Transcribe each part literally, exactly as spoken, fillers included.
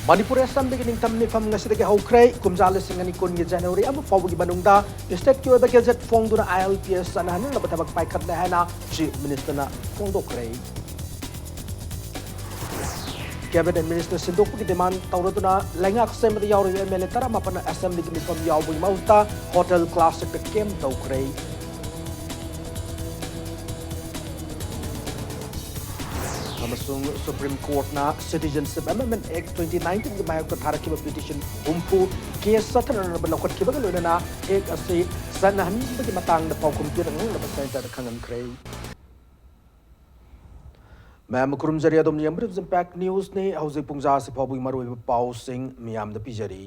ꯃꯅꯤꯄꯨꯔ ꯑꯦꯁꯦꯝꯕ꯭ꯂꯤꯒꯤ ꯅꯤꯡꯊꯝ ꯃꯤꯐꯝ ꯉꯁꯤꯗꯒꯤ ꯍꯧꯈ꯭ꯔꯦ꯫ ꯀꯨꯝꯖꯥ ꯂꯤꯁꯤꯡ ꯑꯅꯤ ꯀꯨꯟꯒꯤ ꯖꯅꯋꯥꯔꯤ ꯑꯃ ꯐꯥꯎꯕꯒꯤ ꯃꯅꯨꯡꯗ ꯁ꯭ꯇꯦꯠꯀꯤ ꯑꯣꯏꯕ ꯒꯦꯖꯦꯠ ꯐꯣꯡꯗꯨꯅ ꯑꯥꯏ ꯑꯦꯜ ꯄꯤ ꯑꯦꯁ ꯆꯠꯅꯍꯟꯅꯕ ꯊꯕꯛ ꯄꯥꯏꯈꯠꯂꯦ ꯍꯥꯏꯅ ꯆꯤꯐ ꯃꯤꯅꯤꯁꯇꯔꯅ ꯐꯣꯡꯗꯣꯛꯈ꯭ꯔꯦ꯫ ꯀꯦꯕꯤꯅꯦꯠ ꯃꯤꯅꯤꯁꯇꯔ ꯁꯤꯟꯗꯣꯛꯄꯒꯤ ꯗꯤꯃꯥꯟ ꯇꯧꯔꯗꯨꯅ ꯂꯩꯉꯥꯛ ꯁꯦꯝꯕꯗ ꯌꯥꯎꯔꯤꯕ ꯑꯦꯝ ꯑꯦꯜ ꯑꯦ ꯇꯔꯥꯃꯥꯄꯟꯅ ꯑꯦꯁꯦꯝꯕ꯭ꯂꯤꯒꯤ ꯃꯤꯐꯝ ꯌꯥꯎꯕꯒꯤ ꯃꯍꯨꯠꯇ ꯍꯣꯇꯦꯜ ꯀ꯭ꯂꯥꯁꯤꯛꯇ ꯀꯦꯝ ꯇꯧꯈ꯭ꯔꯦ꯫ ꯑꯃꯁꯨꯡ ꯁꯨꯄ꯭ꯔꯤꯝ ꯀꯣꯔꯠꯅ ꯁꯤꯇꯤꯖꯦꯟꯁꯤꯞ ꯑꯦꯃꯦꯟꯗꯃꯦꯟꯠ ꯑꯦꯛ ꯇ꯭ꯋꯦꯟꯇꯤ ꯅꯥꯏꯟꯇꯤꯟꯒꯤ ꯃꯥꯌꯣꯛꯇ ꯊꯥꯔꯛꯈꯤꯕ ꯄꯤꯇꯤꯁꯟ ꯍꯨꯝꯐꯨ ꯀꯦꯁ ꯆꯠꯊꯅꯅꯕ ꯂꯧꯈꯠꯈꯤꯕꯒ ꯂꯣꯏꯅꯅ ꯑꯦꯛ ꯑꯁꯤ ꯆꯠꯅꯍꯟꯕꯒꯤ ꯃꯇꯥꯡꯗ ꯄꯥꯎꯈꯨꯝ ꯄꯤꯔꯛꯅꯅꯕ ꯁꯦꯟꯇꯔꯗ ꯈꯪꯍꯟꯈ꯭ꯔꯦ꯫ ꯃꯌꯥꯝ ꯈꯨꯔꯨꯝꯖꯔꯤ, ꯑꯗꯣꯝꯅ ꯌꯦꯡꯕꯤꯔꯤꯕꯁꯤ ꯏꯝꯄꯦꯛ ꯅ꯭ꯌꯨꯁꯅꯤ꯫ ꯍꯧꯖꯤꯛ ꯄꯨꯡ ꯖꯥ ꯑꯁꯤ ꯐꯥꯎꯕꯒꯤ ꯃꯔꯨꯑꯣꯏꯕ ꯄꯥꯎꯁꯤꯡ ꯃꯤꯌꯥꯝꯗ ꯄꯤꯖꯔꯤ꯫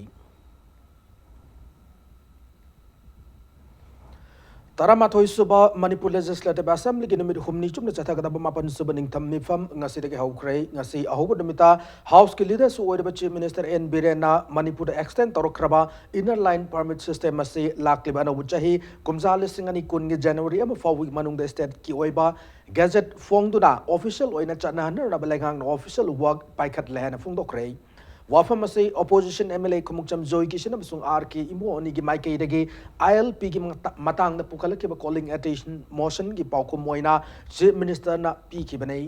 ꯇꯔꯥꯃꯥꯊꯣꯏ ꯁꯨꯕ ꯃꯅꯤꯄꯨꯔ ꯂꯦꯖꯤꯁꯂꯦꯇꯤꯚ ꯑꯦꯁꯦꯝꯕ꯭ꯂꯤꯒꯤ ꯅꯨꯃꯤꯠ ꯍꯨꯝꯅꯤ ꯆꯨꯞꯅ ꯆꯠꯊꯒꯗꯕ ꯃꯥꯄꯟ ꯁꯨꯕ ꯅꯤꯡꯊꯝ ꯃꯤꯐꯝ ꯉꯁꯤꯗꯒꯤ ꯍꯧꯈ꯭ꯔꯦ꯫ ꯉꯁꯤ ꯑꯍꯧꯕ ꯅꯨꯃꯤꯠꯇ ꯍꯥꯎꯁꯀꯤ ꯂꯤꯗꯔꯁꯨ ꯑꯣꯏꯔꯤꯕ ꯆꯤꯐ ꯃꯤꯅꯤꯁꯇꯔ ꯑꯦꯟ ꯕꯤꯔꯦꯟꯅ ꯃꯅꯤꯄꯨꯔꯗ ꯑꯦꯛꯁꯇꯦꯟ ꯇꯧꯔꯛꯈ꯭ꯔꯕ ꯏꯟꯅꯔ ꯂꯥꯏꯟ ꯄꯔꯃꯤꯠ ꯁꯤꯁꯇꯦꯝ ꯑꯁꯤ ꯂꯥꯛꯂꯤꯕ ꯑꯅꯧꯕ ꯆꯍꯤ ꯀꯨꯝꯖꯥ ꯂꯤꯁꯤꯡ ꯑꯅꯤ ꯀꯨꯟꯒꯤ ꯖꯅꯋꯥꯔꯤ ꯑꯃ ꯐꯥꯎꯕꯒꯤ ꯃꯅꯨꯡꯗ ꯁ꯭ꯇꯦꯠꯀꯤ ꯑꯣꯏꯕ ꯒꯦꯖꯦꯠ ꯐꯣꯡꯗꯨꯅ ꯑꯣꯐꯤꯁꯤꯌꯦꯜ ꯑꯣꯏꯅ ꯆꯠꯅꯍꯟꯅꯅꯕ ꯂꯩꯉꯥꯛꯅ ꯑꯣꯐꯤꯁꯤꯌꯦꯜ ꯋꯥꯔꯛ ꯄꯥꯏꯈꯠꯂꯦ ꯍꯥꯏꯅ ꯐꯣꯡꯗꯣꯛꯈ꯭ꯔꯦ꯫ ꯋꯥꯐꯝ ꯑꯁꯤ ꯑꯣꯄꯣꯖꯤꯁꯟ ꯑꯦꯝ ꯑꯦꯜ ꯑꯦ ꯈꯣꯡꯎꯞꯆꯝ ꯖꯣꯏ ꯀꯤꯁꯟ ꯑꯃꯁꯨꯡ ꯑꯥꯔ ꯀꯦ ꯏꯃꯣ ꯑꯅꯤꯒꯤ ꯃꯥꯏꯀꯩꯗꯒꯤ ꯑꯥꯏ ꯑꯦꯜ ꯄꯤꯒꯤ ꯃꯇꯥꯡꯗ ꯄꯨꯈꯠꯂꯛꯈꯤꯕ ꯀꯣꯂꯤꯡ ꯑꯦꯇꯦꯟꯁꯟ ꯃꯣꯁꯟꯒꯤ ꯄꯥꯎꯈꯨꯝ ꯑꯣꯏꯅ ꯆꯤꯐ ꯃꯤꯅꯤꯁꯇꯔꯅ ꯄꯤꯈꯤꯕꯅꯤ꯫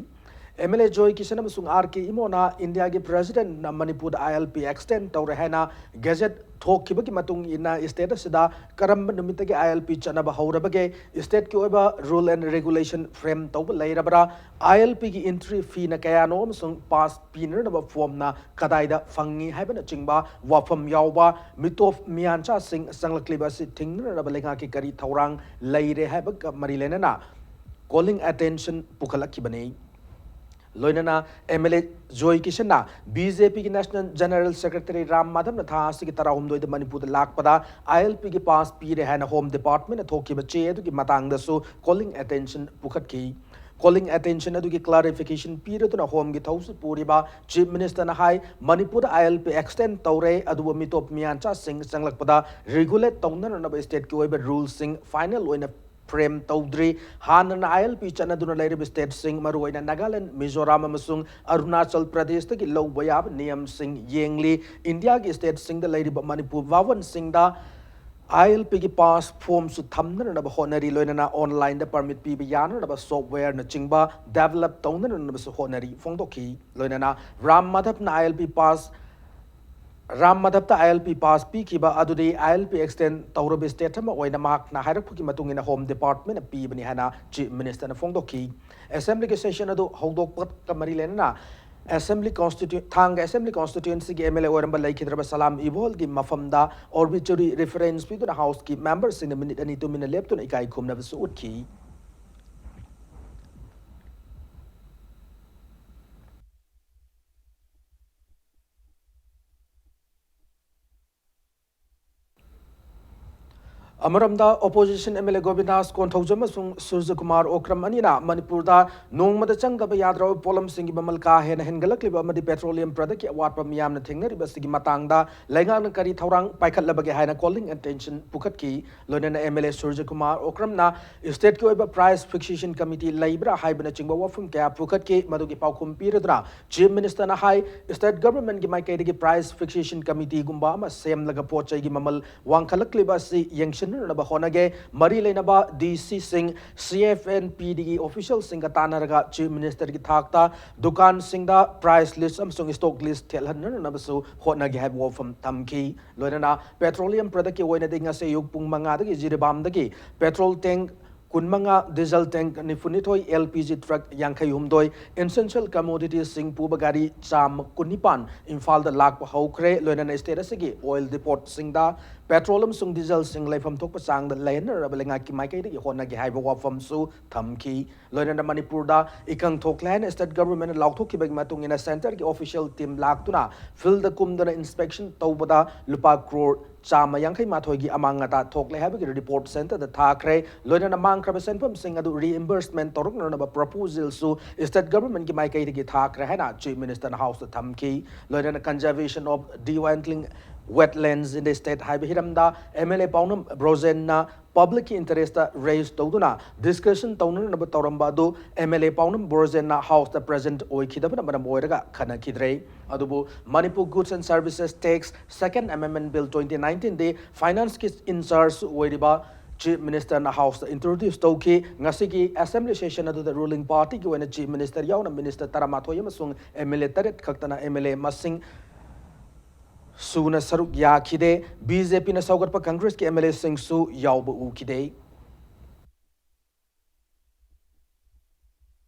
ꯑꯦꯝ ꯑꯦꯜ ꯑꯦ ꯖꯣꯏ ꯀꯤꯁꯟ ꯑꯃꯁꯨꯡ ꯑꯥꯔ ꯀꯦ ꯏꯃꯣꯅ ꯏꯟꯗꯤꯌꯥꯒꯤ ꯄ꯭ꯔꯦꯁꯤꯗꯦꯟꯠꯅ ꯃꯅꯤꯄꯨꯔꯗ ꯑꯥꯏ ꯑꯦꯜ ꯄꯤ ꯑꯦꯛꯁꯇꯦꯟ ꯇꯧꯔꯦ ꯍꯥꯏꯅ ꯒꯦꯖꯦꯠ ꯊꯣꯛꯈꯤꯕꯒꯤ ꯃꯇꯨꯡ ꯏꯟꯅ ꯁ꯭ꯇꯦꯠ ꯑꯁꯤꯗ ꯀꯔꯝꯕ ꯅꯨꯃꯤꯠꯇꯒꯤ ꯑꯥꯏ ꯑꯦꯜ ꯄꯤ ꯆꯠꯅꯕ ꯍꯧꯔꯕꯒꯦ, ꯁ꯭ꯇꯦꯠꯀꯤ ꯑꯣꯏꯕ ꯔꯨꯜ ꯑꯦꯟ ꯔꯦꯒꯨꯂꯦꯁꯟ ꯐ꯭ꯔꯦꯝ ꯇꯧꯕ ꯂꯩꯔꯕ꯭ꯔꯥ, ꯑꯥꯏ ꯑꯦꯜ ꯄꯤꯒꯤ ꯑꯦꯟꯇ꯭ꯔꯤ ꯐꯤꯅ ꯀꯌꯥꯅꯣ ꯑꯃꯁꯨꯡ ꯄꯥꯁ ꯄꯤꯅꯅꯕ ꯐꯣꯔꯝꯅ ꯀꯗꯥꯏꯗ ꯐꯪꯉꯤ ꯍꯥꯏꯕꯅꯆꯤꯡꯕ ꯋꯥꯐꯝ ꯌꯥꯎꯕ ꯃꯤꯇꯣꯞ ꯃꯤꯌꯥꯟꯆꯥꯁꯤꯡ ꯆꯪꯂꯛꯂꯤꯕ ꯑꯁꯤ ꯊꯤꯡꯅꯅꯕ ꯂꯩꯉꯥꯛꯀꯤ ꯀꯔꯤ ꯊꯧꯔꯥꯡ ꯂꯩꯔꯦ ꯍꯥꯏꯕꯒ ꯃꯔꯤ ꯂꯩꯅꯅ ꯀꯣꯂꯤꯡ ꯑꯦꯇꯦꯟꯁꯟ ꯄꯨꯈꯠꯂꯛꯈꯤꯕꯅꯤ꯫ ꯂꯣꯏꯅꯅ ꯑꯦꯝ ꯑꯦꯜ ꯑꯦ ꯖꯣꯏ ꯀꯤꯁꯟꯅ ꯕꯤ ꯖꯦ ꯄꯤꯒꯤ ꯅꯦꯁꯅꯦꯜ ꯖꯦꯅꯔꯦꯜ ꯁꯦꯀ꯭ꯔꯦꯇꯔꯤ ꯔꯥꯝ ꯃꯥꯙꯕꯅ ꯊꯥ ꯑꯁꯤꯒꯤ ꯇꯔꯥꯍꯨꯝꯗꯣꯏꯗ ꯃꯅꯤꯄꯨꯔꯗ ꯂꯥꯛꯄꯗ ꯑꯥꯏ ꯑꯦꯜ ꯄꯤꯒꯤ ꯄꯥꯁ ꯄꯤꯔꯦ ꯍꯥꯏꯅ ꯍꯣꯝ ꯗꯤꯄꯥꯔꯠꯃꯦꯟꯠꯅ ꯊꯣꯛꯈꯤꯕ ꯆꯦ ꯑꯗꯨꯒꯤ ꯃꯇꯥꯡꯗꯁꯨ ꯀꯣꯂꯤꯡ ꯑꯦꯇꯦꯟꯁꯟ ꯄꯨꯈꯠꯈꯤ꯫ ꯀꯣꯂꯤꯡ ꯑꯦꯇꯦꯟꯁꯟ ꯑꯗꯨꯒꯤ ꯀ꯭ꯂꯥꯔꯤꯐꯤꯀꯦꯁꯟ ꯄꯤꯔꯗꯨꯅ ꯍꯣꯝꯒꯤ ꯊꯧꯁꯤ ꯄꯨꯔꯤꯕ ꯆꯤꯐ ꯃꯤꯅꯤꯁꯇꯔꯅ ꯍꯥꯏ, ꯃꯅꯤꯄꯨꯔꯗ ꯑꯥꯏ ꯑꯦꯜ ꯄꯤ ꯑꯦꯛꯁꯇꯦꯟ ꯇꯧꯔꯦ, ꯑꯗꯨꯕꯨ ꯃꯤꯇꯣꯞ ꯃꯤꯌꯥꯟꯆꯥꯁꯤꯡ ꯆꯪꯂꯛꯄꯗ ꯔꯤꯒꯨꯂꯦꯠ ꯇꯧꯅꯅꯕ ꯁ꯭ꯇꯦꯠꯀꯤ ꯑꯣꯏꯕ ꯔꯨꯜꯁꯤꯡ ꯐꯥꯏꯅꯦꯜ ꯑꯣꯏꯅ ꯄ꯭ꯔꯦꯝ ꯇꯧꯗ꯭ꯔꯤ꯫ ꯍꯥꯟꯅꯅ ILP ꯆꯠꯅꯗꯨꯅ ꯂꯩꯔꯤꯕ stateꯁꯤꯡ, ꯃꯔꯨꯑꯣꯏꯅ ꯅꯥꯒꯥꯂꯦꯟ, ꯃꯤꯖꯣꯔꯥꯝ ꯑꯃꯁꯨꯡ ꯑꯔꯨꯅꯥꯆꯜ ꯄ꯭ꯔꯗꯦꯁꯇꯒꯤ ꯂꯧꯕ ꯌꯥꯕ ꯅꯤꯌꯝꯁꯤꯡ ꯌꯦꯡꯂꯤ꯫ ꯏꯟꯗꯤꯌꯥꯒꯤ stateꯁꯤꯡꯗ ꯂꯩꯔꯤꯕ ꯃꯅꯤꯄꯨꯔ ꯚꯥꯕꯟꯁꯤꯡꯗ ILPꯒꯤ pass formꯁꯨ ꯊꯝꯅꯅꯕ ꯍꯣꯠꯅꯔꯤ, ꯂꯣꯏꯅꯅ onlineꯗ permit ꯄꯤꯕ ꯌꯥꯅꯅꯕ softwareꯅꯆꯤꯡꯕ develop ꯇꯧꯅꯅꯕꯁꯨ ꯍꯣꯠꯅꯔꯤ ꯐꯣꯡꯗꯣꯛꯈꯤ꯫ ꯂꯣꯏꯅꯅ Ram ꯃꯥꯙꯕꯅ ILP pass, Ram ꯃꯥꯙꯕꯇ ILP pass ꯄꯤꯈꯤꯕ ꯑꯗꯨꯗꯤ ILP extend ꯇꯧꯔꯕ state ꯑꯃ ꯑꯣꯏꯅ ꯃꯍꯥꯛꯅ ꯍꯥꯏꯔꯛꯄꯒꯤ ꯃꯇꯨꯡ ꯏꯟꯅ Home Departmentꯅ ꯄꯤꯕꯅꯤ ꯍꯥꯏꯅ Chief Ministerꯅ ꯐꯣꯡꯗꯣꯛꯈꯤ꯫ Assemblyꯒꯤ session ꯑꯗꯨ ꯍꯧꯗꯣꯛꯄꯒ ꯃꯔꯤ ꯂꯩꯅꯅ Assembly constitu-, ꯊꯥꯡꯒ Assembly constituencyꯒꯤ MLA ꯑꯣꯏꯔꯝꯕ ꯂꯩꯈꯤꯗ꯭ꯔꯕ ꯁꯂꯥꯝ ꯏꯕꯣꯜꯒꯤ ꯃꯐꯝꯗ obituary reference ꯄꯤꯗꯨꯅ Houseꯀꯤ memberꯁꯤꯡꯅ minute ꯑꯅꯤ ꯇꯨꯃꯤꯟꯅ ꯂꯦꯞꯇꯨꯅ ꯏꯀꯥꯏ ꯈꯨꯝꯅꯕꯁꯨ ꯎꯠꯈꯤ꯫ ꯑꯃꯔꯣꯝꯗ, opposition MLA ꯒꯣꯕꯤꯟꯗꯥꯁ ꯀꯣꯟꯊꯧꯖꯝ ꯑꯃꯁꯨꯡ ꯁꯨꯔꯖꯀꯨꯃꯥꯔ ꯑꯣꯀ꯭ꯔꯝ ꯑꯅꯤꯅ ꯃꯅꯤꯄꯨꯔꯗ ꯅꯣꯡꯃꯗ ꯆꯪꯗꯕ ꯌꯥꯗ꯭ꯔꯕ ꯄꯣꯠꯂꯝꯁꯤꯡꯒꯤ ꯃꯃꯜ ꯀꯥ ꯍꯦꯟꯅ ꯍꯦꯟꯒꯠꯂꯛꯂꯤꯕ ꯑꯃꯗꯤ petroleum productꯀꯤ ꯑꯋꯥꯠꯄ ꯃꯤꯌꯥꯝꯅ ꯊꯦꯡꯅꯔꯤꯕ ꯑꯁꯤꯒꯤ ꯃꯇꯥꯡꯗ ꯂꯩꯉꯥꯛꯅ ꯀꯔꯤ ꯊꯧꯔꯥꯡ ꯄꯥꯏꯈꯠꯂꯕꯒꯦ ꯍꯥꯏꯅ calling attention ꯄꯨꯈꯠꯈꯤ꯫ ꯂꯣꯏꯅꯅ MLA ꯁꯨꯔꯖꯀꯨꯃꯥꯔ ꯑꯣꯀ꯭ꯔꯝꯅ stateꯀꯤ ꯑꯣꯏꯕ price fixation committee ꯂꯩꯕ꯭ꯔꯥ ꯍꯥꯏꯕꯅꯆꯤꯡꯕ ꯋꯥꯐꯝ ꯀꯌꯥ ꯄꯨꯈꯠꯈꯤ꯫ ꯃꯗꯨꯒꯤ ꯄꯥꯎꯈꯨꯝ ꯄꯤꯔꯗꯨꯅ Chief Ministerꯅ ꯍꯥꯏ, state governmentꯀꯤ ꯃꯥꯏꯀꯩꯗꯒꯤ price fixation committeeꯒꯨꯝꯕ ꯑꯃ ꯁꯦꯝꯂꯒ ꯄꯣꯠ ꯆꯩꯒꯤ ꯃꯃꯜ ꯋꯥꯡꯈꯠꯂꯛꯂꯤꯕ ꯑꯁꯤ ꯌꯦꯡꯁꯤꯟꯅꯅꯕ ꯍꯣꯠꯅꯒꯦ꯫ ꯃꯔꯤ ꯂꯩꯅꯕ DCꯁꯤꯡ, CFNPDꯒꯤ officialꯁꯤꯡꯒ ꯇꯥꯟꯅꯔꯒ Chief Ministerꯒꯤ ꯊꯥꯛꯇ ꯗꯨꯀꯥꯟꯁꯤꯡꯗ price list ꯑꯃꯁꯨꯡ stock list ꯊꯦꯠꯍꯟꯅꯅꯕꯁꯨ ꯍꯣꯠꯅꯒꯦ ꯍꯥꯏꯕ ꯋꯥꯐꯝ ꯊꯝꯈꯤ꯫ ꯂꯣꯏꯅꯅ petroleum productꯀꯤ ꯑꯣꯏꯅꯗꯤ ꯉꯁꯤ ꯑꯌꯨꯛ ꯄꯨꯡ ꯃꯉꯥꯗꯒꯤ ꯖꯤꯔꯤꯕꯥꯝꯗꯒꯤ petrol tank ꯀꯨꯟꯃꯉꯥ, diesel tank ꯅꯤꯐꯨꯅꯤꯊꯣꯏ, LPG truck ꯌꯥꯡꯈꯩꯍꯨꯝꯗꯣꯏ, essential commoditiesꯁꯤꯡ ꯄꯨꯕ ꯒꯥꯔꯤ ꯆꯥꯝꯃ ꯀꯨꯟꯅꯤꯄꯥꯟ ꯏꯝꯐꯥꯜꯗ ꯂꯥꯛꯄ ꯍꯧꯈ꯭ꯔꯦ꯫ ꯂꯣꯏꯅꯅ state ꯑꯁꯤꯒꯤ oil depotꯁꯤꯡꯗ petrol ꯑꯃꯁꯨꯡ dieselꯁꯤꯡ ꯂꯩꯐꯝ ꯊꯣꯛꯄ ꯆꯥꯡꯗ ꯂꯩꯍꯟꯅꯅꯕ ꯂꯩꯉꯥꯛꯀꯤ ꯃꯥꯏꯀꯩꯗꯒꯤ ꯍꯣꯠꯅꯒꯦ ꯍꯥꯏꯕ ꯋꯥꯐꯝꯁꯨ ꯊꯝꯈꯤ꯫ ꯂꯣꯏꯅꯅ ꯃꯅꯤꯄꯨꯔꯗ ꯏꯀꯪ ꯊꯣꯛꯂꯦ ꯍꯥꯏꯅ state governmentꯅ ꯂꯥꯎꯊꯣꯛꯈꯤꯕꯒꯤ ꯃꯇꯨꯡ ꯏꯟꯅ centreꯒꯤ official team ꯂꯥꯛꯇꯨꯅ fieldꯗ ꯀꯨꯝꯗꯨꯅ inspection ꯇꯧꯕꯗ ꯂꯨꯄꯥ ꯀ꯭ꯔꯣꯔ ꯆꯥꯝꯃ ꯌꯥꯡꯈꯩ ꯃꯥꯊꯣꯏꯒꯤ ꯑꯃꯥꯡ ꯑꯇꯥ ꯊꯣꯛꯂꯦ ꯍꯥꯏꯕꯒꯤ report centreꯗ ꯊꯥꯈ꯭ꯔꯦ꯫ ꯂꯣꯏꯅꯅ ꯃꯥꯡꯈ꯭ꯔꯕ ꯁꯦꯟꯐꯝꯁꯤꯡ ꯑꯗꯨ reimbursement ꯇꯧꯔꯛꯅꯅꯕ proposalꯁꯨ state governmentꯀꯤ ꯃꯥꯏꯀꯩꯗꯒꯤ ꯊꯥꯈ꯭ꯔꯦ ꯍꯥꯏꯅ Chief Ministerꯅ Houseꯇ ꯊꯝꯈꯤ꯫ ꯂꯣꯏꯅꯅ conservation of dismantling Wetlands in the State ꯍꯥꯏꯕ ꯍꯤꯔꯝꯗ M L A ꯄꯥꯎꯅꯝ ꯕ꯭ꯔꯣꯖꯦꯟꯅ public ꯀꯤ interest raise ꯇꯧꯗꯨꯅ discussion ꯇꯧꯅꯅꯕ ꯇꯧꯔꯝꯕ ꯑꯗꯨ M L A ꯄꯥꯎꯅꯝ ꯕ꯭ꯔꯣꯖꯦꯟꯅ House ꯇ present ꯑꯣꯏꯈꯤꯗꯕꯅ ꯃꯔꯝ ꯑꯣꯏꯔꯒ ꯈꯟꯅꯈꯤꯗ꯭ꯔꯦ꯫ ꯑꯗꯨꯕꯨ Manipur Goods and Services Tax Second Amendment Bill twenty nineteen D Finance ꯀꯤ in charge ꯑꯣꯏꯔꯤꯕ Chief Minister ꯅ House ꯇ introduce ꯇꯧꯈꯤ꯫ ꯉꯁꯤꯒꯤ Assembly session ꯑꯗꯨꯗ ruling party ꯒꯤ ꯑꯣꯏꯅ Chief Minister ꯌꯥꯎꯅ Minister ꯇꯔꯥꯃꯥꯊꯣꯏ ꯑꯃꯁꯨꯡ M L A ꯇꯔꯦꯠ ꯈꯛꯇꯅ M L A ꯃꯁꯤꯡ ꯁꯨꯅ ꯁꯔꯨꯛ ꯌꯥꯈꯤꯗꯦ꯫ B J P ꯅ ꯁꯧꯒꯠꯄ Congress ꯀꯤ M L A ꯁꯤꯡꯁꯨ ꯌꯥꯎꯕ ꯎꯈꯤꯗꯦ꯫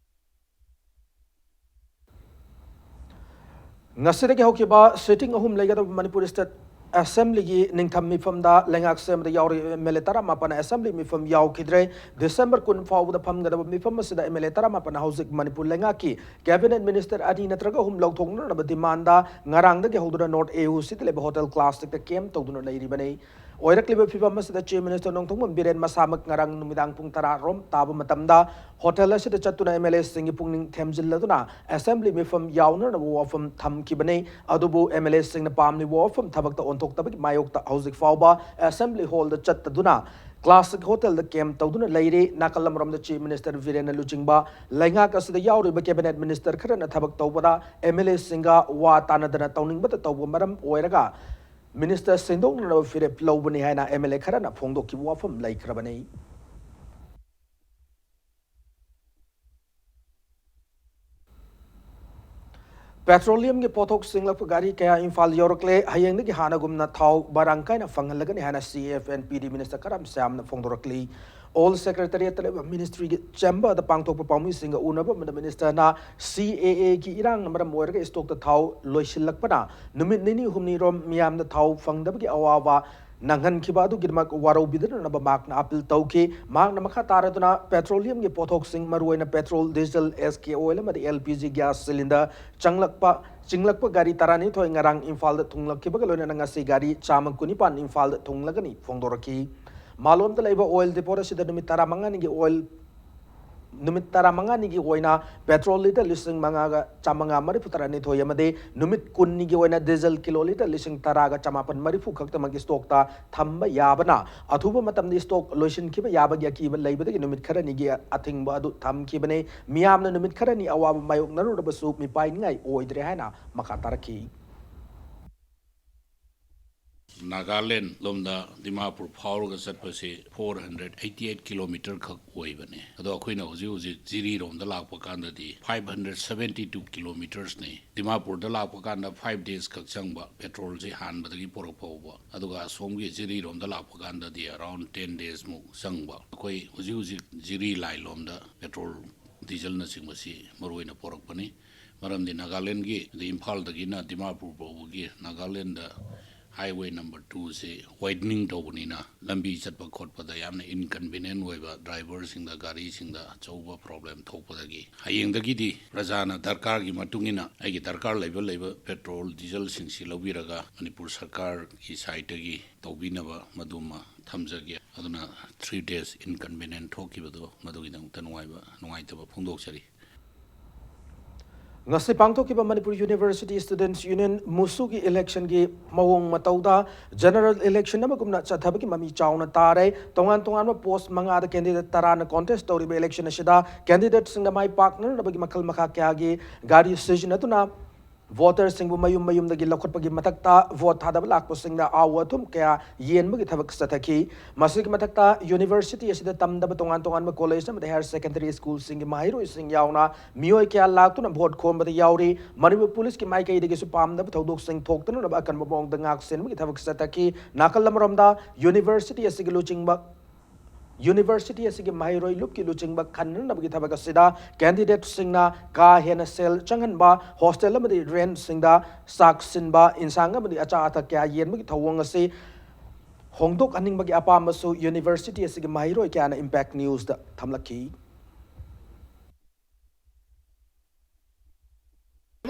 ꯉꯁꯤꯗꯒꯤ ꯍꯧꯈꯤꯕ sitting ꯑꯍꯨꯝ ꯂꯩꯒꯗꯕ Manipur State Assembly ꯒꯤ ꯅꯤꯡꯊꯝ ꯃꯤꯐꯝꯗ ꯂꯩꯉꯥꯛ ꯁꯦꯝꯕꯗ ꯌꯥꯎꯔꯤꯕ M L A ꯇꯔꯥꯃꯥꯄꯟ Assembly ꯃꯤꯐꯝ ꯌꯥꯎꯈꯤꯗ꯭ꯔꯦ꯫ December ꯀꯨꯟ ꯐꯥꯎꯕꯗ ꯐꯝꯒꯗꯕ ꯃꯤꯐꯝ ꯑꯁꯤꯗ M L A ꯇꯔꯥꯃꯥꯄꯟ ꯍꯧꯖꯤꯛ ꯃꯅꯤꯄꯨꯔ ꯂꯩꯉꯥꯛꯀꯤ cabinet minister ꯑꯅꯤ ꯅꯠꯇ꯭ꯔꯒ ꯑꯍꯨꯝ ꯂꯧꯊꯣꯛꯅꯅꯕ demand ꯗ ꯉꯔꯥꯡꯗꯒꯤ ꯍꯧꯗꯨꯅ North A O C ꯗ ꯂꯩꯕ Hotel Classic ꯇ camp ꯇꯧꯗꯨꯅ ꯂꯩꯔꯤꯕꯅꯤ꯫ ꯑꯣꯏꯔꯛꯂꯤꯕ ꯐꯤꯚꯝ ꯑꯁꯤꯗ Chief Minister ꯅꯣꯡꯊꯣꯝꯕꯝ ꯕꯤꯔꯦꯟ ꯃꯁꯥꯃꯛ ꯉꯔꯥꯡ ꯅꯨꯃꯤꯗꯥꯡ ꯄꯨꯡ ꯇꯔꯥ ꯔꯣꯝ ꯇꯥꯕ ꯃꯇꯝꯗ hotel ꯑꯁꯤꯗ ꯆꯠꯇꯨꯅ M L A ꯁꯤꯡꯒꯤ ꯄꯨꯛꯅꯤꯡ ꯊꯦꯝꯖꯤꯜꯂꯗꯨꯅ Assembly ꯃꯤꯐꯝ ꯌꯥꯎꯅꯅꯕ ꯋꯥꯐꯝ ꯊꯝꯈꯤꯕꯅꯤ꯫ ꯑꯗꯨꯕꯨ M L A ꯁꯤꯡꯅ ꯄꯥꯝꯂꯤꯕ ꯋꯥꯐꯝ ꯊꯕꯛꯇ ꯑꯣꯟꯊꯣꯛꯇꯕꯒꯤ ꯃꯥꯌꯣꯛꯇ ꯍꯧꯖꯤꯛ ꯐꯥꯎꯕ Assembly Hall ꯗ ꯆꯠꯇꯗꯨꯅ Classic Hotel ꯗ camp ꯇꯧꯗꯨꯅ ꯂꯩꯔꯤ꯫ ꯅꯥꯀꯜ ꯑꯃꯔꯣꯝꯗ Chief Minister ꯕꯤꯔꯦꯟꯅ ꯂꯨꯆꯤꯡꯕ ꯂꯩꯉꯥꯛ ꯑꯁꯤꯗ ꯌꯥꯎꯔꯤꯕ cabinet minister ꯈꯔꯅ ꯊꯕꯛ ꯇꯧꯕꯗ M L A ꯁꯤꯡꯒ ꯋꯥ ꯇꯥꯅꯗꯅ ꯇꯧꯅꯤꯡꯕꯇ ꯇꯧꯕ ꯃꯔꯝ ꯑꯣꯏꯔꯒ minister ꯁꯤꯟꯗꯣꯛꯅꯅꯕ ꯐꯤꯔꯦꯞ ꯂꯧꯕꯅꯤ ꯍꯥꯏꯅ M L A ꯈꯔꯅ ꯐꯣꯡꯗꯣꯛꯈꯤꯕ ꯋꯥꯐꯝ ꯂꯩꯈ꯭ꯔꯕꯅꯤ꯫ Petroleum ꯒꯤ ꯄꯣꯠꯊꯣꯛ ꯆꯤꯡꯂꯛꯄ ꯒꯥꯔꯤ ꯀꯌꯥ ꯏꯝꯐꯥꯜ ꯌꯧꯔꯛꯂꯦ꯫ ꯍꯌꯦꯡꯗꯒꯤ ꯍꯥꯟꯅꯒꯨꯝꯅ ꯊꯥꯎ ꯃꯔꯥꯡ ꯀꯥꯏꯅ ꯐꯪꯍꯜꯂꯒꯅꯤ ꯍꯥꯏꯅ C F and P D minister ꯀꯔꯝ ꯁ꯭ꯌꯥꯝꯅ ꯐꯣꯡꯗꯣꯔꯛꯂꯤ꯫ Old Secretariat ꯇ ꯂꯩꯕ ministry ꯒꯤ chamber ꯗ ꯄꯥꯡꯊꯣꯛꯄ ꯄꯥꯎꯃꯤꯁꯤꯡꯒ ꯎꯅꯕ ꯑꯃꯗ minister ꯅ C A A ꯒꯤ ꯏꯔꯥꯡꯅ ꯃꯔꯝ ꯑꯣꯏꯔꯒ stock ꯇ ꯊꯥꯎ ꯂꯣꯏꯁꯤꯜꯂꯛꯄꯅ ꯅꯨꯃꯤꯠ ꯅꯤꯅꯤ ꯍꯨꯝꯅꯤꯔꯣꯝ ꯃꯤꯌꯥꯝꯗ ꯊꯥꯎ ꯐꯪꯗꯕꯒꯤ ꯑꯋꯥꯕ ꯅꯪꯍꯟꯈꯤꯕ ꯑꯗꯨꯒꯤꯗꯃꯛ ꯋꯥꯔꯧꯕꯤꯗꯅꯕ ꯃꯍꯥꯛꯅ appeal ꯇꯧꯈꯤ꯫ ꯃꯍꯥꯛꯅ ꯃꯈꯥ ꯇꯥꯔꯗꯨꯅ petroleum ꯒꯤ ꯄꯣꯠꯊꯣꯛꯁꯤꯡ, ꯃꯔꯨꯑꯣꯏꯅ petrol, diesel, S K oil ꯑꯃꯗꯤ L P G gas cylinder ꯆꯪꯂꯛꯄ, ꯆꯤꯡꯂꯛꯄ ꯒꯥꯔꯤ ꯇꯔꯥꯅꯤꯊꯣꯏ ꯉꯔꯥꯡ ꯏꯝꯐꯥꯜꯗ ꯊꯨꯡꯂꯛꯈꯤꯕꯒ ꯂꯣꯏꯅꯅ ꯉꯁꯤ ꯒꯥꯔꯤ ꯆꯥꯝꯃ ꯀꯨꯟꯅꯤꯄꯥꯟ ꯏꯝꯐꯥꯜꯗ ꯊꯨꯡꯂꯒꯅꯤ ꯐꯣꯡꯗꯣꯔꯛꯈꯤ꯫ ꯃꯥꯂꯣꯝꯗ ꯂꯩꯕ oil depot ꯑꯁꯤꯗ ꯅꯨꯃꯤꯠ ꯇꯔꯥꯃꯉꯥꯅꯤꯒꯤ oil ꯅꯨꯃꯤꯠ ꯇꯔꯥꯃꯉꯥꯅꯤꯒꯤ ꯑꯣꯏꯅ ꯄꯦꯇ꯭ꯔꯣꯜ ꯂꯤꯇꯔ ꯂꯤꯁꯤꯡ ꯃꯉꯥꯒ ꯆꯥꯃꯉꯥ ꯃꯔꯤꯐꯨ ꯇꯔꯥꯅꯤꯊꯣꯏ ꯑꯃꯗꯤ ꯅꯨꯃꯤꯠ ꯀꯨꯟꯅꯤꯒꯤ ꯑꯣꯏꯅ ꯗꯤꯖꯜ ꯀꯤꯂꯣ ꯂꯤꯇꯔ ꯂꯤꯁꯤꯡ ꯇꯔꯥꯒ ꯆꯃꯥꯄꯟ ꯃꯔꯤꯐꯨ ꯈꯛꯇꯃꯛ ꯏꯁꯇꯣꯛꯇ ꯊꯝꯕ ꯌꯥꯕꯅ, ꯑꯊꯨꯕ ꯃꯇꯝꯗ ꯏꯁꯇꯣꯛ ꯂꯣꯏꯁꯤꯟꯈꯤꯕ ꯌꯥꯕꯒꯤ ꯑꯀꯤꯕ ꯂꯩꯕꯗꯒꯤ ꯅꯨꯃꯤꯠ ꯈꯔꯅꯤꯒꯤ ꯑꯊꯤꯡꯕ ꯑꯗꯨ ꯊꯝꯈꯤꯕꯅꯤ꯫ ꯃꯤꯌꯥꯝꯅ ꯅꯨꯃꯤꯠ ꯈꯔꯅꯤ ꯑꯋꯥꯕ ꯃꯥꯌꯣꯛꯅꯔꯨꯔꯕꯁꯨ ꯃꯤꯄꯥꯏꯅꯤꯡꯉꯥꯏ ꯑꯣꯏꯗ꯭ꯔꯦ ꯍꯥꯏꯅ ꯃꯈꯥ ꯇꯥꯔꯛꯈꯤ꯫ ꯅꯥꯒꯥꯂꯦꯟ ꯂꯣꯝꯗ ꯗꯤꯃꯥꯄꯨꯔ ꯐꯥꯎꯔꯒ ꯆꯠꯄꯁꯤ four hundred eighty eight kilometre ꯈꯛ ꯑꯣꯏꯕꯅꯦ꯫ ꯑꯗꯣ ꯑꯩꯈꯣꯏꯅ ꯍꯧꯖꯤꯛ ꯍꯧꯖꯤꯛ ꯖꯤꯔꯤꯔꯣꯝꯗ ꯂꯥꯛꯄ ꯀꯥꯟꯗꯗꯤ five hundred seventy two kilometres ꯅꯤ꯫ ꯗꯤꯃꯥꯄꯨꯔꯗ ꯂꯥꯛꯄ ꯀꯥꯟꯗ five days ꯈꯛ ꯆꯪꯕ ꯄꯦꯇ꯭ꯔꯣꯜꯁꯤ ꯍꯥꯟꯕꯗꯒꯤ ꯄꯨꯔꯛ ꯐꯥꯎꯕ꯫ ꯑꯗꯨꯒ ꯑꯁꯣꯝꯒꯤ ꯖꯤꯔꯤꯔꯣꯝꯗ ꯂꯥꯛꯄ ꯀꯥꯟꯗꯗꯤ around ten days ꯃꯨꯛ ꯆꯪꯕ꯫ ꯑꯩꯈꯣꯏ ꯍꯧꯖꯤꯛ ꯍꯧꯖꯤꯛ ꯖꯤꯔꯤ ꯂꯥꯏꯟ ꯂꯣꯝꯗ ꯄꯦꯇ꯭ꯔꯣꯜ ꯗꯤꯖꯜꯅꯆꯤꯡꯕꯁꯤ ꯃꯔꯨꯑꯣꯏꯅ ꯄꯨꯔꯛꯄꯅꯤ꯫ ꯃꯔꯝꯗꯤ ꯅꯥꯒꯥꯂꯦꯟꯒꯤ, ꯑꯗꯩ ꯏꯝꯐꯥꯜꯗꯒꯤꯅ ꯗꯤꯃꯥꯄꯨꯔ ꯐꯥꯎꯕꯒꯤ ꯅꯥꯒꯥꯂꯦꯟꯗ highway number two ꯁꯤ widening ꯇꯧꯕꯅꯤꯅ ꯂꯝꯕꯤ ꯆꯠꯄ ꯈꯣꯠꯄꯗ ꯌꯥꯝꯅ inconvenient ꯑꯣꯏꯕ, ꯗ꯭ꯔꯥꯏꯚꯔꯁꯤꯡꯗ, ꯒꯥꯔꯤꯁꯤꯡꯗ ꯑꯆꯧꯕ problem ꯊꯣꯛꯄꯗꯒꯤ ꯍꯌꯦꯡꯗꯒꯤꯗꯤ ꯄ꯭ꯔꯖꯥꯅ ꯗꯔꯀꯥꯔꯒꯤ ꯃꯇꯨꯡ ꯏꯟꯅ ꯑꯩꯒꯤ ꯗꯔꯀꯥꯔ ꯂꯩꯕ ꯂꯩꯕ ꯄꯦꯇ꯭ꯔꯣꯜ ꯗꯤꯖꯜꯁꯤꯡꯁꯤ ꯂꯧꯕꯤꯔꯒ ꯃꯅꯤꯄꯨꯔ ꯁꯔꯀꯥꯔꯒꯤ ꯁꯥꯏꯠꯇꯒꯤ ꯇꯧꯕꯤꯅꯕ ꯃꯗꯨꯃ ꯊꯝꯖꯒꯦ꯫ ꯑꯗꯨꯅ three days inconvenient ꯊꯣꯛꯈꯤꯕꯗꯣ ꯃꯗꯨꯒꯤꯗꯃꯛꯇ ꯅꯨꯡꯉꯥꯏꯕ, ꯅꯨꯡꯉꯥꯏꯇꯕ ꯐꯣꯡꯗꯣꯛꯆꯔꯤ꯫ ꯉꯁꯤ ꯄꯥꯡꯊꯣꯛꯈꯤꯕ ꯃꯅꯤꯄꯨꯔ ꯌꯨꯅꯤꯚꯔꯁꯤꯇꯤ ꯁ꯭ꯇꯨꯗꯦꯟꯠꯁ ꯌꯨꯅꯤꯌꯟ ꯃꯨꯁꯨꯒꯤ ꯏꯂꯦꯛꯁꯟꯒꯤ ꯃꯑꯣꯡ ꯃꯇꯧꯗ ꯖꯦꯅꯔꯦꯜ ꯏꯂꯦꯛꯁꯟ ꯑꯃꯒꯨꯝꯅ ꯆꯠꯊꯕꯒꯤ ꯃꯃꯤ ꯆꯥꯎꯅ ꯇꯥꯔꯦ꯫ ꯇꯣꯉꯥꯟ ꯇꯣꯉꯥꯟꯕ ꯄꯣꯁꯠ ꯃꯉꯥꯗ ꯀꯦꯟꯗꯤꯗꯦꯠ ꯇꯔꯥꯅ ꯀꯣꯟꯇꯦꯁ ꯇꯧꯔꯤꯕ ꯏꯂꯦꯛꯁꯟ ꯑꯁꯤꯗ ꯀꯦꯟꯗꯤꯗꯦꯠꯁꯤꯡꯅ ꯃꯥꯏ ꯄꯥꯛꯅꯅꯕꯒꯤ ꯃꯈꯜ ꯃꯈꯥ ꯀꯌꯥꯒꯤ ꯒꯥꯔꯤ ꯁꯤꯖꯤꯟꯅꯗꯨꯅ ꯚꯣꯇꯔꯁꯤꯡꯕꯨ ꯃꯌꯨꯝ ꯃꯌꯨꯝꯗꯒꯤ ꯂꯧꯈꯠꯄꯒꯤ ꯃꯊꯛꯇ ꯚꯣꯠ ꯊꯥꯗꯕ ꯂꯥꯛꯄꯁꯤꯡꯗ ꯑꯍꯥꯎ ꯑꯊꯨꯝ ꯀꯌꯥ ꯌꯦꯟꯕꯒꯤ ꯊꯕꯛ ꯆꯠꯊꯈꯤ꯫ ꯃꯁꯤꯒꯤ ꯃꯊꯛꯇ ꯌꯨꯅꯤꯚꯔꯁꯤꯇꯤ ꯑꯁꯤꯗ ꯇꯝꯗꯕ ꯇꯣꯉꯥꯟ ꯇꯣꯉꯥꯟꯕ ꯀꯣꯂꯦꯖ ꯑꯃꯗꯤ ꯍꯥꯌꯔ ꯁꯦꯀꯦꯟꯗꯔꯤ ꯁ꯭ꯀꯨꯜꯁꯤꯡꯒꯤ ꯃꯍꯩꯔꯣꯏꯁꯤꯡ ꯌꯥꯎꯅ ꯃꯤꯑꯣꯏ ꯀꯌꯥ ꯂꯥꯛꯇꯨꯅ ꯚꯣꯠ ꯈꯣꯝꯕꯗ ꯌꯥꯎꯔꯤ꯫ ꯃꯅꯤꯄꯨꯔ ꯄꯨꯂꯤꯁꯀꯤ ꯃꯥꯏꯀꯩꯗꯒꯤꯁꯨ ꯄꯥꯝꯗꯕ ꯊꯧꯗꯣꯛꯁꯤꯡ ꯊꯣꯛꯇꯅꯅꯕ ꯑꯀꯟꯕ ꯃꯑꯣꯡꯗ ꯉꯥꯛ ꯁꯦꯟꯕꯒꯤ ꯊꯕꯛ ꯆꯠꯊꯈꯤ꯫ ꯅꯥꯀꯜ ꯑꯃꯔꯣꯝꯗ ꯌꯨꯅꯤꯚꯔꯁꯤꯇꯤ ꯑꯁꯤꯒꯤ ꯂꯨꯆꯤꯡꯕ ꯌꯨꯅꯤꯚꯔꯁꯤꯇꯤ ꯑꯁꯤꯒꯤ ꯃꯍꯩꯔꯣꯏ ꯂꯨꯞꯀꯤ ꯂꯨꯆꯤꯡꯕ ꯈꯟꯅꯅꯕꯒꯤ ꯊꯕꯛ ꯑꯁꯤꯗ ꯀꯦꯟꯗꯤꯗꯦꯠꯁꯤꯡꯅ ꯀꯥ ꯍꯦꯟꯅ ꯁꯦꯜ ꯆꯪꯍꯟꯕ, ꯍꯣꯁꯇꯦꯜ ꯑꯃꯗꯤ ꯔꯦꯟꯠꯁꯤꯡꯗ ꯆꯥꯛ ꯁꯤꯟꯕ, ꯏꯟꯁꯥꯡ ꯑꯃꯗꯤ ꯑꯆꯥ ꯑꯊꯛ ꯀꯌꯥ ꯌꯦꯟꯕꯒꯤ ꯊꯧꯑꯣꯡ ꯑꯁꯤ ꯍꯣꯡꯗꯣꯛꯍꯟꯅꯤꯡꯕꯒꯤ ꯑꯄꯥꯝꯕꯁꯨ ꯌꯨꯅꯤꯚꯔꯁꯤꯇꯤ ꯑꯁꯤꯒꯤ ꯃꯍꯩꯔꯣꯏ ꯀꯌꯥꯅ ꯏꯝꯄꯦꯛ ꯅ꯭ꯌꯨꯁꯇ ꯊꯝꯂꯛꯈꯤ꯫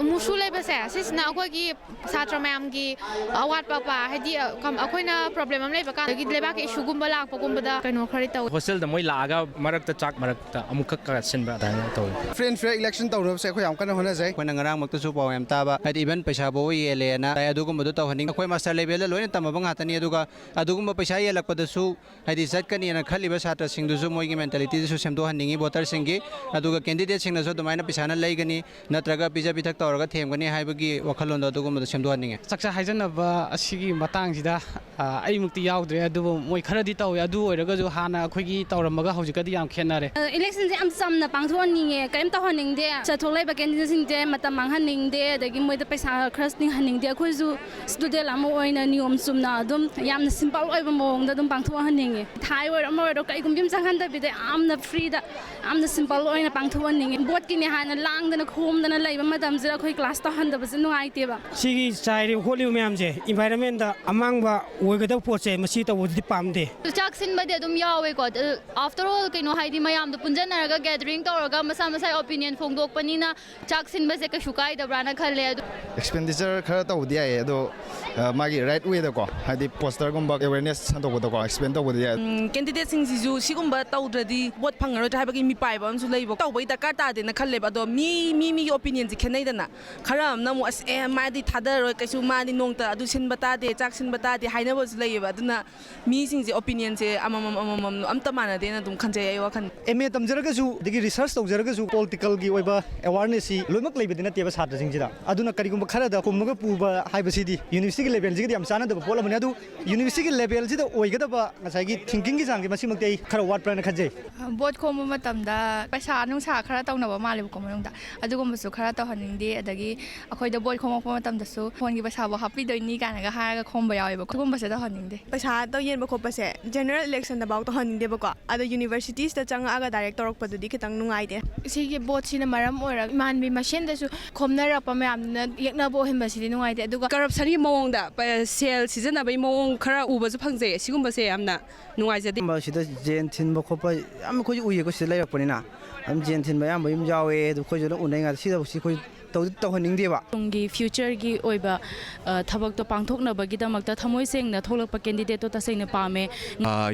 ꯃꯨꯁꯨ ꯂꯩꯕ ꯁꯦ, ꯁꯤꯁꯤꯅ ꯑꯩꯈꯣꯏꯒꯤ ꯁꯥꯇ꯭ꯔ ꯃꯌꯥꯝꯒꯤ ꯑꯋꯥꯠꯄ ꯑꯄꯥ, ꯍꯥꯏꯗꯤ, ꯑ, ꯀꯝ-, ꯑꯩꯈꯣꯏꯅ ꯄ꯭ꯔꯣꯕ꯭ꯂꯦꯝ ꯑꯃ ꯂꯩꯕ ꯀꯥꯟꯗꯒꯤ ꯂꯩꯕꯥꯛꯀꯤ ꯏꯁꯨꯒꯨꯝꯕ ꯂꯥꯛꯄꯒꯨꯝꯕꯗ ꯀꯩꯅꯣ ꯈꯔꯗꯤ ꯇꯧꯋꯤ꯫ ꯍꯣꯁꯇꯦꯜꯗ ꯃꯣꯏ ꯂꯥꯛꯑꯒ ꯃꯔꯛꯇ ꯆꯥꯛ ꯃꯔꯛꯇ ꯑꯃꯨꯛꯈꯛ ꯀꯥꯁꯤꯟꯕ ꯑꯗꯨꯃꯥꯏꯅ ꯇꯧꯋꯤ꯫ Free and fair election ꯇꯧꯅꯕꯁꯦ ꯑꯩꯈꯣꯏ ꯌꯥꯝ ꯀꯟꯅ ꯍꯣꯠꯅꯖꯩ꯫ ꯑꯩꯈꯣꯏꯅ ꯉꯔꯥꯡꯃꯛꯇꯁꯨ ꯄꯥꯎ ꯌꯥꯝ ꯇꯥꯕ, ꯍꯥꯏꯗꯤ even ꯄꯩꯁꯥ ꯐꯥꯎꯕ ꯌꯦꯜꯂꯦꯅ ꯇꯥꯏ꯫ ꯑꯗꯨꯒꯨꯝꯕꯗꯣ ꯇꯧꯍꯟꯅꯤꯡ-, ꯑꯩꯈꯣꯏ ꯃꯥꯁꯇꯔ ꯂꯦꯚꯦꯜꯗ ꯂꯣꯏꯅ ꯇꯝꯃꯕ ꯉꯥꯛꯇꯅꯤ꯫ ꯑꯗꯨꯒ ꯑꯗꯨꯒꯨꯝꯕ ꯄꯩꯁꯥ ꯌꯦꯜꯂꯛꯄꯗꯁꯨ ꯍꯥꯏꯗꯤ ꯆꯠꯀꯅꯤꯅ ꯈꯜꯂꯤꯕ ꯁꯥꯇ꯭ꯔꯁꯤꯡꯗꯨꯁꯨ ꯃꯣꯏꯒꯤ ꯃꯦꯟꯇꯦꯂꯤꯇꯤꯗꯨꯁꯨ ꯁꯦꯝꯗꯣꯛꯍꯟꯅꯤꯡꯉꯤ ꯚꯣꯇꯔꯁꯤꯡꯒꯤ꯫ ꯑꯗꯨꯒ ꯀꯦꯟꯗꯤꯗꯦꯠꯁꯤꯡꯅꯁꯨ ꯑꯗꯨꯃꯥꯏꯅ ꯄꯩꯁꯥꯅ ꯂꯩꯒꯅꯤ, ꯅꯠꯇ꯭ꯔꯒ ꯄꯤꯖ ꯄꯤꯊꯛ ꯇꯧꯔꯒ ꯊꯦꯝꯒꯅꯤ ꯍꯥꯏꯕꯒꯤ ꯋꯥꯈꯜꯂꯣꯟꯗꯣ ꯑꯗꯨꯒꯨꯝꯕꯗꯣ ꯁꯦꯝꯗꯣꯛꯍꯟꯅꯤꯡꯉꯤ꯫ ꯆꯥꯛꯆꯥ ꯍꯥꯏꯖꯅꯕ ꯑꯁꯤꯒꯤ ꯃꯇꯥꯡꯁꯤꯗ, ꯑ, ꯑꯩꯃꯨꯛꯇꯤ ꯌꯥꯎꯗ꯭ꯔꯦ, ꯑꯗꯨꯕꯨ ꯃꯣꯏ ꯈꯔꯗꯤ ꯇꯧꯋꯦ꯫ ꯑꯗꯨ ꯑꯣꯏꯔꯒꯁꯨ ꯍꯥꯟꯅ ꯑꯩꯈꯣꯏꯒꯤ ꯇꯧꯔꯝꯕꯒ ꯍꯧꯖꯤꯛꯀꯗꯤ ꯌꯥꯝ ꯈꯦꯠꯅꯔꯦ꯫ ꯑ, ꯏꯂꯦꯛꯁꯟꯁꯦ ꯌꯥꯝ ꯆꯝꯅ ꯄꯥꯡꯊꯣꯛꯍꯟꯅꯤꯡꯉꯦ, ꯀꯔꯤꯝ ꯇꯧꯍꯟꯅꯤꯡꯗꯦ꯫ ꯆꯠꯊꯣꯛꯂꯛꯏꯕ ꯀꯦꯟꯗꯤꯗꯦꯠꯁꯤꯡꯁꯦ ꯃꯇꯝ ꯃꯥꯡꯍꯟꯅꯤꯡꯗꯦ, ꯑꯗꯒꯤ ꯃꯣꯏꯗ ꯄꯩꯁꯥ ꯈꯔ ꯇꯤꯡꯍꯟꯅꯤꯡꯗꯦ꯫ ꯑꯩꯈꯣꯏꯁꯨ ꯁ꯭ꯇꯨꯗꯦꯟ ꯑꯃ ꯑꯣꯏꯅ ꯅꯤꯌꯣꯝ ꯆꯨꯝꯅ ꯑꯗꯨꯝ ꯌꯥꯝꯅ ꯁꯤꯝꯄꯜ ꯑꯣꯏꯕ ꯃꯑꯣꯡꯗ ꯑꯗꯨꯝ ꯄꯥꯡꯊꯣꯛꯍꯟꯅꯤꯡꯉꯤ꯫ ꯊꯥꯏ ꯑꯣꯏꯔꯣ ꯑꯃ ꯑꯣꯏꯔꯣ ꯀꯩꯒꯨꯝꯕ ꯑꯃ ꯆꯪꯍꯟꯗꯕꯤꯗ ꯌꯥꯝꯅ ꯐ꯭ꯔꯤꯗ, ꯌꯥꯝꯅ ꯁꯤꯝꯄꯜ ꯑꯣꯏꯅ ꯄꯥꯡꯊꯣꯛꯍꯟꯅꯤꯡꯉꯤ꯫ ꯚꯣꯠꯀꯤꯅꯦ ꯍꯥꯏꯅ ꯂꯥꯡꯗꯅ ꯈꯣꯝꯗꯅ ꯂꯩꯕ ꯃꯇꯝꯁꯤꯗ ꯑꯩꯈꯣꯏ ꯀ꯭ꯂꯥꯁ ꯇꯧꯍꯟꯗꯕꯁꯦ ꯅꯨꯡꯉꯥꯏꯇꯦꯕ꯫ ꯁꯤꯒꯤ ꯆꯥꯏꯔꯤꯕ ꯈꯣꯠꯂꯤꯕ ꯃꯌꯥꯝꯁꯦ ꯏꯟꯚꯥꯏꯔꯟꯃꯦꯟꯗ ꯑꯃꯥꯡꯕ ꯑꯣꯏꯒꯗꯕ ꯄꯣꯠꯁꯦ ꯃꯁꯤ ꯇꯧꯕꯗꯨꯗꯤ ꯄꯥꯝꯗꯦ꯫ ꯆꯥꯛ ꯁꯤꯟꯕꯗꯤ ꯑꯗꯨꯝ ꯌꯥꯎꯋꯦꯀꯣ꯫ ꯑꯗ, after all, ꯀꯩꯅꯣ ꯍꯥꯏꯗꯤ ꯃꯌꯥꯝꯗꯣ ꯄꯨꯟꯖꯟꯅꯔꯒ ꯒꯦꯗꯔꯤꯡ ꯇꯧꯔꯒ ꯃꯁꯥ ꯃꯁꯥꯒꯤ ꯑꯣꯄꯤꯅꯤꯌꯟ ꯐꯣꯡꯗꯣꯛꯄꯅꯤꯅ ꯆꯥꯛ ꯁꯤꯟꯕꯁꯦ ꯀꯩꯁꯨ ꯀꯥꯏꯗꯕ꯭ꯔꯥꯅ ꯈꯜꯂꯦ꯫ ꯑꯗꯨ ꯑꯦꯛꯁꯄꯦꯟꯗꯤꯆꯔ ꯈꯔ ꯇꯧꯕꯗꯤ ꯌꯥꯏꯌꯦ, ꯑꯗꯣ, ꯑ, ꯃꯥꯒꯤ ꯔꯥꯏꯠ ꯋꯦꯗꯀꯣ, ꯍꯥꯏꯗꯤ ꯄꯣꯁꯇꯔꯒꯨꯝꯕ ꯑꯦꯋꯦꯔꯅꯦꯁ ꯁꯟꯗꯣꯛꯄꯗꯀꯣ ꯑꯦꯛꯁꯄꯦꯟ ꯇꯧꯕꯗꯤ ꯌꯥꯏ꯫ ꯎꯝ, ꯀꯦꯟꯗꯤꯗꯦꯠꯁꯤꯡꯁꯤꯁꯨ ꯁꯤꯒꯨꯝꯕ ꯇꯧꯗ꯭ꯔꯗꯤ ꯚꯣꯠ ꯐꯪꯉꯔꯣꯏꯗ꯭ꯔꯥ ꯍꯥꯏꯕꯒꯤ ꯃꯤꯄꯥꯏꯕ ꯑꯃꯁꯨ ꯂꯩꯕ, ꯇꯧꯕꯒꯤ ꯗꯔꯀꯥꯔ ꯇꯥꯗꯦꯅ ꯈꯜꯂꯦꯕ꯫ ꯑꯗꯣ ꯃꯤ, ꯃꯤ, ꯃꯤꯒꯤ ꯑꯣꯄꯤꯅꯤꯌꯟꯁꯤ ꯈꯦꯠꯅꯩꯗꯅ꯫ ꯈꯔ ꯑꯃꯅ ꯑꯃꯨꯛ, "ꯑꯁ, ꯑꯦ, ꯃꯥꯗꯤ ꯊꯥꯗꯔꯔꯣꯏ, ꯀꯩꯁꯨ ꯃꯥꯗꯤ ꯅꯣꯡꯇ ꯑꯗꯨ ꯁꯤꯟꯕ ꯇꯥꯗꯦ, ꯆꯥꯛ ꯁꯤꯟꯕ ꯇꯥꯗꯦ" ꯍꯥꯏꯅꯕꯁꯨ ꯂꯩꯌꯦꯕ꯫ ꯑꯗꯨꯅ ꯃꯤꯁꯤꯡꯁꯦ ꯑꯣꯄꯤꯅꯤꯌꯟꯁꯦ ꯑꯃꯃꯝ, ꯑꯃꯃꯝ ꯑꯝꯇ ꯃꯥꯟꯅꯗꯦꯅ ꯑꯗꯨꯝ ꯈꯟꯖꯩ ꯑꯩ ꯋꯥꯈꯜ꯫ ꯑꯦꯝ ꯑꯦ ꯇꯝꯖꯔꯒꯁꯨ, ꯑꯗꯒꯤ ꯔꯤꯁꯔꯁ ꯇꯧꯖꯔꯒꯁꯨ, ꯄꯣꯂꯤꯇꯤꯀꯦꯜꯒꯤ ꯑꯣꯏꯕ ꯑꯦꯋꯥꯔꯅꯦꯁꯁꯤ ꯂꯣꯏꯅꯃꯛ ꯂꯩꯕꯗꯤ ꯅꯠꯇꯦꯕ ꯁꯥꯇ꯭ꯔꯁꯤꯡꯁꯤꯗ꯫ ꯑꯗꯨꯅ ꯀꯔꯤꯒꯨꯝꯕ ꯈꯔꯗ ꯈꯨꯝꯃꯒ ꯄꯨꯕ ꯍꯥꯏꯕꯁꯤꯗꯤ ꯌꯨꯅꯤꯚꯔꯁꯤꯇꯤꯒꯤ ꯂꯦꯚꯦꯜꯁꯤꯒꯗꯤ ꯌꯥꯝ ꯆꯥꯟꯅꯗꯕ ꯄꯣꯠ ꯑꯃꯅꯤ꯫ ꯑꯗꯨ ꯌꯨꯅꯤꯚꯔꯁꯤꯇꯤꯒꯤ ꯂꯦꯚꯦꯜꯁꯤꯗ ꯑꯣꯏꯒꯗꯕ ꯉꯁꯥꯏꯒꯤ ꯊꯤꯡꯀꯤꯡꯒꯤ ꯆꯥꯡꯁꯦ ꯃꯁꯤꯃꯛꯇꯤ ꯑꯩ ꯈꯔ ꯋꯥꯠꯄ꯭ꯔꯥꯅ ꯈꯟꯖꯩ꯫ ꯚꯣꯠ ꯈꯣꯝꯕ ꯃꯇꯝꯗ ꯄꯩꯁꯥ ꯅꯨꯡꯁꯥ ꯈꯔ ꯇꯧꯅꯕ ꯃꯥꯜꯂꯦꯕꯀꯣ ꯃꯅꯨꯡꯗ꯫ ꯑꯗꯨꯒꯨꯝꯕꯁꯨ ꯈꯔ ꯇꯧꯍꯟꯅꯤꯡꯗꯦ꯫ ꯑꯗꯒꯤ ꯑꯩꯈꯣꯏꯗ ꯚꯣꯠ ꯈꯣꯝꯃꯛꯄ ꯃꯇꯝꯗꯁꯨ ꯐꯣꯟꯒꯤ ꯄꯩꯁꯥꯐꯥꯎ ꯍꯥꯞꯄꯤꯗꯣꯏꯅꯤ ꯀꯥꯏꯅꯒ ꯍꯥꯏꯔꯒ ꯈꯣꯝꯕ ꯌꯥꯎꯋꯦꯕꯀꯣ꯫ ꯑꯗꯨꯒꯨꯝꯕꯁꯦ ꯇꯧꯍꯟꯅꯤꯡꯗꯦ꯫ ꯄꯩꯁꯥ ꯇꯧ ꯌꯦꯟꯕ ꯈꯣꯠꯄꯁꯦ ꯖꯦꯅꯔꯦꯜ ꯏꯂꯦꯛꯁꯟꯗꯐꯥꯎ ꯇꯧꯍꯟꯅꯤꯡꯗꯦꯕꯀꯣ꯫ ꯑꯗꯣ ꯌꯨꯅꯤꯚꯔꯁꯤꯇꯤꯁꯇ ꯆꯪꯉꯛꯑꯒ ꯗꯥꯏꯔꯦꯛ ꯇꯧꯔꯛꯄꯗꯨꯗꯤ ꯈꯤꯇꯪ ꯅꯨꯡꯉꯥꯏꯇꯦ꯫ ꯁꯤꯒꯤ ꯚꯣꯠꯁꯤꯅ ꯃꯔꯝ ꯑꯣꯏꯔꯒ ꯏꯃꯥꯟꯕꯤ ꯃꯁꯦꯟꯗꯁꯨ ꯈꯣꯝꯅꯔꯛꯄ ꯃꯌꯥꯝꯗꯨꯅ ꯌꯦꯛꯅꯕ ꯑꯣꯏꯍꯟꯕꯁꯤꯗꯤ ꯅꯨꯡꯉꯥꯏꯇꯦ꯫ ꯑꯗꯨꯒ ꯀꯔꯞꯁꯟꯒꯤ ꯃꯑꯣꯡꯗ, ꯄ-, ꯁꯦꯜ ꯁꯤꯖꯤꯟꯅꯕꯒꯤ ꯃꯑꯣꯡ ꯈꯔ ꯎꯕꯁꯨ ꯐꯪꯖꯩ꯫ ꯁꯤꯒꯨꯝꯕꯁꯦ ꯌꯥꯝꯅ ꯅꯨꯡꯉꯥꯏꯖꯗꯦ꯫ ꯁꯤꯗ ꯖꯦꯟ ꯊꯤꯟꯕ ꯈꯣꯠꯄ ꯌꯥꯝ ꯑꯩꯈꯣꯏꯁꯨ ꯎꯏꯌꯦꯀꯣ, ꯁꯤꯗ ꯂꯩꯔꯛꯄꯅꯤꯅ꯫ ꯑꯗꯨꯝ ꯖꯦꯟ ꯊꯤꯟꯕ ꯑꯌꯥꯝꯕ ꯑꯗꯨꯝ ꯌꯥꯎꯋꯦ꯫ ꯑꯗꯨ ꯑꯩꯈꯣꯏꯁꯨ ꯑꯗꯨꯝ ꯎꯅꯩ ꯉꯥꯛꯇ꯫ ꯁꯤꯗ ꯁꯤ ꯑꯩꯈꯣꯏ ꯇꯧꯗꯤ ꯇꯧꯍꯟꯅꯤꯡꯗꯦꯕ꯫ ꯇꯨꯡꯒꯤ ꯐ꯭ꯌꯨꯆꯔꯒꯤ ꯑꯣꯏꯕ ꯑ, ꯊꯕꯛꯇꯣ ꯄꯥꯡꯊꯣꯛꯅꯕꯒꯤꯗꯃꯛꯇ ꯊꯃꯣꯏ ꯁꯦꯡꯅ ꯊꯣꯛꯂꯛꯄ ꯀꯦꯟꯗꯤꯗꯦꯠꯇꯣ ꯇꯁꯦꯡꯅ ꯄꯥꯝꯃꯦ꯫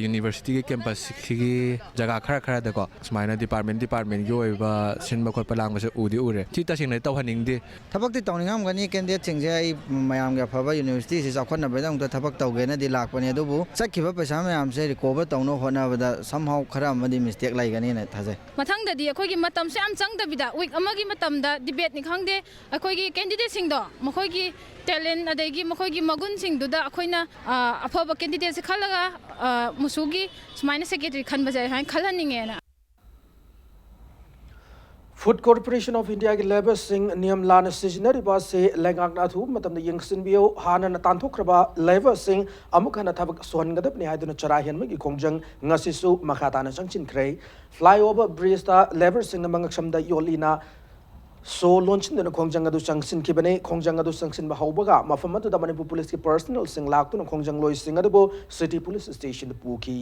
ꯌꯨꯅꯤꯚꯔꯁꯤꯇꯤꯒꯤ ꯀꯦꯝꯄꯁꯁꯤꯒꯤ ꯖꯒꯥ ꯈꯔ ꯈꯔꯗꯀꯣ ꯁꯨꯃꯥꯏꯅ ꯗꯤꯄꯥꯔꯠꯃꯦꯟ ꯗꯤꯄꯥꯔꯠꯃꯦꯟꯒꯤ ꯑꯣꯏꯕ ꯁꯤꯟꯕ ꯈꯣꯠꯄ ꯂꯥꯡꯕꯁꯦ ꯎꯗꯤ ꯎꯔꯦ꯫ ꯁꯤ ꯇꯁꯦꯡꯅꯗꯤ ꯇꯧꯍꯟꯅꯤꯡꯗꯦ꯫ ꯊꯕꯛꯇꯤ ꯇꯧꯅꯤꯡꯉꯝꯒꯅꯤ ꯀꯦꯟꯗꯤꯗꯦꯠꯁꯤꯡꯁꯦ꯫ ꯑꯩ ꯃꯌꯥꯝꯒꯤ ꯑꯐꯕ ꯌꯨꯅꯤꯚꯔꯁꯤꯇꯤꯁꯤ ꯆꯥꯎꯈꯠꯅꯕꯒꯤꯗꯃꯛꯇ ꯊꯕꯛ ꯇꯧꯒꯦꯅꯗꯤ ꯂꯥꯛꯄꯅꯦ, ꯑꯗꯨꯕꯨ ꯆꯠꯈꯤꯕ ꯄꯩꯁꯥ ꯃꯌꯥꯝꯁꯦ ꯔꯤꯀꯣꯚꯔ ꯇꯧꯅꯕ ꯍꯣꯠꯅꯕꯗ somehow ꯈꯔ ꯑꯃꯗꯤ ꯃꯤꯁꯇꯦꯛ ꯂꯩꯒꯅꯤꯅ ꯊꯥꯖꯩ꯫ ꯃꯊꯪꯗꯗꯤ ꯑꯩꯈꯣꯏꯒꯤ ꯃꯇꯝꯁꯨ ꯌꯥꯝ ꯆꯪꯗꯕꯤꯗ ꯋꯤꯛ ꯑꯃꯒꯤ ꯃꯇꯝꯗ ꯗꯤꯕꯦꯠꯅꯤ ꯈꯪꯗꯦ, ꯑꯩꯈꯣꯏꯒꯤ ꯀꯦꯟꯗꯤꯗꯦꯠꯁꯤꯡꯗꯣ ꯃꯈꯣꯏꯒꯤ ꯇꯦꯂꯦꯟ ꯑꯗꯒꯤ ꯃꯈꯣꯏꯒꯤ ꯃꯒꯨꯟꯁꯤꯡꯗꯨꯗ ꯑꯩꯈꯣꯏꯅ ꯑ, ꯑꯐꯕ ꯀꯦꯟꯗꯤꯗꯦꯠꯁꯦ ꯈꯜꯂꯒ ꯑ, ꯃꯨꯁꯨꯒꯤ ꯁꯨꯃꯥꯏꯅ ꯁꯦꯀ꯭ꯔꯦꯇꯔꯤ ꯈꯟꯕꯁꯦ ꯑꯩ ꯁꯨꯃꯥꯏꯅ ꯈꯜꯍꯟꯅꯤꯡꯉꯦꯅ꯫ Food Corporation of Indiaꯒꯤ ꯂꯩꯕꯔꯁꯤꯡ ꯅꯤꯌꯝ ꯂꯥꯟꯅ ꯁꯤꯖꯤꯟꯅꯔꯤꯕ ꯑꯁꯤ ꯂꯩꯉꯥꯛꯅ ꯑꯊꯨꯕ ꯃꯇꯝꯗ ꯌꯦꯡꯁꯤꯟꯕꯤꯌꯨ꯫ ꯍꯥꯟꯅꯅ ꯇꯥꯟꯊꯣꯛꯈ꯭ꯔꯕ ꯂꯩꯕꯔꯁꯤꯡ ꯑꯃꯨꯛ ꯍꯟꯅ ꯊꯕꯛ ꯁꯨꯍꯟꯒꯗꯕꯅꯤ ꯍꯥꯏꯗꯨꯅ ꯆꯔꯥ ꯍꯦꯟꯕꯒꯤ ꯈꯣꯡꯖꯪ ꯉꯁꯤꯁꯨ ꯃꯈꯥ ꯇꯥꯅ ꯆꯪꯁꯤꯟꯈ꯭ꯔꯦ꯫ ꯐ꯭ꯂꯥꯏꯑꯣꯚꯔ ꯕ꯭ꯔꯤꯖꯇ ꯂꯩꯕꯔꯁꯤꯡꯅ ꯃꯉꯛꯁꯝꯗ ꯌꯣꯠꯂꯤꯅ ꯁꯣ ꯂꯣꯟꯁꯤꯟꯗꯨꯅ ꯈꯣꯡꯖꯪ ꯑꯗꯨ ꯆꯪꯁꯤꯟꯈꯤꯕꯅꯤ꯫ ꯈꯣꯡꯖꯪ ꯑꯗꯨ ꯆꯪꯁꯤꯟꯕ ꯍꯧꯕꯒ ꯃꯐꯝ ꯑꯗꯨꯗ ꯃꯅꯤꯄꯨꯔ ꯄꯨꯂꯤꯁꯀꯤ ꯄꯔꯁꯅꯦꯜꯁꯤꯡ ꯂꯥꯛꯇꯨꯅ ꯈꯣꯡꯖꯪ ꯂꯣꯏꯁꯤꯡ ꯑꯗꯨꯕꯨ ꯁꯤꯇꯤ ꯄꯨꯂꯤꯁ ꯁ꯭ꯇꯦꯁꯟꯗ ꯄꯨꯈꯤ꯫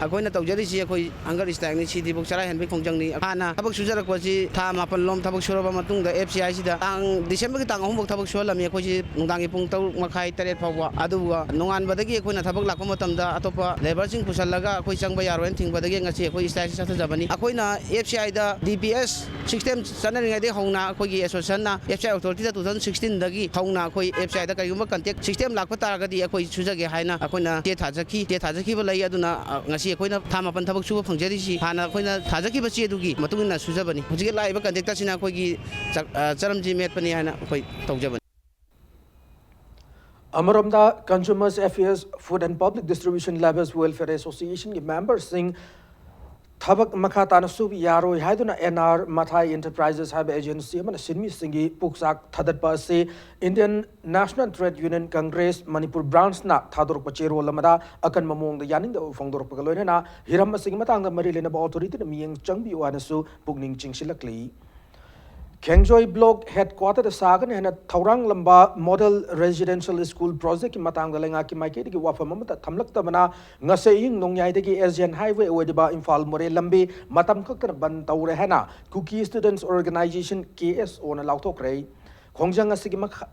ꯑꯩꯈꯣꯏꯅ ꯇꯧꯖꯔꯤꯁꯤ ꯑꯩꯈꯣꯏ ꯍꯪꯒꯔ ꯁ꯭ꯇ꯭ꯔꯥꯏꯛꯅꯤ, ꯁꯤꯗꯤꯐꯥꯎ ꯆꯔꯥ ꯍꯦꯟꯕꯒꯤ ꯈꯣꯡꯖꯪꯅꯤ꯫ ꯍꯥꯟꯅ ꯊꯕꯛ ꯁꯨꯖꯔꯛꯄꯁꯤ ꯊꯥ ꯃꯥꯄꯟ ꯂꯣꯝ ꯊꯕꯛ ꯁꯨꯔꯕ ꯃꯇꯨꯡꯗ ꯑꯦꯐ ꯁꯤ ꯑꯥꯏꯁꯤꯗ ꯇꯥꯡ ꯗꯤꯁꯦꯝꯕꯔꯒꯤ ꯇꯥꯡ ꯑꯍꯨꯝꯐꯥꯎ ꯊꯕꯛ ꯁꯨꯍꯜꯂꯝꯃꯤ ꯑꯩꯈꯣꯏꯁꯤ ꯅꯨꯡꯗꯥꯡꯒꯤ ꯄꯨꯡ ꯇꯔꯨꯛ ꯃꯈꯥꯏ ꯇꯔꯦꯠ ꯐꯥꯎꯕ꯫ ꯑꯗꯨꯒ ꯅꯣꯡꯉꯥꯟꯕꯗꯒꯤ ꯑꯩꯈꯣꯏꯅ ꯊꯕꯛ ꯂꯥꯛꯄ ꯃꯇꯝꯗ ꯑꯇꯣꯞꯄ ꯂꯦꯕꯔꯁꯤꯡ ꯄꯨꯁꯜꯂꯒ ꯑꯩꯈꯣꯏ ꯆꯪꯕ ꯌꯥꯔꯣꯏꯅ ꯊꯤꯡꯕꯗꯒꯤ ꯉꯁꯤ ꯑꯩꯈꯣꯏ ꯁ꯭ꯇ꯭ꯔꯥꯏꯛꯁꯤ ꯆꯠꯊꯖꯕꯅꯤ꯫ ꯑꯩꯈꯣꯏꯅ ꯑꯦꯐ ꯁꯤ ꯑꯥꯏꯗ ꯗꯤ ꯄꯤ ꯑꯦꯁ ꯁꯤꯁꯇꯦꯝ ꯆꯠꯅꯔꯤꯉꯩꯗꯒꯤ ꯍꯧꯅ ꯑꯩꯈꯣꯏꯒꯤ ꯑꯦꯁꯣꯁꯤꯌꯦꯁꯟꯅ F C I ꯑꯣꯊꯣꯔꯤꯇꯤꯗ two thousand ꯁꯤꯛꯁꯇꯤꯟꯗꯒꯤ ꯍꯧꯅ ꯑꯩꯈꯣꯏ ꯑꯦꯐ ꯁꯤ ꯑꯥꯏꯗ ꯀꯔꯤꯒꯨꯝꯕ ꯀꯟꯇꯦꯛ ꯁꯤꯁꯇꯦꯝ ꯂꯥꯛꯄ ꯇꯥꯔꯒꯗꯤ ꯑꯩꯈꯣꯏ ꯁꯨꯖꯒꯦ ꯍꯥꯏꯅ ꯑꯩꯈꯣꯏꯅ ꯆꯦ ꯊꯥꯖꯈꯤ꯫ ꯆꯦ ꯊꯥꯖꯈꯤꯕ ꯂꯩ꯫ ꯑꯗꯨꯅ, ꯑ, ꯉꯁꯤ ꯑꯩꯈꯣꯏꯅ ꯊꯥ ꯃꯥꯄꯟ ꯊꯕꯛ ꯁꯨꯕ ꯐꯪꯖꯔꯤꯁꯤ ꯍꯥꯟꯅ ꯑꯩꯈꯣꯏꯅ ꯊꯥꯖꯈꯤꯕ ꯆꯦꯗꯨꯒꯤ ꯃꯇꯨꯡ ꯏꯟꯅ ꯁꯨꯖꯕꯅꯤ꯫ ꯍꯧꯖꯤꯛꯀꯤ ꯂꯥꯛꯏꯕ ꯀꯟꯇꯦꯛꯇꯔꯁꯤꯅ ꯑꯩꯈꯣꯏꯒꯤ ꯆ-, ꯑ, ꯆꯔꯝꯁꯤ ꯃꯦꯠꯄꯅꯤ ꯍꯥꯏꯅ ꯑꯩꯈꯣꯏ ꯇꯧꯖꯕꯅꯤ꯫ ꯑꯃꯔꯣꯝꯗ, Consumers Affairs, Food and Public Distribution Labourers Welfare Associationꯒꯤ ꯃꯦꯝꯕꯔꯁꯤꯡ ꯊꯕꯛ ꯃꯈꯥ ꯇꯥꯅ ꯁꯨꯕ ꯌꯥꯔꯣꯏ ꯍꯥꯏꯗꯨꯅ ꯑꯦꯟ ꯑꯥꯔ ꯃꯊꯥꯏ ꯏꯟꯇꯔꯄ꯭ꯔꯥꯏꯖꯦꯁ ꯍꯥꯏꯕ ꯑꯦꯖꯦꯟꯁꯤ ꯑꯃꯅ ꯁꯤꯟꯃꯤꯁꯤꯡꯒꯤ ꯄꯨꯛꯆꯥꯛ ꯊꯥꯗꯠꯄ ꯑꯁꯤ Indian National Trade Union Congress Manipur ꯕ꯭ꯔꯥꯟꯁꯅ ꯊꯥꯗꯣꯔꯛꯄ ꯆꯦꯔꯣꯜ ꯑꯃꯗ ꯑꯀꯟꯕ ꯃꯑꯣꯡꯗ ꯌꯥꯅꯤꯡꯗꯕ ꯐꯣꯡꯗꯣꯔꯛꯄꯒ ꯂꯣꯏꯅꯅ ꯍꯤꯔꯝ ꯑꯁꯤꯒꯤ ꯃꯇꯥꯡꯗ ꯃꯔꯤ ꯂꯩꯅꯕ ꯑꯣꯊꯣꯔꯤꯇꯤꯅ ꯃꯤꯠꯌꯦꯡ ꯆꯪꯕꯤꯌꯨ ꯍꯥꯏꯅꯁꯨ ꯄꯨꯛꯅꯤꯡ ꯆꯤꯡꯁꯤꯜꯂꯛꯂꯤ꯫ ꯈꯦꯡꯖꯣꯏ ꯕ꯭ꯂꯣꯛ ꯍꯦꯗꯀ꯭ꯋꯥꯇꯔꯗ ꯁꯥꯒꯅꯤ ꯍꯥꯏꯅ ꯊꯧꯔꯥꯡꯂꯝꯕ ꯃꯣꯗꯦꯜ ꯔꯦꯁꯤꯗꯦꯟꯁꯤꯌꯦꯜ ꯁ꯭ꯀꯨꯜ ꯄ꯭ꯔꯣꯖꯦꯛꯀꯤ ꯃꯇꯥꯡꯗ ꯂꯩꯉꯥꯛꯀꯤ ꯃꯥꯏꯀꯩꯗꯒꯤ ꯋꯥꯐꯝ ꯑꯃꯠꯇ ꯊꯝꯂꯛꯇꯕꯅ ꯉꯁꯤ ꯑꯍꯤꯡ ꯅꯣꯡꯌꯥꯏꯗꯒꯤ ꯑꯦꯁꯤꯌꯥꯟ ꯍꯥꯏꯋꯦ ꯑꯣꯏꯔꯤꯕ ꯏꯝꯐꯥꯜ ꯃꯣꯔꯦ ꯂꯝꯕꯤ ꯃꯇꯝ ꯈꯛꯇꯅ ꯕꯟ ꯇꯧꯔꯦ ꯍꯥꯏꯅ ꯀꯨꯀꯤ ꯁ꯭ꯇꯨꯗꯦꯟꯠꯁ ꯑꯣꯔꯒꯅꯥꯏꯖꯦꯁꯟ, ꯀꯦ ꯑꯦꯁ ꯑꯣꯅ ꯂꯥꯎꯊꯣꯛꯈ꯭ꯔꯦ꯫ ꯈꯣꯡꯖꯪ ꯑꯁꯤꯒꯤ ꯃꯈ-,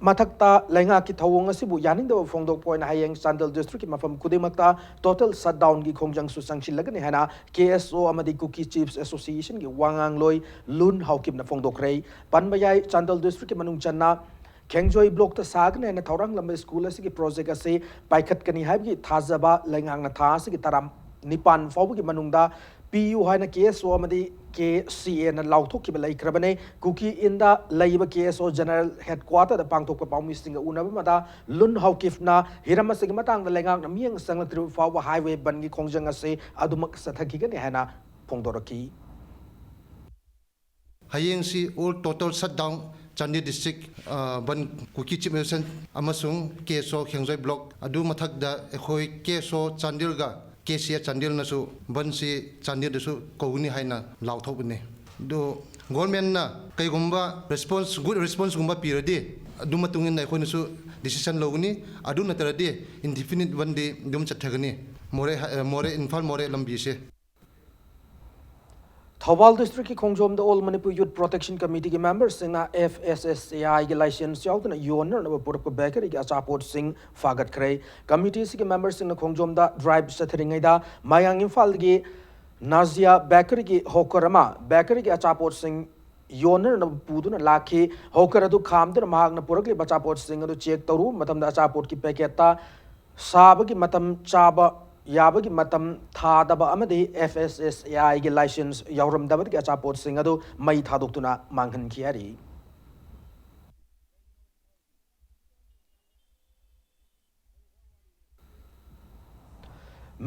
ꯃꯊꯛꯇ ꯂꯩꯉꯥꯛꯀꯤ ꯊꯧꯑꯣꯡ ꯑꯁꯤꯕꯨ ꯌꯥꯅꯤꯡꯗꯕ ꯐꯣꯡꯗꯣꯛꯄ ꯑꯣꯏꯅ ꯍꯌꯦꯡ ꯆꯥꯟꯗꯦꯜ ꯗꯤꯁꯇ꯭ꯔꯤꯛꯀꯤ ꯃꯐꯝ ꯈꯨꯗꯤꯡꯃꯛꯇ ꯇꯣꯇꯦꯜ ꯁꯠꯗꯥꯎꯟꯒꯤ ꯈꯣꯡꯖꯪꯁꯨ ꯆꯪꯁꯤꯜꯂꯒꯅꯤ ꯍꯥꯏꯅ ꯀꯦ ꯑꯦꯁ ꯑꯣ ꯑꯃꯗꯤ ꯀꯨꯀꯤ ꯆꯤꯐꯁ ꯑꯦꯁꯣꯁꯤꯌꯦꯁꯟꯒꯤ ꯋꯥꯉꯥꯡꯂꯣꯏ ꯂꯨꯟ ꯍꯥꯎꯀꯤꯞꯅ ꯐꯣꯡꯗꯣꯛꯈ꯭ꯔꯦ꯫ ꯄꯟꯕ ꯌꯥꯏ, ꯆꯥꯟꯗꯦꯜ ꯗꯤꯁꯇ꯭ꯔꯤꯛꯀꯤ ꯃꯅꯨꯡ ꯆꯟꯅ ꯈꯦꯡꯖꯣꯏ ꯕ꯭ꯂꯣꯛꯇ ꯁꯥꯒꯅꯤ ꯍꯥꯏꯅ ꯊꯧꯔꯥꯡꯂꯝꯕ ꯁ꯭ꯀꯨꯜ ꯑꯁꯤꯒꯤ ꯄ꯭ꯔꯣꯖꯦꯛ ꯑꯁꯤ ꯄꯥꯏꯈꯠꯀꯅꯤ ꯍꯥꯏꯕꯒꯤ ꯊꯥꯖꯕ ꯂꯩꯉꯥꯛꯅ ꯊꯥ ꯑꯁꯤꯒꯤ ꯇꯔꯥ ꯅꯤꯄꯥꯟ ꯐꯥꯎꯕꯒꯤ ꯃꯅꯨꯡꯗ ꯄꯤꯌꯨ ꯍꯥꯏꯅ ꯀꯦ ꯑꯦꯁ ꯑꯣ ꯑꯃꯗꯤ ꯀꯦ ꯁꯤ ꯑꯦꯅ ꯂꯥꯎꯊꯣꯛꯈꯤꯕ ꯂꯩꯈ꯭ꯔꯕꯅꯤ꯫ ꯀꯨꯀꯤ ꯏꯟꯗ ꯂꯩꯕ ꯀꯦ ꯑꯦꯁ ꯑꯣ ꯖꯦꯅꯔꯦꯜ ꯍꯦꯗꯀ꯭ꯋꯥꯇꯔꯗ ꯄꯥꯡꯊꯣꯛꯄ ꯄꯥꯎꯃꯤꯁꯤꯡꯒ ꯎꯅꯕ ꯑꯃꯗ ꯂꯨꯟ ꯍꯥꯎꯀꯤꯞꯅ ꯍꯤꯔꯝ ꯑꯁꯤꯒꯤ ꯃꯇꯥꯡꯗ ꯂꯩꯉꯥꯛꯅ ꯃꯤꯠꯌꯦꯡ ꯆꯪꯂꯛꯇ꯭ꯔꯤꯕ ꯐꯥꯎꯕ ꯍꯥꯏꯋꯦ ꯕꯟꯒꯤ ꯈꯣꯡꯖꯪ ꯑꯁꯤ ꯑꯗꯨꯃꯛ ꯆꯠꯊꯈꯤꯒꯅꯤ ꯍꯥꯏꯅ ꯐꯣꯡꯗꯣꯔꯛꯈꯤ꯫ ꯍꯌꯦꯡꯁꯤ all total shutdown Chandel district, ꯑ, ꯕꯟ ꯀꯨꯀꯤ ꯆꯤꯐ ꯃꯤꯅꯤꯁꯇꯔ ꯑꯃꯁꯨꯡ ꯀꯦ ꯑꯦꯁ ꯑꯣ ꯈꯦꯡꯖꯣꯏ ꯕ꯭ꯂꯣꯛ, ꯑꯗꯨ ꯃꯊꯛꯇ ꯑꯩꯈꯣꯏ ꯀꯦ ꯑꯦꯁ ꯑꯣ ꯆꯥꯟꯗꯦꯜꯒ ꯀꯦ ꯁꯤ ꯑꯦ ꯆꯥꯟꯗꯦꯜꯅꯁꯨ ꯕꯟꯁꯤ ꯆꯥꯟꯗꯦꯜꯗꯁꯨ ꯀꯧꯒꯅꯤ ꯍꯥꯏꯅ ꯂꯥꯎꯊꯣꯛꯄꯅꯤ꯫ ꯑꯗꯨ ꯒꯣꯔꯃꯦꯟꯅ ꯀꯩꯒꯨꯝꯕ ꯔꯦꯁꯄꯣꯟꯁ, ꯒꯨꯗ ꯔꯦꯁꯄꯣꯟꯁꯒꯨꯝꯕ ꯄꯤꯔꯗꯤ ꯑꯗꯨ ꯃꯇꯨꯡ ꯏꯟꯅ ꯑꯩꯈꯣꯏꯅꯁꯨ ꯗꯤꯁꯤꯖꯟ ꯂꯧꯒꯅꯤ꯫ ꯑꯗꯨ ꯅꯠꯇ꯭ꯔꯗꯤ ꯏꯟꯗꯤꯐꯤꯅꯤꯠ ꯕꯟꯗꯤ ꯑꯗꯨꯝ ꯆꯠꯊꯒꯅꯤ꯫ ꯃꯣꯔꯦ, ꯑ, ꯃꯣꯔꯦ, ꯏꯝꯐꯥꯜ ꯃꯣꯔꯦ ꯂꯝꯕꯤꯁꯦ꯫ ꯊꯧꯕꯥꯜ ꯗꯤꯁꯇ꯭ꯔꯤꯛꯀꯤ ꯈꯣꯡꯖꯣꯝꯗ All Manipur Youth Protection Committeeꯒꯤ ꯃꯦꯝꯕꯔꯁꯤꯡꯅ ꯑꯦꯐ ꯑꯦꯁ ꯑꯦꯁ ꯑꯦ ꯑꯥꯏꯒꯤ ꯂꯥꯏꯁꯦꯟꯁ ꯌꯥꯎꯗꯅ ꯌꯣꯟꯅꯅꯕ ꯄꯨꯔꯛꯄ ꯕꯦꯀꯔꯤꯒꯤ ꯑꯆꯥꯄꯣꯠꯁꯤꯡ ꯐꯥꯒꯠꯈ꯭ꯔꯦ꯫ ꯀꯃꯤꯇꯤ ꯑꯁꯤꯒꯤ ꯃꯦꯝꯕꯔꯁꯤꯡꯅ ꯈꯣꯡꯖꯣꯝꯗ ꯗ꯭ꯔꯥꯏꯚ ꯆꯠꯊꯔꯤꯉꯩꯗ ꯃꯌꯥꯡ ꯏꯝꯐꯥꯜꯗꯒꯤ ꯅꯥꯖꯤꯌꯥ ꯕꯦꯀꯔꯤꯒꯤ ꯍꯣꯀꯔ ꯑꯃ ꯕꯦꯀꯔꯤꯒꯤ ꯑꯆꯥꯄꯣꯠꯁꯤꯡ ꯌꯣꯟꯅꯅꯕ ꯄꯨꯗꯨꯅ ꯂꯥꯛꯈꯤ꯫ ꯍꯣꯀꯔ ꯑꯗꯨ ꯈꯥꯝꯗꯨꯅ ꯃꯍꯥꯛꯅ ꯄꯨꯔꯛꯂꯤꯕ ꯑꯆꯥꯄꯣꯠꯁꯤꯡ ꯑꯗꯨ ꯆꯦꯛ ꯇꯧꯔꯨꯕ ꯃꯇꯝꯗ ꯑꯆꯥꯄꯣꯠꯀꯤ ꯄꯦꯀꯦꯠꯇ ꯁꯥꯕꯒꯤ ꯃꯇꯝ, ꯆꯥꯕ ꯌꯥꯕꯒꯤ ꯃꯇꯝ ꯊꯥꯗꯕ ꯑꯃꯗꯤ ꯑꯦꯐ ꯑꯦꯁ ꯑꯦꯁ ꯑꯦ ꯑꯥꯏꯒꯤ ꯂꯥꯏꯁꯦꯟꯁ ꯌꯥꯎꯔꯝꯗꯕꯗꯒꯤ ꯑꯆꯥꯄꯣꯠꯁꯤꯡ ꯑꯗꯨ ꯃꯩ ꯊꯥꯗꯣꯛꯇꯨꯅ ꯃꯥꯡꯍꯟꯈꯤ ꯍꯥꯏꯔꯤ꯫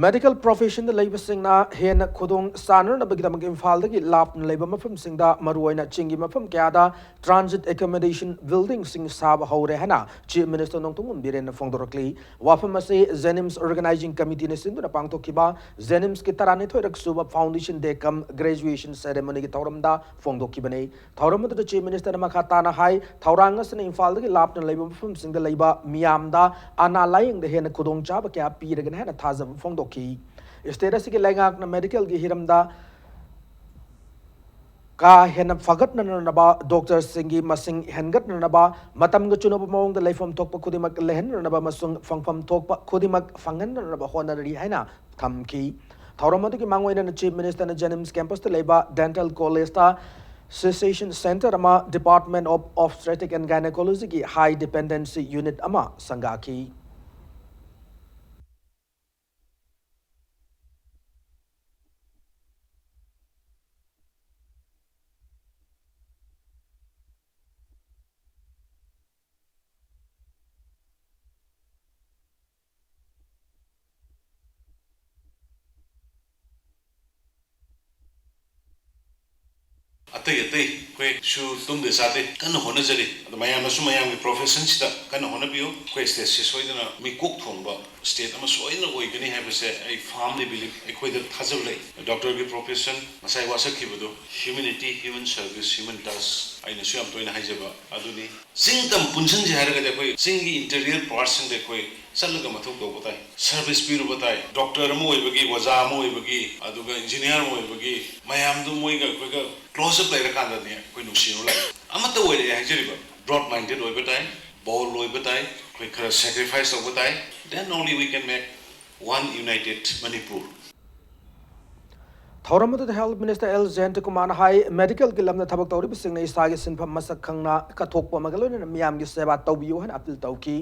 Medical professionꯗ ꯂꯩꯕꯁꯤꯡꯅ ꯍꯦꯟꯅ ꯈꯨꯗꯣꯡ ꯆꯥꯅꯅꯕꯒꯤꯗꯃꯛ ꯏꯝꯐꯥꯜꯗꯒꯤ ꯂꯥꯞꯅ ꯂꯩꯕ ꯃꯐꯝꯁꯤꯡꯗ, ꯃꯔꯨꯑꯣꯏꯅ ꯆꯤꯡꯒꯤ ꯃꯐꯝ ꯀꯌꯥꯗ transit accommodation buildingꯁꯤꯡ ꯁꯥꯕ ꯍꯧꯔꯦ ꯍꯥꯏꯅ Chief Minister ꯅꯣꯡꯊꯣꯝꯕꯝ ꯕꯤꯔꯦꯟꯅ ꯐꯣꯡꯗꯣꯔꯛꯂꯤ꯫ ꯋꯥꯐꯝ ꯑꯁꯤ JNIMS Organizing Committeeꯅ ꯁꯤꯟꯗꯨꯅ ꯄꯥꯡꯊꯣꯛꯈꯤꯕ JNIMSꯀꯤ ꯇꯔꯥꯅꯤꯊꯣꯏꯔꯛ ꯁꯨꯕ Foundation Day cum Graduation Ceremonyꯒꯤ ꯊꯧꯔꯝꯗ ꯐꯣꯡꯗꯣꯛꯈꯤꯕꯅꯤ꯫ ꯊꯧꯔꯝ ꯑꯗꯨꯗ Chief Ministerꯅ ꯃꯈꯥ ꯇꯥꯅ ꯍꯥꯏ, ꯊꯧꯔꯥꯡ ꯑꯁꯤꯅ ꯏꯝꯐꯥꯜꯗꯒꯤ ꯂꯥꯞꯅ ꯂꯩꯕ ꯃꯐꯝꯁꯤꯡꯗ ꯂꯩꯕ ꯃꯤꯌꯥꯝꯗ ꯑꯅꯥ ꯂꯥꯌꯦꯡꯗ ꯍꯦꯟꯅ ꯈꯨꯗꯣꯡꯆꯥꯕ ꯀꯌꯥ ꯄꯤꯔꯒꯅꯤ ꯍꯥꯏꯅ ꯊꯥꯖꯕ ꯐꯣꯡꯗꯣꯛꯈꯤ꯫ State ꯑꯁꯤꯒꯤ ꯂꯩꯉꯥꯛꯅ medicalꯒꯤ ꯍꯤꯔꯝꯗ ꯀꯥ ꯍꯦꯟꯅ ꯐꯒꯠꯅꯅꯕ, doctorꯁꯤꯡꯒꯤ ꯃꯁꯤꯡ ꯍꯦꯟꯒꯠꯅꯅꯕ, ꯃꯇꯝꯒ ꯆꯨꯅꯕ ꯃꯑꯣꯡꯗ ꯂꯩꯐꯝ ꯊꯣꯛꯄ ꯈꯨꯗꯤꯡꯃꯛ ꯂꯩꯍꯟꯅꯅꯕ ꯑꯃꯁꯨꯡ ꯐꯪꯐꯝ ꯊꯣꯛꯄ ꯈꯨꯗꯤꯡꯃꯛ ꯐꯪꯍꯟꯅꯅꯕ ꯍꯣꯠꯅꯔꯤ ꯍꯥꯏꯅ ꯊꯝꯈꯤ꯫ ꯊꯧꯔꯝ ꯑꯗꯨꯒꯤ ꯃꯥꯡꯑꯣꯏꯅꯅ Chief Ministerꯅ JNIMS campusꯇ ꯂꯩꯕ Dental Collegeꯇ cessation center ꯑꯃ, Department of Obstetric and Gynecologyꯒꯤ high dependency unit ꯑꯃ ꯁꯪꯒꯥꯈꯤ꯫ ꯑꯇꯩ ꯑꯇꯩ ꯑꯩꯈꯣꯏꯁꯨ ꯇꯨꯝꯗꯦ ꯆꯥꯗꯦ ꯀꯟꯅ ꯍꯣꯠꯅꯖꯔꯤ꯫ ꯑꯗꯣ ꯃꯌꯥꯝꯅꯁꯨ ꯃꯌꯥꯝꯒꯤ professionꯁꯤꯗ ꯀꯟꯅ ꯍꯣꯠꯅꯕꯤꯌꯨ꯫ ꯑꯩꯈꯣꯏ stateꯁꯤ ꯁꯣꯏꯗꯅ ꯃꯤꯀꯣꯛ ꯊꯣꯡꯕ state ꯑꯃ ꯁꯣꯏꯗꯅ ꯑꯣꯏꯒꯅꯤ ꯍꯥꯏꯕꯁꯦ ꯑꯩ firmly believe, ꯑꯩꯈꯣꯏꯗ ꯊꯥꯖꯕ ꯂꯩ꯫ Doctorꯒꯤ profession, ꯉꯁꯥꯏ ꯋꯥꯁꯛꯈꯤꯕꯗꯣ, humanity, human service, human touch, ꯑꯩꯅꯁꯨ ꯌꯥꯝ ꯇꯣꯏꯅ ꯍꯥꯏꯖꯕ ꯑꯗꯨꯅꯤ꯫ ꯆꯤꯡ ꯇꯝ ꯄꯨꯟꯁꯤꯟꯁꯦ ꯍꯥꯏꯔꯒꯗꯤ ꯑꯩꯈꯣꯏ ꯆꯤꯡꯒꯤ interior partꯁꯤꯡꯗ ꯑꯩꯈꯣꯏ ꯆꯠꯂꯒ ꯃꯊꯧ ꯇꯧꯕ ꯇꯥꯏ, service ꯄꯤꯔꯨꯕ ꯇꯥꯏ꯫ Doctor ꯑꯃ ꯑꯣꯏꯕꯒꯤ, ꯑꯣꯖꯥ ꯑꯃ ꯑꯣꯏꯕꯒꯤ, ꯑꯗꯨꯒ engineer ꯑꯃ ꯑꯣꯏꯕꯒꯤ ꯃꯌꯥꯝꯗꯨ ꯃꯣꯏꯒ ꯑꯩꯈꯣꯏꯒ close up ꯂꯩꯔꯀꯥꯟꯗꯅꯦ ꯑꯩꯈꯣꯏ ꯅꯨꯡꯁꯤꯅꯕ ꯂꯥꯛꯏ꯫ ꯑꯃꯠꯇ ꯑꯣꯏꯔꯛꯑꯦ ꯍꯥꯏꯖꯔꯤꯕ, broad minded ꯑꯣꯏꯕ ꯇꯥꯏ, bold ꯑꯣꯏꯕ ꯇꯥꯏ, ꯑꯩꯈꯣꯏ ꯈꯔ sacrifice ꯇꯧꯕ ꯇꯥꯏ, then only we can make one united Manipur. ꯊꯧꯔꯝ ꯑꯗꯨꯗ Health Minister ꯑꯦꯜ ꯖꯌꯟꯇꯀꯨꯃꯥꯔꯅ ꯍꯥꯏ, medicalꯒꯤ ꯂꯝꯗ ꯊꯕꯛ ꯇꯧꯔꯤꯕꯁꯤꯡꯅ ꯏꯁꯥꯒꯤ ꯁꯤꯟꯐꯝ ꯃꯁꯛ ꯈꯪꯅ ꯀꯠꯊꯣꯛꯄ ꯑꯃꯒ ꯂꯣꯏꯅꯅ ꯃꯤꯌꯥꯝꯒꯤ ꯁꯦꯕꯥ ꯇꯧꯕꯤꯌꯨ ꯍꯥꯏꯅ appeal ꯇꯧꯈꯤ꯫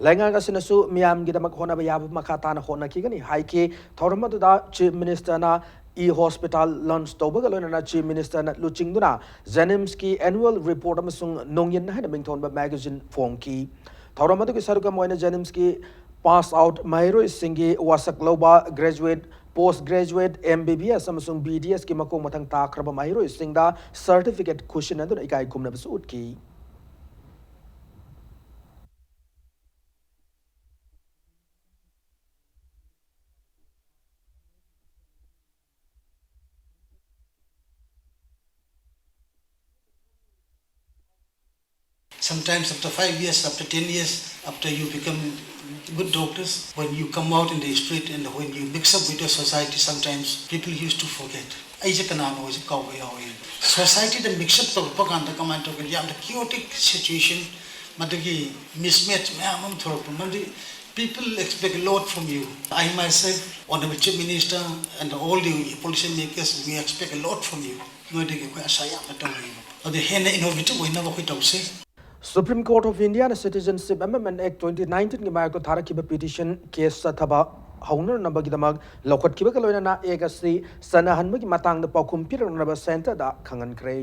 ꯂꯩꯉꯥꯛ ꯑꯁꯤꯅꯁꯨ ꯃꯤꯌꯥꯝꯒꯤꯗꯃꯛ ꯍꯣꯠꯅꯕ ꯌꯥꯕ ꯃꯈꯥ ꯇꯥꯅ ꯍꯣꯠꯅꯈꯤꯒꯅꯤ ꯍꯥꯏꯈꯤ꯫ ꯊꯧꯔꯝ ꯑꯗꯨꯗ Chief Ministerꯅ e-hospital launch ꯇꯧꯕꯒ ꯂꯣꯏꯅꯅ Chief Ministerꯅ ꯂꯨꯆꯤꯡꯗꯨꯅ JNIMSꯀꯤ annual report ꯑꯃꯁꯨꯡ ꯅꯣꯡꯌꯤꯟ ꯍꯥꯏꯅ ꯃꯤꯡꯊꯣꯟꯕ magazine ꯐꯣꯡꯈꯤ꯫ ꯊꯧꯔꯝ ꯑꯗꯨꯒꯤ ꯁꯔꯨꯛ ꯑꯃ ꯑꯣꯏꯅ JNIMSꯀꯤ Pass out ꯃꯍꯩꯔꯣꯏꯁꯤꯡꯒꯤ ꯋꯥꯁꯛ ꯂꯧꯕ, graduate, post graduate, M B B S ꯑꯃꯁꯨꯡ B D S ꯀꯤ ꯃꯈꯣꯡ ꯃꯊꯪ ꯇꯥꯈ꯭ꯔꯕ ꯃꯍꯩꯔꯣꯏꯁꯤꯡꯗ certificate ꯈꯨꯠꯁꯤꯟꯅꯗꯨꯅ ꯏꯀꯥꯏ ꯈꯨꯝꯅꯕꯁꯨ ꯎꯠꯈꯤ꯫ Sometimes after five years, after ten years, after you become good doctors, when you come out in the street and when you mix up with the society, sometimes people used to forget. ꯑꯩꯁꯦ ꯀꯅꯥꯅꯣ ꯍꯧꯖꯤꯛ ꯀꯥꯎꯕ ꯌꯥꯎꯋꯦ꯫ Society ꯗ mix up ꯇꯧꯔꯛꯄ ꯀꯥꯟꯗ ꯀꯃꯥꯏꯅ ꯇꯧꯒꯦ? ꯌꯥꯝꯅ chaotic situation, ꯃꯗꯨꯒꯤ mismatch ꯃꯌꯥꯝ ꯑꯃ ꯊꯣꯛꯂꯛꯄ꯫ ꯃꯗꯨ people expect a lot from you. I myself, Honorable Chief Minister and all the policy makers, we expect a lot from you. ꯅꯣꯏꯗꯒꯤ ꯑꯩꯈꯣꯏ ꯑꯁꯥ ꯌꯥꯝꯅ ꯇꯧꯔꯤꯕ꯫ ꯑꯗꯨ ꯍꯦꯟꯅ innovative ꯑꯣꯏꯅꯕ ꯑꯩꯈꯣꯏ ꯇꯧꯁꯤ꯫ Supreme Court of Indiaꯅ Citizenship Amendment Act twenty nineteenꯒꯤ ꯃꯥꯌꯣꯛꯇ ꯊꯥꯔꯛꯈꯤꯕ petition case ꯆꯠꯊꯕ ꯍꯧꯅꯅꯕꯒꯤꯗꯃꯛ ꯂꯧꯈꯠꯈꯤꯕꯒ ꯂꯣꯏꯅꯅ Act ꯑꯁꯤ ꯆꯠꯅꯍꯟꯕꯒꯤ ꯃꯇꯥꯡꯗ ꯄꯥꯎꯈꯨꯝ ꯄꯤꯔꯛꯅꯕ centreꯗ ꯈꯪꯍꯟꯈ꯭ꯔꯦ꯫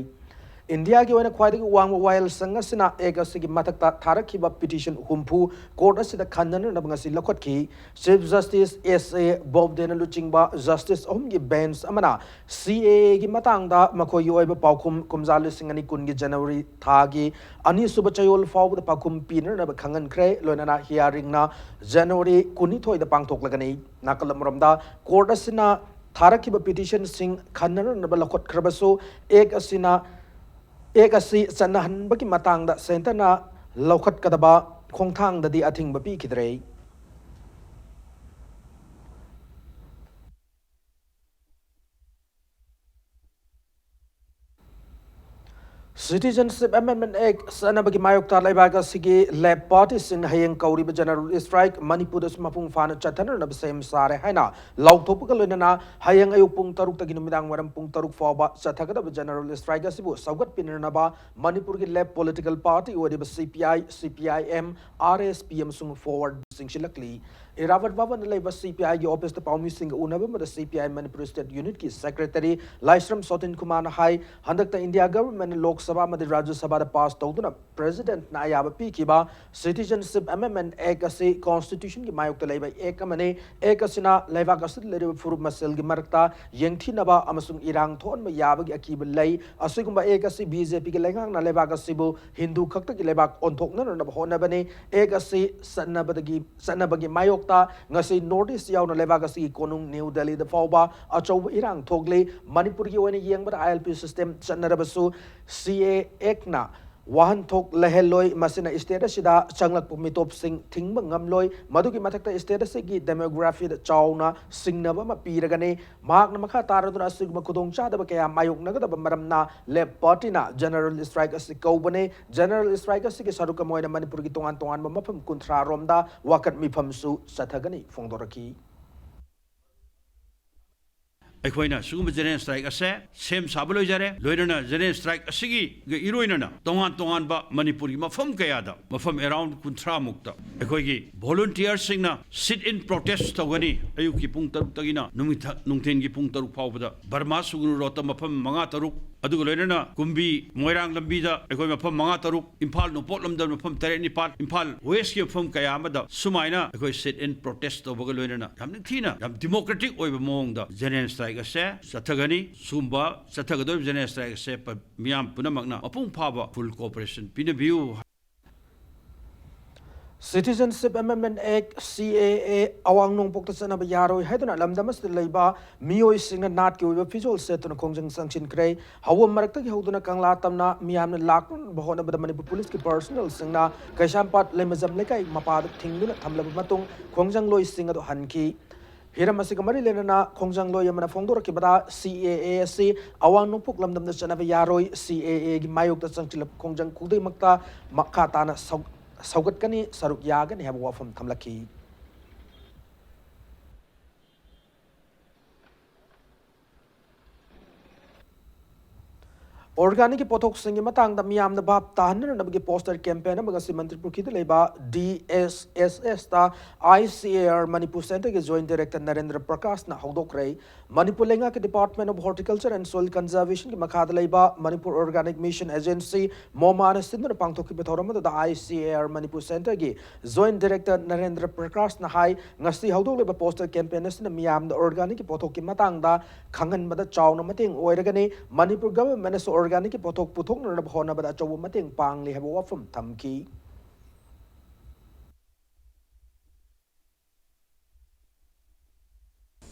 ꯏꯟꯗꯤꯌꯥꯒꯤ ꯑꯣꯏꯅ ꯈ꯭ꯋꯥꯏꯗꯒꯤ ꯋꯥꯡꯕ ꯋꯥꯌꯦꯜꯁꯪ ꯑꯁꯤꯅ Act ꯑꯁꯤꯒꯤ ꯃꯊꯛꯇ ꯊꯥꯔꯛꯈꯤꯕ petition ꯍꯨꯝꯐꯨ court ꯑꯁꯤꯗ ꯈꯟꯅꯅꯕ ꯉꯁꯤ ꯂꯧꯈꯠꯈꯤ꯫ Chief Justice S A Bobdeꯅ ꯂꯨꯆꯤꯡꯕ justice ꯑꯍꯨꯝꯒꯤ bench ꯑꯃꯅ C A Aꯒꯤ ꯃꯇꯥꯡꯗ ꯃꯈꯣꯏꯒꯤ ꯑꯣꯏꯕ ꯄꯥꯎꯈꯨꯝ ꯀꯨꯝꯖꯥ ꯂꯤꯁꯤꯡ ꯑꯅꯤ ꯀꯨꯟꯒꯤ January ꯊꯥꯒꯤ ꯑꯅꯤꯁꯨꯕ ꯆꯌꯣꯜ ꯐꯥꯎꯕꯗ ꯄꯥꯎꯈꯨꯝ ꯄꯤꯅꯅꯕ ꯈꯪꯍꯟꯈ꯭ꯔꯦ꯫ ꯂꯣꯏꯅꯅ hearingꯅ January ꯀꯨꯟꯅꯤꯊꯣꯏꯗ ꯄꯥꯡꯊꯣꯛꯂꯒꯅꯤ꯫ ꯅꯥꯀꯜ ꯑꯃꯔꯣꯝꯗ court ꯑꯁꯤꯅ ꯊꯥꯔꯛꯈꯤꯕ petitionꯁꯤꯡ ꯈꯟꯅꯅꯕ ꯂꯧꯈꯠꯈ꯭ꯔꯕꯁꯨ, Act ꯑꯁꯤꯅ, Act ꯑꯁꯤ ꯆꯠꯅꯍꯟꯕꯒꯤ ꯃꯇꯥꯡꯗ centreꯅ ꯂꯧꯈꯠꯀꯗꯕ ꯈꯣꯡꯊꯥꯡꯗꯗꯤ ꯑꯊꯤꯡꯕ ꯄꯤꯈꯤꯗ꯭ꯔꯦ꯫ Citizenship Amendment Act ꯆꯠꯅꯕꯒꯤ ꯃꯥꯌꯣꯛꯇ ꯂꯩꯕꯥꯛ ꯑꯁꯤꯒꯤ left partyꯁꯤꯡꯅ ꯍꯌꯦꯡ ꯀꯧꯔꯤꯕ general strike ꯃꯅꯤꯄꯨꯔꯗꯁꯨ ꯃꯄꯨꯡ ꯐꯥꯅ ꯆꯠꯊꯅꯅꯕ ꯁꯦꯝ ꯁꯥꯔꯦ ꯍꯥꯏꯅ ꯂꯥꯎꯊꯣꯛꯄꯒ ꯂꯣꯏꯅꯅ ꯍꯌꯦꯡ ꯑꯌꯨꯛ ꯄꯨꯡ ꯇꯔꯨꯛꯇꯒꯤ ꯅꯨꯃꯤꯗꯥꯡ ꯋꯥꯏꯔꯝ ꯄꯨꯡ ꯇꯔꯨꯛ ꯐꯥꯎꯕ ꯆꯠꯊꯒꯗꯕ general strike ꯑꯁꯤꯕꯨ ꯁꯧꯒꯠꯄꯤꯅꯅꯕ ꯃꯅꯤꯄꯨꯔꯒꯤ left political party ꯑꯣꯏꯔꯤꯕ C P I, C P I M, R S P ꯑꯃꯁꯨꯡ Forward ꯆꯤꯡꯁꯤꯜꯂꯛꯂꯤ꯫ ꯏꯔꯥꯕꯠ ꯚꯕꯟꯗ ꯂꯩꯕ ꯁꯤ ꯄꯤ ꯑꯥꯏꯒꯤ ꯑꯣꯐꯤꯁꯇ ꯄꯥꯎꯃꯤꯁꯤꯡꯒ ꯎꯅꯕ ꯑꯃꯗ C P I Manipur state ꯌꯨꯅꯤꯠꯀꯤ ꯁꯦꯀ꯭ꯔꯦꯇꯔꯤ ꯂꯥꯏꯁ꯭ꯔꯝ ꯁꯣꯇꯤꯟ ꯀꯨꯃꯥꯔꯅ ꯍꯥꯏ, ꯍꯟꯗꯛꯇ ꯏꯟꯗꯤꯌꯥ ꯒꯚꯔꯟꯃꯦꯟꯠꯅ ꯂꯣꯛ ꯁꯚꯥ ꯑꯃꯗꯤ ꯔꯥꯖ꯭ꯌ ꯁꯚꯥꯗ ꯄꯥꯁ ꯇꯧꯗꯨꯅ ꯄ꯭ꯔꯦꯁꯤꯗꯦꯟꯠꯅ ꯑꯌꯥꯕ ꯄꯤꯈꯤꯕ ꯁꯤꯇꯤꯖꯟꯁꯤꯞ ꯑꯦꯃꯦꯟꯗꯃꯦꯟꯠ ꯑꯦꯛ ꯑꯁꯤ ꯀꯣꯟꯁꯇꯤꯇ꯭ꯌꯨꯁꯟꯒꯤ ꯃꯥꯌꯣꯛꯇ ꯂꯩꯕ ꯑꯦꯛ ꯑꯃꯅꯤ꯫ ꯑꯦꯛ ꯑꯁꯤꯅ ꯂꯩꯕꯥꯛ ꯑꯁꯤꯗ ꯂꯩꯔꯤꯕ ꯐꯨꯔꯨꯞ ꯃꯁꯦꯜꯒꯤ ꯃꯔꯛꯇ ꯌꯦꯡꯊꯤꯅꯕ ꯑꯃꯁꯨꯡ ꯏꯔꯥꯡ ꯊꯣꯛꯍꯟꯕ ꯌꯥꯕꯒꯤ ꯑꯀꯤꯕ ꯂꯩ꯫ ꯑꯁꯤꯒꯨꯝꯕ ꯑꯦꯛ ꯑꯁꯤ ꯕꯤ ꯖꯦ ꯄꯤꯒꯤ ꯂꯩꯉꯥꯛꯅ ꯂꯩꯕꯥꯛ ꯑꯁꯤꯕꯨ ꯍꯤꯟꯗꯨ ꯈꯛꯇꯒꯤ ꯂꯩꯕꯥꯛ ꯑꯣꯟꯊꯣꯛꯅꯅꯕ ꯍꯣꯠꯅꯕꯅꯤ꯫ ꯑꯦꯛ ꯑꯁꯤ ꯆꯠꯅꯕꯗꯒꯤ ꯆꯠꯅꯕꯒꯤ ꯃꯥꯌꯣꯛꯇ ꯉꯁꯤ ꯅꯣꯔꯠ ꯏꯁ ꯌꯥꯎꯅ ꯂꯩꯕꯥꯛ ꯑꯁꯤꯒꯤ ꯀꯣꯅꯨꯡ ꯅ꯭ꯌꯨ ꯗꯦꯜꯂꯤꯗ ꯐꯥꯎꯕ ꯑꯆꯧꯕ ꯏꯔꯥꯡ ꯊꯣꯛꯂꯤ꯫ ꯃꯅꯤꯄꯨꯔꯒꯤ ꯑꯣꯏꯅ ꯌꯦꯡꯕꯗ ꯑꯥꯏ ꯑꯦꯜ ꯄꯤ ꯁꯤꯁꯇꯦꯝ ꯆꯠꯅꯔꯕꯁꯨ ꯁꯤ ꯑꯦ ꯑꯦꯛꯅ ꯋꯥꯍꯟꯊꯣꯛ ꯂꯩꯍꯜꯂꯣꯏ꯫ ꯃꯁꯤꯅ ꯁ꯭ꯇꯦꯠ ꯑꯁꯤꯗ ꯆꯪꯂꯛꯄ ꯃꯤꯇꯣꯞꯁꯤꯡ ꯊꯤꯡꯕ ꯉꯝꯂꯣꯏ꯫ ꯃꯗꯨꯒꯤ ꯃꯊꯛꯇ ꯁ꯭ꯇꯦꯠ ꯑꯁꯤꯒꯤ ꯗꯦꯃꯣꯒ꯭ꯔꯥꯐꯤꯗ ꯆꯥꯎꯅ ꯁꯤꯡꯅꯕ ꯑꯃ ꯄꯤꯔꯒꯅꯤ꯫ ꯃꯍꯥꯛꯅ ꯃꯈꯥ ꯇꯥꯔꯗꯨꯅ ꯑꯁꯤꯒꯨꯝꯕ ꯈꯨꯗꯣꯡꯆꯥꯗꯕ ꯀꯌꯥ ꯃꯥꯌꯣꯛꯅꯒꯗꯕ ꯃꯔꯝꯅ ꯂꯦꯐ ꯄꯥꯔꯇꯤꯅ ꯖꯦꯅꯔꯦꯜ ꯁ꯭ꯇ꯭ꯔꯥꯏꯛ ꯑꯁꯤ ꯀꯧꯕꯅꯤ꯫ ꯖꯦꯅꯔꯦꯜ ꯁ꯭ꯇ꯭ꯔꯥꯏꯛ ꯑꯁꯤꯒꯤ ꯁꯔꯨꯛ ꯑꯃ ꯑꯣꯏꯅ ꯃꯅꯤꯄꯨꯔꯒꯤ ꯇꯣꯉꯥꯟ ꯇꯣꯉꯥꯟꯕ ꯃꯐꯝ ꯀꯨꯟꯊ꯭ꯔꯥ ꯔꯣꯝꯗ ꯋꯥꯀꯠ ꯃꯤꯐꯝꯁꯨ ꯆꯠꯊꯒꯅꯤ ꯐꯣꯡꯗꯣꯔꯛꯈꯤ꯫ ꯑꯩꯈꯣꯏꯅ ꯁꯤꯒꯨꯝꯕ ꯖꯦꯅꯔꯦꯜ ꯁ꯭ꯇ꯭ꯔꯥꯏꯛ ꯑꯁꯦ ꯁꯦꯝ ꯁꯥꯕ ꯂꯣꯏꯖꯔꯦ꯫ ꯂꯣꯏꯅꯅ ꯖꯦꯅꯔꯦꯜ ꯁ꯭ꯇ꯭ꯔꯥꯏꯛ ꯑꯁꯤꯒꯤ ꯏꯔꯣꯏꯅꯅ ꯇꯣꯉꯥꯟ ꯇꯣꯉꯥꯟꯕ ꯃꯅꯤꯄꯨꯔꯒꯤ ꯃꯐꯝ ꯀꯌꯥꯗ, ꯃꯐꯝ ꯑꯦꯔꯥꯎꯟ ꯀꯨꯟꯊ꯭ꯔꯥ ꯃꯨꯛꯇ ꯑꯩꯈꯣꯏꯒꯤ ꯚꯣꯂꯨꯟꯇꯤꯌꯔꯁꯤꯡꯅ ꯁꯤꯠ ꯏꯟ ꯄ꯭ꯔꯣꯇꯦꯁ ꯇꯧꯒꯅꯤ꯫ ꯑꯌꯨꯛꯀꯤ ꯄꯨꯡ ꯇꯔꯨꯛꯇꯒꯤꯅ ꯅꯨꯃꯤꯊ-, ꯅꯨꯡꯊꯤꯟꯒꯤ ꯄꯨꯡ ꯇꯔꯨꯛ ꯐꯥꯎꯕꯗ ꯕꯔꯃꯥ ꯁꯨꯒꯅꯨ ꯔꯣꯗꯇ ꯃꯐꯝ ꯃꯉꯥ ꯇꯔꯨꯛ, ꯑꯗꯨꯒ ꯂꯣꯏꯅꯅ ꯀꯨꯝꯕꯤ ꯃꯣꯏꯔꯥꯡ ꯂꯝꯕꯤꯗ ꯑꯩꯈꯣꯏ ꯃꯐꯝ ꯃꯉꯥ ꯇꯔꯨꯛ, ꯏꯝꯐꯥꯜ ꯅꯣꯡꯄꯣꯛ ꯂꯝꯗꯝ ꯃꯐꯝ ꯇꯔꯦꯠ ꯅꯤꯄꯥꯜ, ꯏꯝꯐꯥꯜ ꯋꯦꯁꯀꯤ ꯃꯐꯝ ꯀꯌꯥ ꯑꯃꯗ ꯁꯨꯃꯥꯏꯅ ꯑꯩꯈꯣꯏ ꯁꯤꯠ ꯏꯟ ꯄ꯭ꯔꯣꯇꯦꯁ ꯇꯧꯕꯒ ꯂꯣꯏꯅꯅ ꯌꯥꯝ ꯅꯤꯡꯊꯤꯅ, ꯌꯥꯝ ꯗꯤꯃꯣꯀ꯭ꯔꯦꯇꯤꯛ ꯑꯣꯏꯕ ꯃꯑꯣꯡꯗ ꯖꯦꯅꯔꯦꯜ ꯁ꯭ꯇ꯭ꯔꯥꯏꯛ ꯑꯁꯦ ꯆꯠꯊꯒꯅꯤ꯫ ꯁꯤꯒꯨꯝꯕ ꯆꯠꯊꯒꯗꯧꯔꯤꯕ ꯖꯦꯅꯔꯦꯜ ꯁ꯭ꯇ꯭ꯔꯥꯏꯛ ꯑꯁꯦ ꯄ-, ꯃꯤꯌꯥꯝ ꯄꯨꯝꯅꯃꯛꯅ ꯃꯄꯨꯡ ꯐꯥꯕ ꯐꯨꯜ ꯀꯣꯑꯣꯄꯔꯦꯁꯟ ꯄꯤꯅꯕꯤꯌꯨ꯫ ꯁꯤꯇꯤꯖꯟꯁꯤꯞ ꯑꯦꯃꯦꯟꯗꯃꯦꯟꯠ ꯑꯦꯛ, ꯁꯤ ꯑꯦ ꯑꯦ, ꯑꯋꯥꯡ ꯅꯣꯡꯄꯣꯛꯇ ꯆꯠꯅꯕ ꯌꯥꯔꯣꯏ ꯍꯥꯏꯗꯨꯅ ꯂꯝꯗꯝ ꯑꯁꯤꯗ ꯂꯩꯕ ꯃꯤꯑꯣꯏꯁꯤꯡꯅ ꯅꯥꯠꯀꯤ ꯑꯣꯏꯕ ꯐꯤꯖꯣꯜ ꯁꯦꯠꯇꯨꯅ ꯈꯣꯡꯖꯪ ꯆꯪꯁꯤꯟꯈ꯭ꯔꯦ꯫ ꯍꯧꯕ ꯃꯔꯛꯇꯒꯤ ꯍꯧꯗꯨꯅ ꯀꯪꯂꯥ ꯇꯝꯅ ꯃꯤꯌꯥꯝꯅ ꯂꯥꯛꯅꯅꯕ ꯍꯣꯠꯅꯕꯗ ꯃꯅꯤꯄꯨꯔ ꯄꯨꯂꯤꯁꯀꯤ ꯄꯔꯁꯅꯦꯜꯁꯤꯡꯅ ꯀꯩꯁꯥꯝꯄꯥꯠ ꯂꯩꯃꯖꯝ ꯂꯩꯀꯥꯏ ꯃꯄꯥꯗ ꯊꯤꯡꯗꯨꯅ ꯊꯝꯂꯕ ꯃꯇꯨꯡ ꯈꯣꯡꯖꯪꯂꯣꯏꯁꯤꯡ ꯑꯗꯨ ꯍꯟꯈꯤ꯫ ꯍꯤꯔꯝ ꯑꯁꯤꯒ ꯃꯔꯤ ꯂꯩꯅꯅ ꯈꯣꯡꯖꯪꯂꯣꯏ ꯑꯃꯅ ꯐꯣꯡꯗꯣꯔꯛꯈꯤꯕꯗ, ꯁꯤ ꯑꯦ ꯑꯦ ꯑꯁꯤ ꯑꯋꯥꯡ ꯅꯣꯡꯄꯣꯛ ꯂꯝꯗꯝꯗ ꯆꯠꯅꯕ ꯌꯥꯔꯣꯏ, ꯁꯤ ꯑꯦ ꯑꯦꯒꯤ ꯃꯥꯌꯣꯛꯇ ꯆꯪꯁꯤꯜꯂꯛꯄ ꯈꯣꯡꯖꯪ ꯈꯨꯗꯤꯡꯃꯛꯇ ꯃꯈꯥ ꯇꯥꯅ ꯁꯧ-, ꯁꯧꯒꯠꯀꯅꯤ, ꯁꯔꯨꯛ ꯌꯥꯒꯅꯤ ꯍꯥꯏꯕ ꯋꯥꯐꯝ ꯊꯝꯂꯛꯈꯤ꯫ Organic ꯀꯤ ꯄꯣꯠꯊꯣꯛꯁꯤꯡꯒꯤ ꯃꯇꯥꯡꯗ ꯃꯤꯌꯥꯝꯗ ꯚꯥꯞ ꯇꯥꯍꯟꯅꯅꯕꯒꯤ poster campaign ꯑꯃ ꯉꯁꯤ ꯃꯅꯤꯄꯨꯔꯒꯤꯗ ꯂꯩꯕ D S S S ꯇ I C A R Manipur Centre ꯒꯤ Joint Director ꯅꯔꯦꯟꯗ꯭ꯔ ꯄ꯭ꯔꯀꯥꯁꯅ ꯍꯧꯗꯣꯛꯈ꯭ꯔꯦ꯫ ꯃꯅꯤꯄꯨꯔ ꯂꯩꯉꯥꯛꯀꯤ Department of Horticulture and Soil Conservation ꯒꯤ ꯃꯈꯥꯗ ꯂꯩꯕ ꯃꯅꯤꯄꯨꯔ Organic Mission Agency, ꯃꯣꯃꯥꯅ ꯁꯤꯟꯗꯨꯅ ꯄꯥꯡꯊꯣꯛꯈꯤꯕ ꯊꯧꯔꯝ ꯑꯗꯨꯗ I C A R Manipur Centre ꯒꯤ Joint Director ꯅꯔꯦꯟꯗ꯭ꯔ ꯄ꯭ꯔꯀꯥꯁꯅ ꯍꯥꯏ, ꯉꯁꯤ ꯍꯧꯗꯣꯛꯂꯤꯕ poster campaign ꯑꯁꯤꯅ ꯃꯤꯌꯥꯝꯗ organic ꯀꯤ ꯄꯣꯠꯊꯣꯛꯀꯤ ꯃꯇꯥꯡꯗ ꯈꯪꯍꯟꯕꯗ ꯆꯥꯎꯅ ꯃꯇꯦꯡ ꯑꯣꯏꯔꯒꯅꯤ꯫ ꯃꯅꯤꯄꯨꯔ government ꯅꯁꯨ organic ꯀꯤ ꯄꯣꯠꯊꯣꯛ ꯄꯨꯊꯣꯛꯅꯅꯕ ꯍꯣꯠꯅꯕꯗ ꯑꯆꯧꯕ ꯃꯇꯦꯡ ꯄꯥꯡꯂꯤ ꯍꯥꯏꯕ ꯋꯥꯐꯝ ꯊꯝꯈꯤ꯫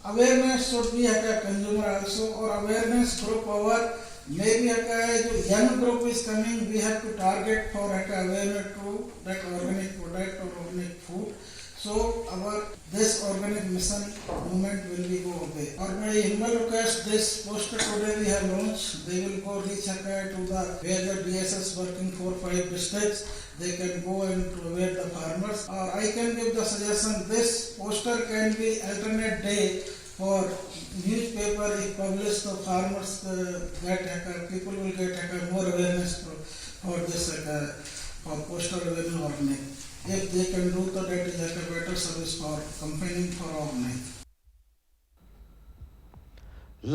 Awareness should be at a consumer also, or awareness group our maybe at a जो young group is coming, we have to target for at a awareness to that organic product or organic food. So our this organic mission movement will be go away. और मैं humble request, this poster today we have launched, they will go reach at a to the where the D S S working four five districts. They can go and aware the farmers. Or I can give the suggestion, this poster can be alternate day for newspaper if published, the farmers uh, get, uh, people will get uh, more awareness for, for this uh, for poster revenue organic. If they can do the, that is like a better service for company for organic.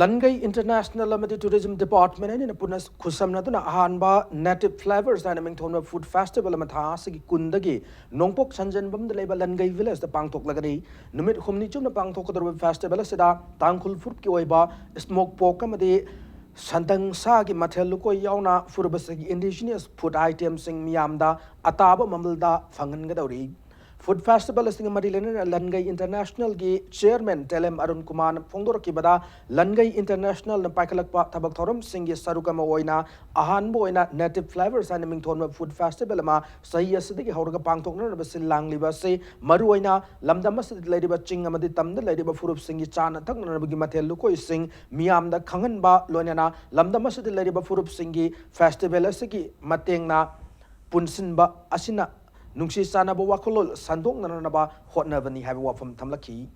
ꯂꯟꯒꯩ International ꯑꯃꯗꯤ Tourism Department ꯑꯅꯤꯅ ꯄꯨꯟꯅ ꯈꯨꯠꯁꯝꯅꯗꯨꯅ ꯑꯍꯥꯟꯕ Native Flavors ꯍꯥꯏꯅ ꯃꯤꯡꯊꯣꯟꯕ food festival ꯑꯃ ꯊꯥ ꯑꯁꯤꯒꯤ ꯀꯨꯟꯗꯒꯤ ꯅꯣꯡꯄꯣꯛ ꯁꯟꯖꯦꯟꯕꯝꯗ ꯂꯩꯕ ꯂꯟꯒꯩ village ꯇ ꯄꯥꯡꯊꯣꯛꯂꯒꯅꯤ꯫ ꯅꯨꯃꯤꯠ ꯍꯨꯝꯅꯤ ꯆꯨꯞꯅ ꯄꯥꯡꯊꯣꯛꯀꯗꯧꯔꯤꯕ festival ꯑꯁꯤꯗ ꯇꯥꯡꯈꯨꯜ ꯐꯨꯔꯨꯞꯀꯤ ꯑꯣꯏꯕ smoke pork ꯑꯃꯗꯤ ꯁꯟꯗꯪ ꯁꯥꯒꯤ ꯃꯊꯦꯜ ꯂꯨꯀꯣꯏ ꯌꯥꯎꯅ ꯐꯨꯔꯨꯞ ꯑꯁꯤꯒꯤ indigenous food item ꯁꯤꯡ ꯃꯤꯌꯥꯝꯗ ꯑꯇꯥꯕ ꯃꯃꯜꯗ ꯐꯪꯍꯟꯒꯗꯧꯔꯤ꯫ Food festival ꯑꯁꯤꯒ ꯃꯔꯤ ꯂꯩꯅꯅ ꯂꯟꯒꯩ International ꯒꯤ Chairman ꯇꯦꯂꯦꯝ ꯑꯔꯨꯟ ꯀꯨꯃꯥꯔꯅ ꯐꯣꯡꯗꯣꯔꯛꯈꯤꯕꯗ, ꯂꯟꯒꯩ International ꯅ ꯄꯥꯏꯈꯠꯂꯛꯄ ꯊꯕꯛ ꯊꯧꯔꯝꯁꯤꯡꯒꯤ ꯁꯔꯨꯛ ꯑꯃ ꯑꯣꯏꯅ ꯑꯍꯥꯟꯕ ꯑꯣꯏꯅ Native Flavors ꯍꯥꯏꯅ ꯃꯤꯡꯊꯣꯟꯕ food festival ꯑꯃ ꯆꯍꯤ ꯑꯁꯤꯗꯒꯤ ꯍꯧꯔꯒ ꯄꯥꯡꯊꯣꯛꯅꯅꯕ ꯁꯤꯜ ꯂꯥꯡꯂꯤꯕ ꯑꯁꯤ ꯃꯔꯨꯑꯣꯏꯅ ꯂꯝꯗꯝ ꯑꯁꯤꯗ ꯂꯩꯔꯤꯕ ꯆꯤꯡ ꯑꯃꯗꯤ ꯇꯝꯗ ꯂꯩꯔꯤꯕ ꯐꯨꯔꯨꯞꯁꯤꯡꯒꯤ ꯆꯥꯅ ꯊꯛꯅꯅꯕꯒꯤ ꯃꯊꯦꯜ ꯂꯨꯀꯣꯏꯁꯤꯡ ꯃꯤꯌꯥꯝꯗ ꯈꯪꯍꯟꯕ, ꯂꯣꯏꯅꯅ ꯂꯝꯗꯝ ꯑꯁꯤꯗ ꯂꯩꯔꯤꯕ ꯐꯨꯔꯨꯞꯁꯤꯡꯒꯤ festival ꯑꯁꯤꯒꯤ ꯃꯇꯦꯡꯅ ꯄꯨꯟꯁꯤꯟꯕ ꯑꯁꯤꯅ ꯅꯨꯡꯁꯤ ꯆꯥꯟꯅꯕ ꯋꯥꯈꯜꯂꯣꯟ ꯁꯟꯗꯣꯛꯅꯅꯕ ꯍꯣꯠꯅꯕꯅꯤ ꯍꯥꯏꯕ ꯋꯥꯐꯝ ꯊꯝꯂꯛꯈꯤ꯫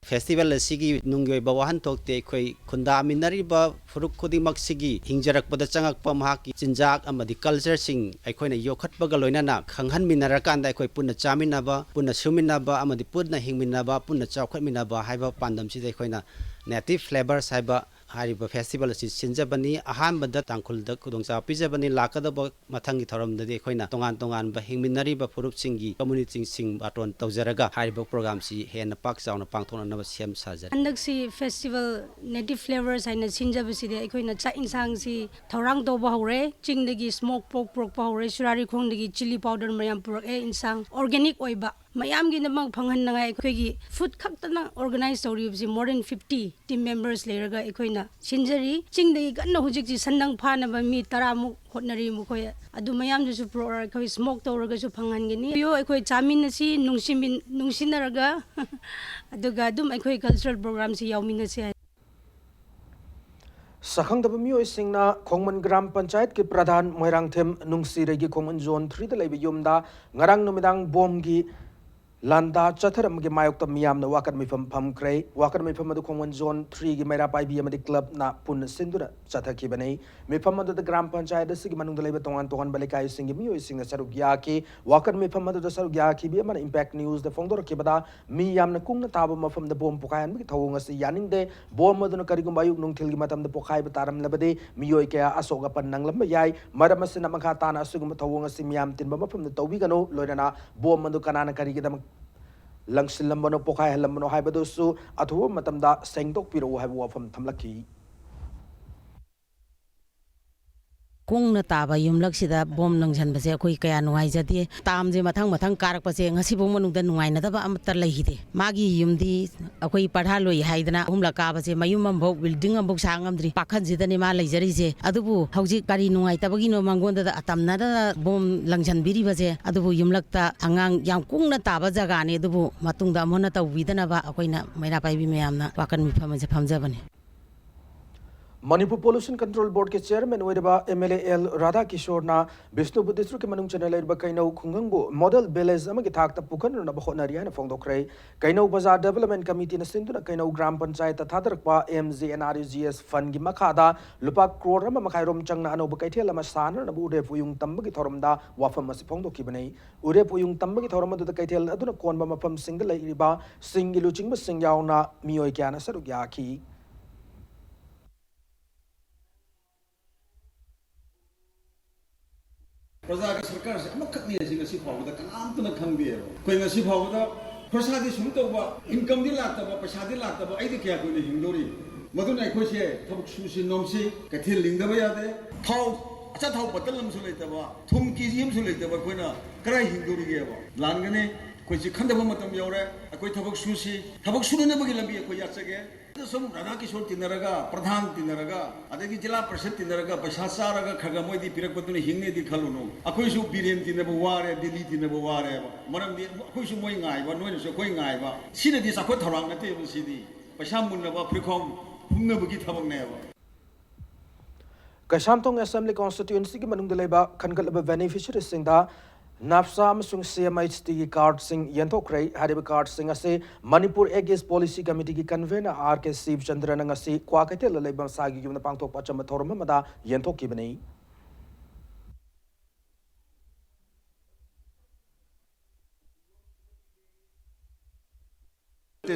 ꯐꯦꯁꯇꯤꯚꯦꯜ ꯑꯁꯤꯒꯤ ꯅꯨꯡꯒꯤ ꯑꯣꯏꯕ ꯋꯥꯍꯟꯊꯣꯛꯇꯤ ꯑꯩꯈꯣꯏ ꯈꯨꯟꯗꯥꯃꯤꯟꯅꯔꯤꯕ ꯐꯨꯔꯨꯞ ꯈꯨꯗꯤꯡꯃꯛꯁꯤꯒꯤ ꯍꯤꯡꯖꯔꯛꯄꯗ ꯆꯪꯉꯛꯄ ꯃꯍꯥꯛꯀꯤ ꯆꯤꯟꯖꯥꯛ ꯑꯃꯗꯤ ꯀꯜꯆꯔꯁꯤꯡ ꯑꯩꯈꯣꯏꯅ ꯌꯣꯛꯈꯠꯄꯒ ꯂꯣꯏꯅꯅ ꯈꯪꯍꯟꯃꯤꯟꯅꯔꯀꯥꯟꯗ ꯑꯩꯈꯣꯏ ꯄꯨꯟꯅ ꯆꯥꯃꯤꯟꯅꯕ, ꯄꯨꯟꯅ ꯁꯨꯃꯤꯟꯅꯕ ꯑꯃꯗꯤ ꯄꯨꯟꯅ ꯍꯤꯡꯃꯤꯟꯅꯕ, ꯄꯨꯟꯅ ꯆꯥꯎꯈꯠꯃꯤꯟꯅꯕ ꯍꯥꯏꯕ ꯄꯥꯟꯗꯝꯁꯤꯗ ꯑꯩꯈꯣꯏꯅ Native Flavors ꯍꯥꯏꯕ ꯍꯥꯏꯔꯤꯕ ꯐꯦꯁꯇꯤꯚꯦꯜ ꯑꯁꯤ ꯁꯤꯟꯖꯕꯅꯤ꯫ ꯑꯍꯥꯟꯕꯗ ꯇꯥꯡꯈꯨꯜꯗ ꯈꯨꯗꯣꯡꯆꯥꯕ ꯄꯤꯖꯕꯅꯤ꯫ ꯂꯥꯛꯀꯗꯕ ꯃꯊꯪꯒꯤ ꯊꯧꯔꯝꯗꯗꯤ ꯑꯩꯈꯣꯏꯅ ꯇꯣꯉꯥꯟ ꯇꯣꯉꯥꯟꯕ ꯍꯤꯡꯃꯤꯟꯅꯔꯤꯕ ꯐꯨꯔꯨꯞꯁꯤꯡꯒꯤ ꯀꯝꯃ꯭ꯌꯨꯅꯤꯇꯤꯁꯤꯡ ꯕꯥꯇꯣꯟ ꯇꯧꯖꯔꯒ ꯍꯥꯏꯔꯤꯕ ꯄ꯭ꯔꯣꯒ꯭ꯔꯥꯝꯁꯤ ꯍꯦꯟꯅ ꯄꯥꯛ ꯆꯥꯎꯅ ꯄꯥꯡꯊꯣꯛꯅꯅꯕ ꯁꯦꯝ ꯁꯥꯖꯔꯤ꯫ ꯍꯟꯗꯛꯁꯤ ꯐꯦꯁꯇꯤꯚꯦꯜ Native Flavors ꯍꯥꯏꯅ ꯁꯤꯟꯖꯕꯁꯤꯗ ꯑꯩꯈꯣꯏꯅ ꯆꯥꯛ ꯏꯟꯁꯥꯡꯁꯤ ꯊꯧꯔꯥꯡ ꯇꯧꯕ ꯍꯧꯔꯦ꯫ ꯆꯤꯡꯗꯒꯤ ꯁ꯭ꯃꯣꯛ ꯄꯣꯔꯛ ꯄꯨꯔꯛꯄ ꯍꯧꯔꯦ, ꯆꯨꯔꯥꯔꯤꯈꯣꯡꯗꯒꯤ ꯆꯤꯂꯤ ꯄꯥꯎꯗꯔ ꯃꯌꯥꯝ ꯄꯨꯔꯛꯑꯦ, ꯏꯟꯁꯥꯡ ꯑꯣꯔꯒꯥꯅꯤꯛ ꯑꯣꯏꯕ ꯃꯌꯥꯝꯒꯤꯗꯃꯛ ꯐꯪꯍꯟꯅꯉꯥꯏ ꯑꯩꯈꯣꯏꯒꯤ ꯐꯨꯗ ꯈꯛꯇꯅ organise ꯇꯧꯔꯤꯕꯁꯤ more than fifty team members ꯂꯩꯔꯒ ꯑꯩꯈꯣꯏꯅ ꯁꯤꯟꯖꯔꯤ꯫ ꯆꯤꯡꯗꯒꯤ ꯀꯟꯅ ꯍꯧꯖꯤꯛꯁꯤ ꯁꯟꯗꯪ ꯐꯥꯅꯕ ꯃꯤ ꯇꯔꯥꯃꯨꯛ ꯍꯣꯠꯅꯔꯤ꯫ ꯃꯈꯣꯏ ꯑꯗꯨ ꯃꯌꯥꯝꯗꯨꯁꯨ ꯄꯨꯔꯛꯑꯒ ꯑꯩꯈꯣꯏ ꯁ꯭ꯃꯣꯛ ꯇꯧꯔꯒꯁꯨ ꯐꯪꯍꯟꯒꯅꯤ꯫ ꯑꯩꯈꯣꯏ ꯆꯥꯃꯤꯟꯅꯁꯤ, ꯅꯨꯡꯁꯤꯃꯤꯟ-, ꯅꯨꯡꯁꯤꯅꯔꯒ ꯑꯗꯨꯒ ꯑꯗꯨꯝ ꯑꯩꯈꯣꯏ ꯀꯜꯆꯔꯦꯜ ꯄ꯭ꯔꯣꯒ꯭ꯔꯥꯝꯁꯤ ꯌꯥꯎꯃꯤꯟꯅꯁꯤ ꯍꯥꯏ꯫ ꯁꯛꯈꯪꯗꯕ ꯃꯤꯑꯣꯏꯁꯤꯡꯅ ꯈꯣꯡꯃꯟ ꯒ꯭ꯔꯥꯝ ꯄꯟꯆꯥꯌꯠꯀꯤ ꯄ꯭ꯔꯙꯥꯟ ꯃꯣꯏꯔꯥꯡꯊꯦꯝ ꯅꯨꯡꯁꯤꯔꯩꯒꯤ ꯈꯣꯡꯃꯟ ꯖꯣꯟ ꯊ꯭ꯔꯤꯗ ꯂꯩꯕ ꯌꯨꯝꯗ ꯉꯔꯥꯡ ꯅꯨꯃꯤꯗꯥꯡ ꯕꯣꯝꯒꯤ ꯂꯥꯟꯗꯥ ꯆꯠꯊꯔꯝꯕꯒꯤ ꯃꯥꯌꯣꯛꯇ ꯃꯤꯌꯥꯝꯅ ꯋꯥꯀꯠ ꯃꯤꯐꯝ ꯐꯝꯈ꯭ꯔꯦ꯫ ꯋꯥꯀꯠ ꯃꯤꯐꯝ ꯑꯗꯨ ꯈꯣꯡꯃꯟ ꯖꯣꯟ ꯊ꯭ꯔꯤꯒꯤ ꯃꯩꯔꯥ ꯄꯥꯏꯕꯤ ꯑꯃꯗꯤ ꯀ꯭ꯂꯕꯅ ꯄꯨꯟꯅ ꯁꯤꯟꯗꯨꯅ ꯆꯠꯊꯈꯤꯕꯅꯤ꯫ ꯃꯤꯐꯝ ꯑꯗꯨꯗ ꯒ꯭ꯔꯥꯝ ꯄꯟꯆꯥꯌꯠ ꯑꯁꯤꯒꯤ ꯃꯅꯨꯡꯗ ꯂꯩꯕ ꯇꯣꯉꯥꯟ ꯇꯣꯉꯥꯟꯕ ꯂꯩꯀꯥꯏꯁꯤꯡꯒꯤ ꯃꯤꯑꯣꯏꯁꯤꯡꯅ ꯁꯔꯨꯛ ꯌꯥꯈꯤ꯫ ꯋꯥꯀꯠ ꯃꯤꯐꯝ ꯑꯗꯨꯗ ꯁꯔꯨꯛ ꯌꯥꯈꯤꯕꯤ ꯑꯃꯅ ꯏꯝꯄꯦꯛ ꯅ꯭ꯌꯨꯁꯇ ꯐꯣꯡꯗꯣꯔꯛꯈꯤꯕꯗ, ꯃꯤ ꯌꯥꯝꯅ ꯀꯨꯡꯅ ꯇꯥꯕ ꯃꯐꯝꯗ ꯕꯣꯝ ꯄꯣꯈꯥꯏꯍꯟꯕꯒꯤ ꯊꯧꯑꯣꯡ ꯑꯁꯤ ꯌꯥꯅꯤꯡꯗꯦ꯫ ꯕꯣꯝ ꯑꯗꯨꯅ ꯀꯔꯤꯒꯨꯝꯕ ꯑꯌꯨꯛ ꯅꯨꯡꯊꯤꯜꯒꯤ ꯃꯇꯝꯗ ꯄꯣꯈꯥꯏꯕ ꯇꯥꯔꯝꯂꯕꯗꯤ ꯃꯤꯑꯣꯏ ꯀꯌꯥ ꯑꯁꯣꯛ ꯑꯄꯟ ꯅꯪꯂꯝꯕ ꯌꯥꯏ꯫ ꯃꯔꯝ ꯑꯁꯤꯅ ꯃꯈꯥ ꯇꯥꯅ ꯑꯁꯤꯒꯨꯝꯕ ꯊꯧꯑꯣꯡ ꯑꯁꯤ ꯃꯤꯌꯥꯝ ꯇꯤꯟꯕ ꯃꯐꯝꯗ ꯇꯧꯕꯤꯒꯅꯨ꯫ ꯂꯣꯏꯅꯅ ꯕꯣꯝ ꯑꯗꯨ ꯀꯅꯥꯅ ꯀꯔꯤꯒꯤꯗꯃꯛ ꯂꯪꯁꯤꯜꯂꯝꯕꯅꯣ, ꯄꯣꯈꯥꯏꯍꯜꯂꯝꯕꯅꯣ ꯍꯥꯏꯕꯗꯨꯁꯨ ꯑꯊꯨꯕ ꯃꯇꯝꯗ ꯁꯦꯡꯗꯣꯛꯄꯤꯔꯛꯎ ꯍꯥꯏꯕ ꯋꯥꯐꯝ ꯊꯝꯂꯛꯈꯤ꯫ ꯀꯨꯡꯅ ꯇꯥꯕ ꯌꯨꯝꯂꯛꯁꯤꯗ ꯕꯣꯝ ꯂꯪꯁꯟꯕꯁꯦ ꯑꯩꯈꯣꯏ ꯀꯌꯥ ꯅꯨꯡꯉꯥꯏꯖꯗꯦ꯫ ꯇꯥꯝꯁꯦ ꯃꯊꯪ ꯃꯊꯪ ꯀꯥꯔꯛꯄꯁꯦ ꯉꯁꯤꯐꯥꯎ ꯃꯅꯨꯡꯗ ꯅꯨꯡꯉꯥꯏꯅꯗꯕ ꯑꯃꯠꯇ ꯂꯩꯈꯤꯗꯦ꯫ ꯃꯥꯒꯤ ꯌꯨꯝꯗꯤ ꯑꯩꯈꯣꯏ ꯄꯔꯍꯥ ꯂꯣꯏ ꯍꯥꯏꯗꯅ ꯑꯍꯨꯝꯂꯛ ꯀꯥꯕꯁꯦ ꯃꯌꯨꯝ ꯑꯃꯐꯥꯎ, ꯕꯤꯜꯗꯤꯡ ꯑꯃꯐꯥꯎ ꯁꯥ ꯉꯝꯗ꯭ꯔꯤ꯫ ꯄꯥꯈꯟꯁꯤꯗꯅꯦ ꯃꯥ ꯂꯩꯖꯔꯤꯁꯦ꯫ ꯑꯗꯨꯕꯨ ꯍꯧꯖꯤꯛ ꯀꯔꯤ ꯅꯨꯡꯉꯥꯏꯇꯕꯒꯤꯅꯣ ꯃꯉꯣꯟꯗ ꯑꯇꯝꯅꯗꯅ ꯕꯣꯝ ꯂꯪꯁꯟꯕꯤꯔꯤꯕꯁꯦ? ꯑꯗꯨꯕꯨ ꯌꯨꯝꯂꯛꯇ ꯑꯉꯥꯡ ꯌꯥꯝ ꯀꯨꯡꯅ ꯇꯥꯕ ꯖꯒꯥꯅꯤ꯫ ꯑꯗꯨꯕꯨ ꯃꯇꯨꯡꯗ ꯑꯃꯨꯛ ꯍꯟꯅ ꯇꯧꯕꯤꯗꯅꯕ ꯑꯩꯈꯣꯏꯅ ꯃꯩꯔꯥ ꯄꯥꯏꯕꯤ ꯃꯌꯥꯝꯅ ꯋꯥꯀꯠ ꯃꯤꯐꯝ ꯑꯁꯦ ꯐꯝꯖꯕꯅꯤ꯫ ꯃꯅꯤꯄꯨꯔ ꯄꯣꯂꯨꯁꯟ ꯀꯟꯇ꯭ꯔꯣꯜ ꯕꯣꯔꯗꯀꯤ ꯆꯤꯌꯔꯃꯦꯟ ꯑꯣꯏꯔꯤꯕ ꯑꯦꯝ ꯑꯦꯜ ꯑꯦ ꯑꯦꯜ ꯔꯥꯙꯥꯀꯤꯁꯣꯔꯅ ꯕꯤꯁꯅꯨꯄꯨꯔ ꯗꯤꯁꯇ꯭ꯔꯤꯛꯀꯤ ꯃꯅꯨꯡ ꯆꯟꯅ ꯂꯩꯔꯤꯕ ꯀꯩꯅꯧ ꯈꯨꯡꯒꯪꯕꯨ ꯃꯣꯗꯦꯜ ꯚꯤꯂꯦꯖ ꯑꯃꯒꯤ ꯊꯥꯛꯇ ꯄꯨꯈꯠꯅꯅꯕ ꯍꯣꯠꯅꯔꯤ ꯍꯥꯏꯅ ꯐꯣꯡꯗꯣꯛꯈ꯭ꯔꯦ꯫ ꯀꯩꯅꯧ ꯕꯖꯥꯔ ꯗꯦꯕꯂꯞꯃꯦꯟ ꯀꯃꯤꯇꯤꯅ ꯁꯤꯟꯗꯨꯅ ꯀꯩꯅꯧ ꯒ꯭ꯔꯥꯝ ꯄꯟꯆꯥꯌꯠꯇ ꯊꯥꯗꯔꯛꯄ M G N R E G S ꯐꯟꯒꯤ ꯃꯈꯥꯗ ꯂꯨꯄꯥ ꯀ꯭ꯔꯣꯔ ꯑꯃ ꯃꯈꯥꯏꯔꯣꯝ ꯆꯪꯅ ꯑꯅꯧꯕ ꯀꯩꯊꯦꯜ ꯑꯃ ꯁꯥꯅꯅꯕ ꯎꯔꯦꯞ ꯎꯌꯨꯡ ꯇꯝꯕꯒꯤ ꯊꯧꯔꯝꯗ ꯋꯥꯐꯝ ꯑꯁꯤ ꯐꯣꯡꯗꯣꯛꯈꯤꯕꯅꯤ꯫ ꯎꯔꯦꯞ ꯎꯌꯨꯡ ꯇꯝꯕꯒꯤ ꯊꯧꯔꯝ ꯑꯗꯨꯗ ꯀꯩꯊꯦꯜ ꯑꯗꯨꯅ ꯀꯣꯟꯕ ꯃꯐꯝꯁꯤꯡꯗ ꯂꯩꯔꯤꯕ ꯁꯤꯡꯒꯤ ꯂꯨꯆꯤꯡꯕꯁꯤꯡ ꯌꯥꯎꯅ ꯃꯤꯑꯣꯏ ꯀꯌꯥꯅ ꯁꯔꯨꯛ ꯌꯥꯈꯤ꯫ ꯄ꯭ꯔꯖꯥꯒꯤ ꯁꯔꯀꯥꯔꯁꯦ ꯑꯃꯈꯛꯅꯤ ꯍꯥꯏꯁꯤ ꯉꯁꯤ ꯐꯥꯎꯕꯗ ꯀꯅꯥꯝꯇꯅ ꯈꯪꯗꯦꯕ꯫ ꯑꯩꯈꯣꯏ ꯉꯁꯤ ꯐꯥꯎꯕꯗ ꯈꯣꯔꯁꯥꯗꯤ ꯁꯨꯝ ꯇꯧꯕ, ꯏꯟꯀꯝꯗꯤ ꯂꯥꯛꯇꯕ, ꯄꯩꯁꯥꯗꯤ ꯂꯥꯛꯇꯕ, ꯑꯩꯗꯤ ꯀꯌꯥ ꯀꯨꯏꯅ ꯍꯤꯡꯗꯧꯔꯤ? ꯃꯗꯨꯅ ꯑꯩꯈꯣꯏꯁꯦ ꯊꯕꯛ ꯁꯨꯁꯤ ꯅꯣꯝꯁꯤ, ꯀꯩꯊꯦꯜ ꯂꯤꯡꯗꯕ ꯌꯥꯗꯦ, ꯊꯥꯎ, ꯑꯆꯥꯊꯥꯎ ꯕꯇꯜ ꯑꯃꯁꯨ ꯂꯩꯇꯕ, ꯊꯨꯝ ꯀꯦ ꯖꯤ ꯑꯃꯁꯨ ꯂꯩꯇꯕ ꯑꯩꯈꯣꯏꯅ ꯀꯗꯥꯏ ꯍꯤꯡꯗꯧꯔꯤꯒꯦꯕ? ꯂꯥꯟꯒꯅꯤ꯫ ꯑꯩꯈꯣꯏꯁꯤ ꯈꯟꯊꯕ ꯃꯇꯝ ꯌꯧꯔꯦ꯫ ꯑꯩꯈꯣꯏ ꯊꯕꯛ ꯁꯨꯁꯤ, ꯊꯕꯛ ꯁꯨꯅꯅꯕꯒꯤ ꯂꯝꯕꯤ ꯑꯩꯈꯣꯏ ꯌꯥꯠꯆꯒꯦ꯫ ꯁꯨꯝ ꯔꯥꯙꯥ ꯀꯤꯁꯣꯔ ꯇꯤꯟꯅꯔꯒ, ꯄ꯭ꯔꯙꯥꯟ ꯇꯤꯟꯅꯔꯒ, ꯑꯗꯒꯤ ꯖꯤꯂꯥ ꯄꯔꯤꯁꯠ ꯇꯤꯟꯅꯔꯒ ꯄꯩꯁꯥ ꯆꯥꯔꯒ ꯈꯔ ꯈꯔ ꯃꯣꯏꯗꯤ ꯄꯤꯔꯛꯄꯗꯨꯅ ꯍꯤꯡꯅꯤꯗꯤ ꯈꯜꯂꯨꯅꯨ꯫ ꯑꯩꯈꯣꯏꯁꯨ ꯕꯤꯔꯦꯟ ꯇꯤꯟꯅꯕ ꯋꯥꯔꯦ, ꯗꯤꯜꯂꯤ ꯇꯤꯟꯅꯕ ꯋꯥꯔꯦꯕ꯫ ꯃꯔꯝꯗꯤ ꯑꯩꯈꯣꯏꯁꯨ ꯃꯣꯏ ꯉꯥꯏꯕ, ꯅꯣꯏꯅꯁꯨ ꯑꯩꯈꯣꯏ ꯉꯥꯏꯕ꯫ ꯁꯤꯅꯗꯤ ꯆꯥꯎꯈꯠ ꯊꯧꯔꯥꯡ ꯅꯠꯇꯦꯕ, ꯁꯤꯗꯤ ꯄꯩꯁꯥ ꯃꯨꯟꯅꯕ, ꯐꯨꯔꯤꯠꯈꯣꯡ ꯍꯨꯝꯅꯕꯒꯤ ꯊꯕꯛꯅꯦꯕ꯫ ꯀꯩꯁꯥꯝꯊꯣꯡ ꯑꯦꯁꯦꯝꯕ꯭ꯂꯤ ꯀꯣꯟꯁꯇꯤꯇ꯭ꯋꯦꯟꯁꯤꯒꯤ ꯃꯅꯨꯡꯗ ꯂꯩꯕ ꯈꯟꯒꯠꯂꯕ ꯕꯦꯅꯤꯐꯤꯁꯔꯤꯁꯤꯡꯗ ꯅꯥꯞꯁꯥ ꯑꯃꯁꯨꯡ ꯁꯤ ꯑꯦꯝ ꯑꯩꯆ ꯇꯤꯒꯤ ꯀꯥꯔꯗꯁꯤꯡ ꯌꯦꯟꯊꯣꯛꯈ꯭ꯔꯦ꯫ ꯍꯥꯏꯔꯤꯕ ꯀꯥꯔꯗꯁꯤꯡ ꯑꯁꯤ ꯃꯅꯤꯄꯨꯔ ꯑꯦꯛ ꯏꯁ ꯄꯣꯂꯤꯁꯤ ꯀꯃꯤꯇꯤꯒꯤ ꯀꯟꯚꯦꯅꯔ ꯑꯥꯔ ꯀꯦ ꯁꯤꯕꯆꯟꯗ꯭ꯔꯅ ꯉꯁꯤ ꯀ꯭ꯋꯥꯀꯩꯊꯦꯜꯗ ꯂꯩꯕ ꯃꯁꯥꯒꯤ ꯌꯨꯝꯗ ꯄꯥꯡꯊꯣꯛꯄ ꯑꯆꯝꯕ ꯊꯧꯔꯝ ꯑꯃꯗ ꯌꯦꯟꯊꯣꯛꯈꯤꯕꯅꯤ꯫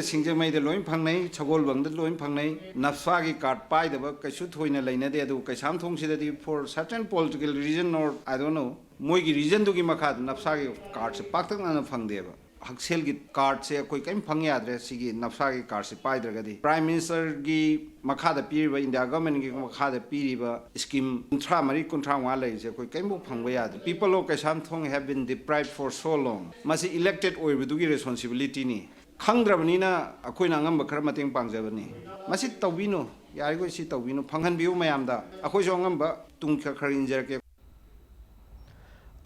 ꯁꯤꯡꯖꯃꯩꯗ ꯂꯣꯏ ꯐꯪꯅꯩ, ꯁꯒꯣꯜꯕꯟꯗ ꯂꯣꯏ ꯐꯪꯅꯩ꯫ ꯅꯞꯁꯥꯒꯤ ꯀꯥꯔꯗ ꯄꯥꯏꯗꯕ ꯀꯩꯁꯨ ꯊꯣꯏꯅ ꯂꯩꯅꯗꯦ꯫ ꯑꯗꯨꯕꯨ ꯀꯩꯁꯥꯝꯊꯣꯡꯁꯤꯗꯗꯤ for certain political reason or I don't know, ꯃꯣꯏꯒꯤ ꯔꯤꯖꯟꯗꯨꯒꯤ ꯃꯈꯥꯗ ꯅꯞꯁꯥꯒꯤ ꯀꯥꯔꯗꯁꯦ ꯄꯥꯛꯇꯛꯅꯅ ꯐꯪꯗꯦꯕ꯫ ꯍꯛꯁꯦꯜꯒꯤ ꯀꯥꯔꯗꯁꯦ ꯑꯩꯈꯣꯏ ꯀꯔꯤꯝ ꯐꯪ ꯌꯥꯗ꯭ꯔꯦ, ꯁꯤꯒꯤ ꯅꯞꯁꯥꯒꯤ ꯀꯥꯔꯗꯁꯦ ꯄꯥꯏꯗ꯭ꯔꯒꯗꯤ꯫ ꯄ꯭ꯔꯥꯏꯝ ꯃꯤꯅꯤꯁꯇꯔꯒꯤ ꯃꯈꯥꯗ ꯄꯤꯔꯤꯕ, ꯏꯟꯗꯤꯌꯥ ꯒꯚꯔꯟꯃꯦꯟꯠꯀꯤ ꯃꯈꯥꯗ ꯄꯤꯔꯤꯕ ꯁ꯭ꯀꯤꯝ ꯀꯨꯟꯊ꯭ꯔꯥ ꯃꯔꯤ, ꯀꯨꯟꯊ꯭ꯔꯥ ꯃꯉꯥ ꯂꯩꯔꯤꯁꯦ ꯑꯩꯈꯣꯏ ꯀꯔꯤꯝꯐꯥꯎ ꯐꯪꯕ ꯌꯥꯗ꯭ꯔꯦ꯫ People of Kaishamthong have been deprived for so long. ꯃꯁꯤ ꯏꯂꯦꯛꯇꯦꯗ ꯑꯣꯏꯕꯗꯨꯒꯤ ꯔꯦꯁꯄꯣꯟꯁꯤꯕꯤꯂꯤꯇꯤꯅꯤ꯫ ꯈꯪꯗ꯭ꯔꯕꯅꯤꯅ ꯑꯩꯈꯣꯏꯅ ꯑꯉꯝꯕ ꯈꯔ ꯃꯇꯦꯡ ꯄꯥꯡꯖꯕꯅꯤ꯫ ꯃꯁꯤ ꯇꯧꯕꯤꯅꯨ, ꯌꯥꯔꯤꯈꯣꯏ ꯁꯤ ꯇꯧꯕꯤꯅꯨ, ꯐꯪꯍꯟꯕꯤꯌꯨ ꯃꯌꯥꯝꯗ꯫ ꯑꯩꯈꯣꯏꯁꯨ ꯑꯉꯝꯕ ꯇꯨꯡ ꯈꯔ ꯈꯔ ꯏꯟꯖꯔꯛꯀꯦ꯫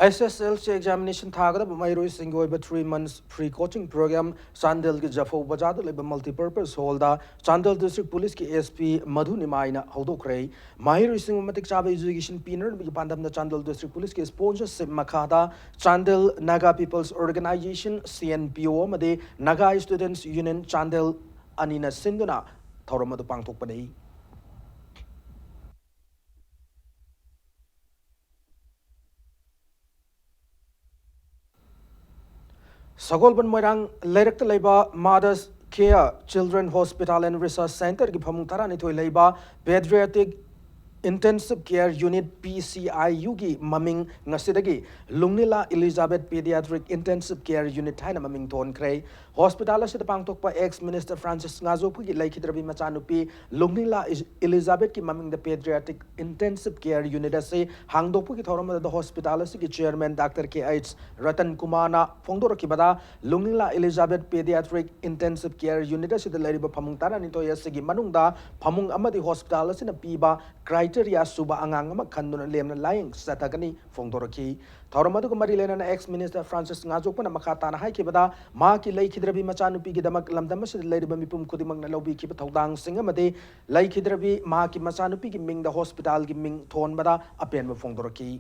S S L C examination ꯊꯥꯒꯗꯕ ꯃꯍꯩꯔꯣꯏꯁꯤꯡꯒꯤ ꯑꯣꯏꯕ three months free coaching program ꯆꯥꯟꯗꯦꯜꯒꯤ ꯖꯐꯧ ꯕꯖꯥꯔꯗ ꯂꯩꯕ multipurpose hallꯗ Chandel district policeꯀꯤ S P Madhu ꯅꯤꯃꯥꯏꯅ ꯍꯧꯗꯣꯛꯈ꯭ꯔꯦ꯫ ꯃꯍꯩꯔꯣꯏꯁꯤꯡꯕꯨ ꯃꯇꯤꯛ ꯆꯥꯕ education ꯄꯤꯅꯅꯕꯒꯤ ꯄꯥꯟꯗꯝꯗ ꯆꯥꯟꯗꯦꯜ district policeꯀꯤ sponsorship ꯃꯈꯥꯗ Chandel Naga People's Organization, C N P O, ꯑꯃꯗꯤ Naga Students Union Chandel ꯑꯅꯤꯅ ꯁꯤꯟꯗꯨꯅ ꯊꯧꯔꯝ ꯑꯗꯨ ꯄꯥꯡꯊꯣꯛꯄꯅꯤ꯫ ꯁꯒꯣꯜꯕꯟ ꯃꯣꯏꯔꯥꯡ ꯂꯩꯔꯛꯇ ꯂꯩꯕ Mother's Care Children Hospital and Research Centreꯒꯤ ꯐꯃꯨꯡ ꯇꯔꯥꯅꯤꯊꯣꯏ ꯂꯩꯕ Pediatric Intensive Care Unit, P C I Uꯒꯤ ꯃꯃꯤꯡ ꯉꯁꯤꯗꯒꯤ ꯂꯨꯡꯅꯤꯂꯥ Elizabeth Pediatric Intensive Care Unit ꯍꯥꯏꯅ ꯃꯃꯤꯡ ꯊꯣꯟꯈ꯭ꯔꯦ꯫ Hospital ꯑꯁꯤꯗ ꯄꯥꯡꯊꯣꯛꯄ ex Minister Francis ꯉꯥꯖꯣꯛꯄꯒꯤ ꯂꯩꯈꯤꯗ꯭ꯔꯕꯤ ꯃꯆꯥꯅꯨꯄꯤ ꯂꯨꯡꯅꯤꯂꯥ ꯏꯁ-, Elizabethꯀꯤ ꯃꯃꯤꯡꯗ Pediatric Intensive Care Unit ꯑꯁꯤ ꯍꯥꯡꯗꯣꯛꯄꯒꯤ ꯊꯧꯔꯝ ꯑꯗꯨꯗ hospital ꯑꯁꯤꯒꯤ chairman Doctor K H Ratan ꯀꯨꯃꯥꯔꯅ ꯐꯣꯡꯗꯣꯔꯛꯈꯤꯕꯗ, ꯂꯨꯡꯅꯤꯂꯥ Elizabeth Pediatric Intensive Care Unit ꯑꯁꯤꯗ ꯂꯩꯔꯤꯕ ꯐꯃꯨꯡ ꯇꯔꯥꯅꯤꯊꯣꯏ ꯑꯁꯤꯒꯤ ꯃꯅꯨꯡꯗ ꯐꯃꯨꯡ ꯑꯃꯗꯤ hospital ꯑꯁꯤꯅ ꯄꯤꯕ criteria ꯁꯨꯕ ꯑꯉꯥꯡ ꯑꯃ ꯈꯟꯗꯨꯅ ꯂꯦꯝꯅ ꯂꯥꯌꯦꯡ ꯆꯠꯊꯒꯅꯤ ꯐꯣꯡꯗꯣꯔꯛꯈꯤ꯫ ꯊꯧꯔꯝ ꯑꯗꯨꯒ ꯃꯔꯤ ꯂꯩꯅꯅ ex Minister Francis ꯉꯥꯖꯣꯛꯄꯅ ꯃꯈꯥ ꯇꯥꯅ ꯍꯥꯏꯈꯤꯕꯗ, ꯃꯍꯥꯛꯀꯤ ꯂꯩꯈꯤꯗ꯭ꯔꯕꯤ ꯃꯆꯥꯅꯨꯄꯤꯒꯤꯗꯃꯛ ꯂꯝꯗꯝ ꯑꯁꯤꯗ ꯂꯩꯔꯤꯕ ꯃꯤꯄꯨꯝ ꯈꯨꯗꯤꯡꯃꯛꯅ ꯂꯧꯕꯤꯈꯤꯕ ꯊꯧꯗꯥꯡꯁꯤꯡ ꯑꯃꯗꯤ ꯂꯩꯈꯤꯗ꯭ꯔꯕꯤ ꯃꯍꯥꯛꯀꯤ ꯃꯆꯥꯅꯨꯄꯤꯒꯤ ꯃꯤꯡꯗ hospitalꯒꯤ ꯃꯤꯡ ꯊꯣꯟꯕꯗ ꯑꯄꯦꯟꯕ ꯐꯣꯡꯗꯣꯔꯛꯈꯤ꯫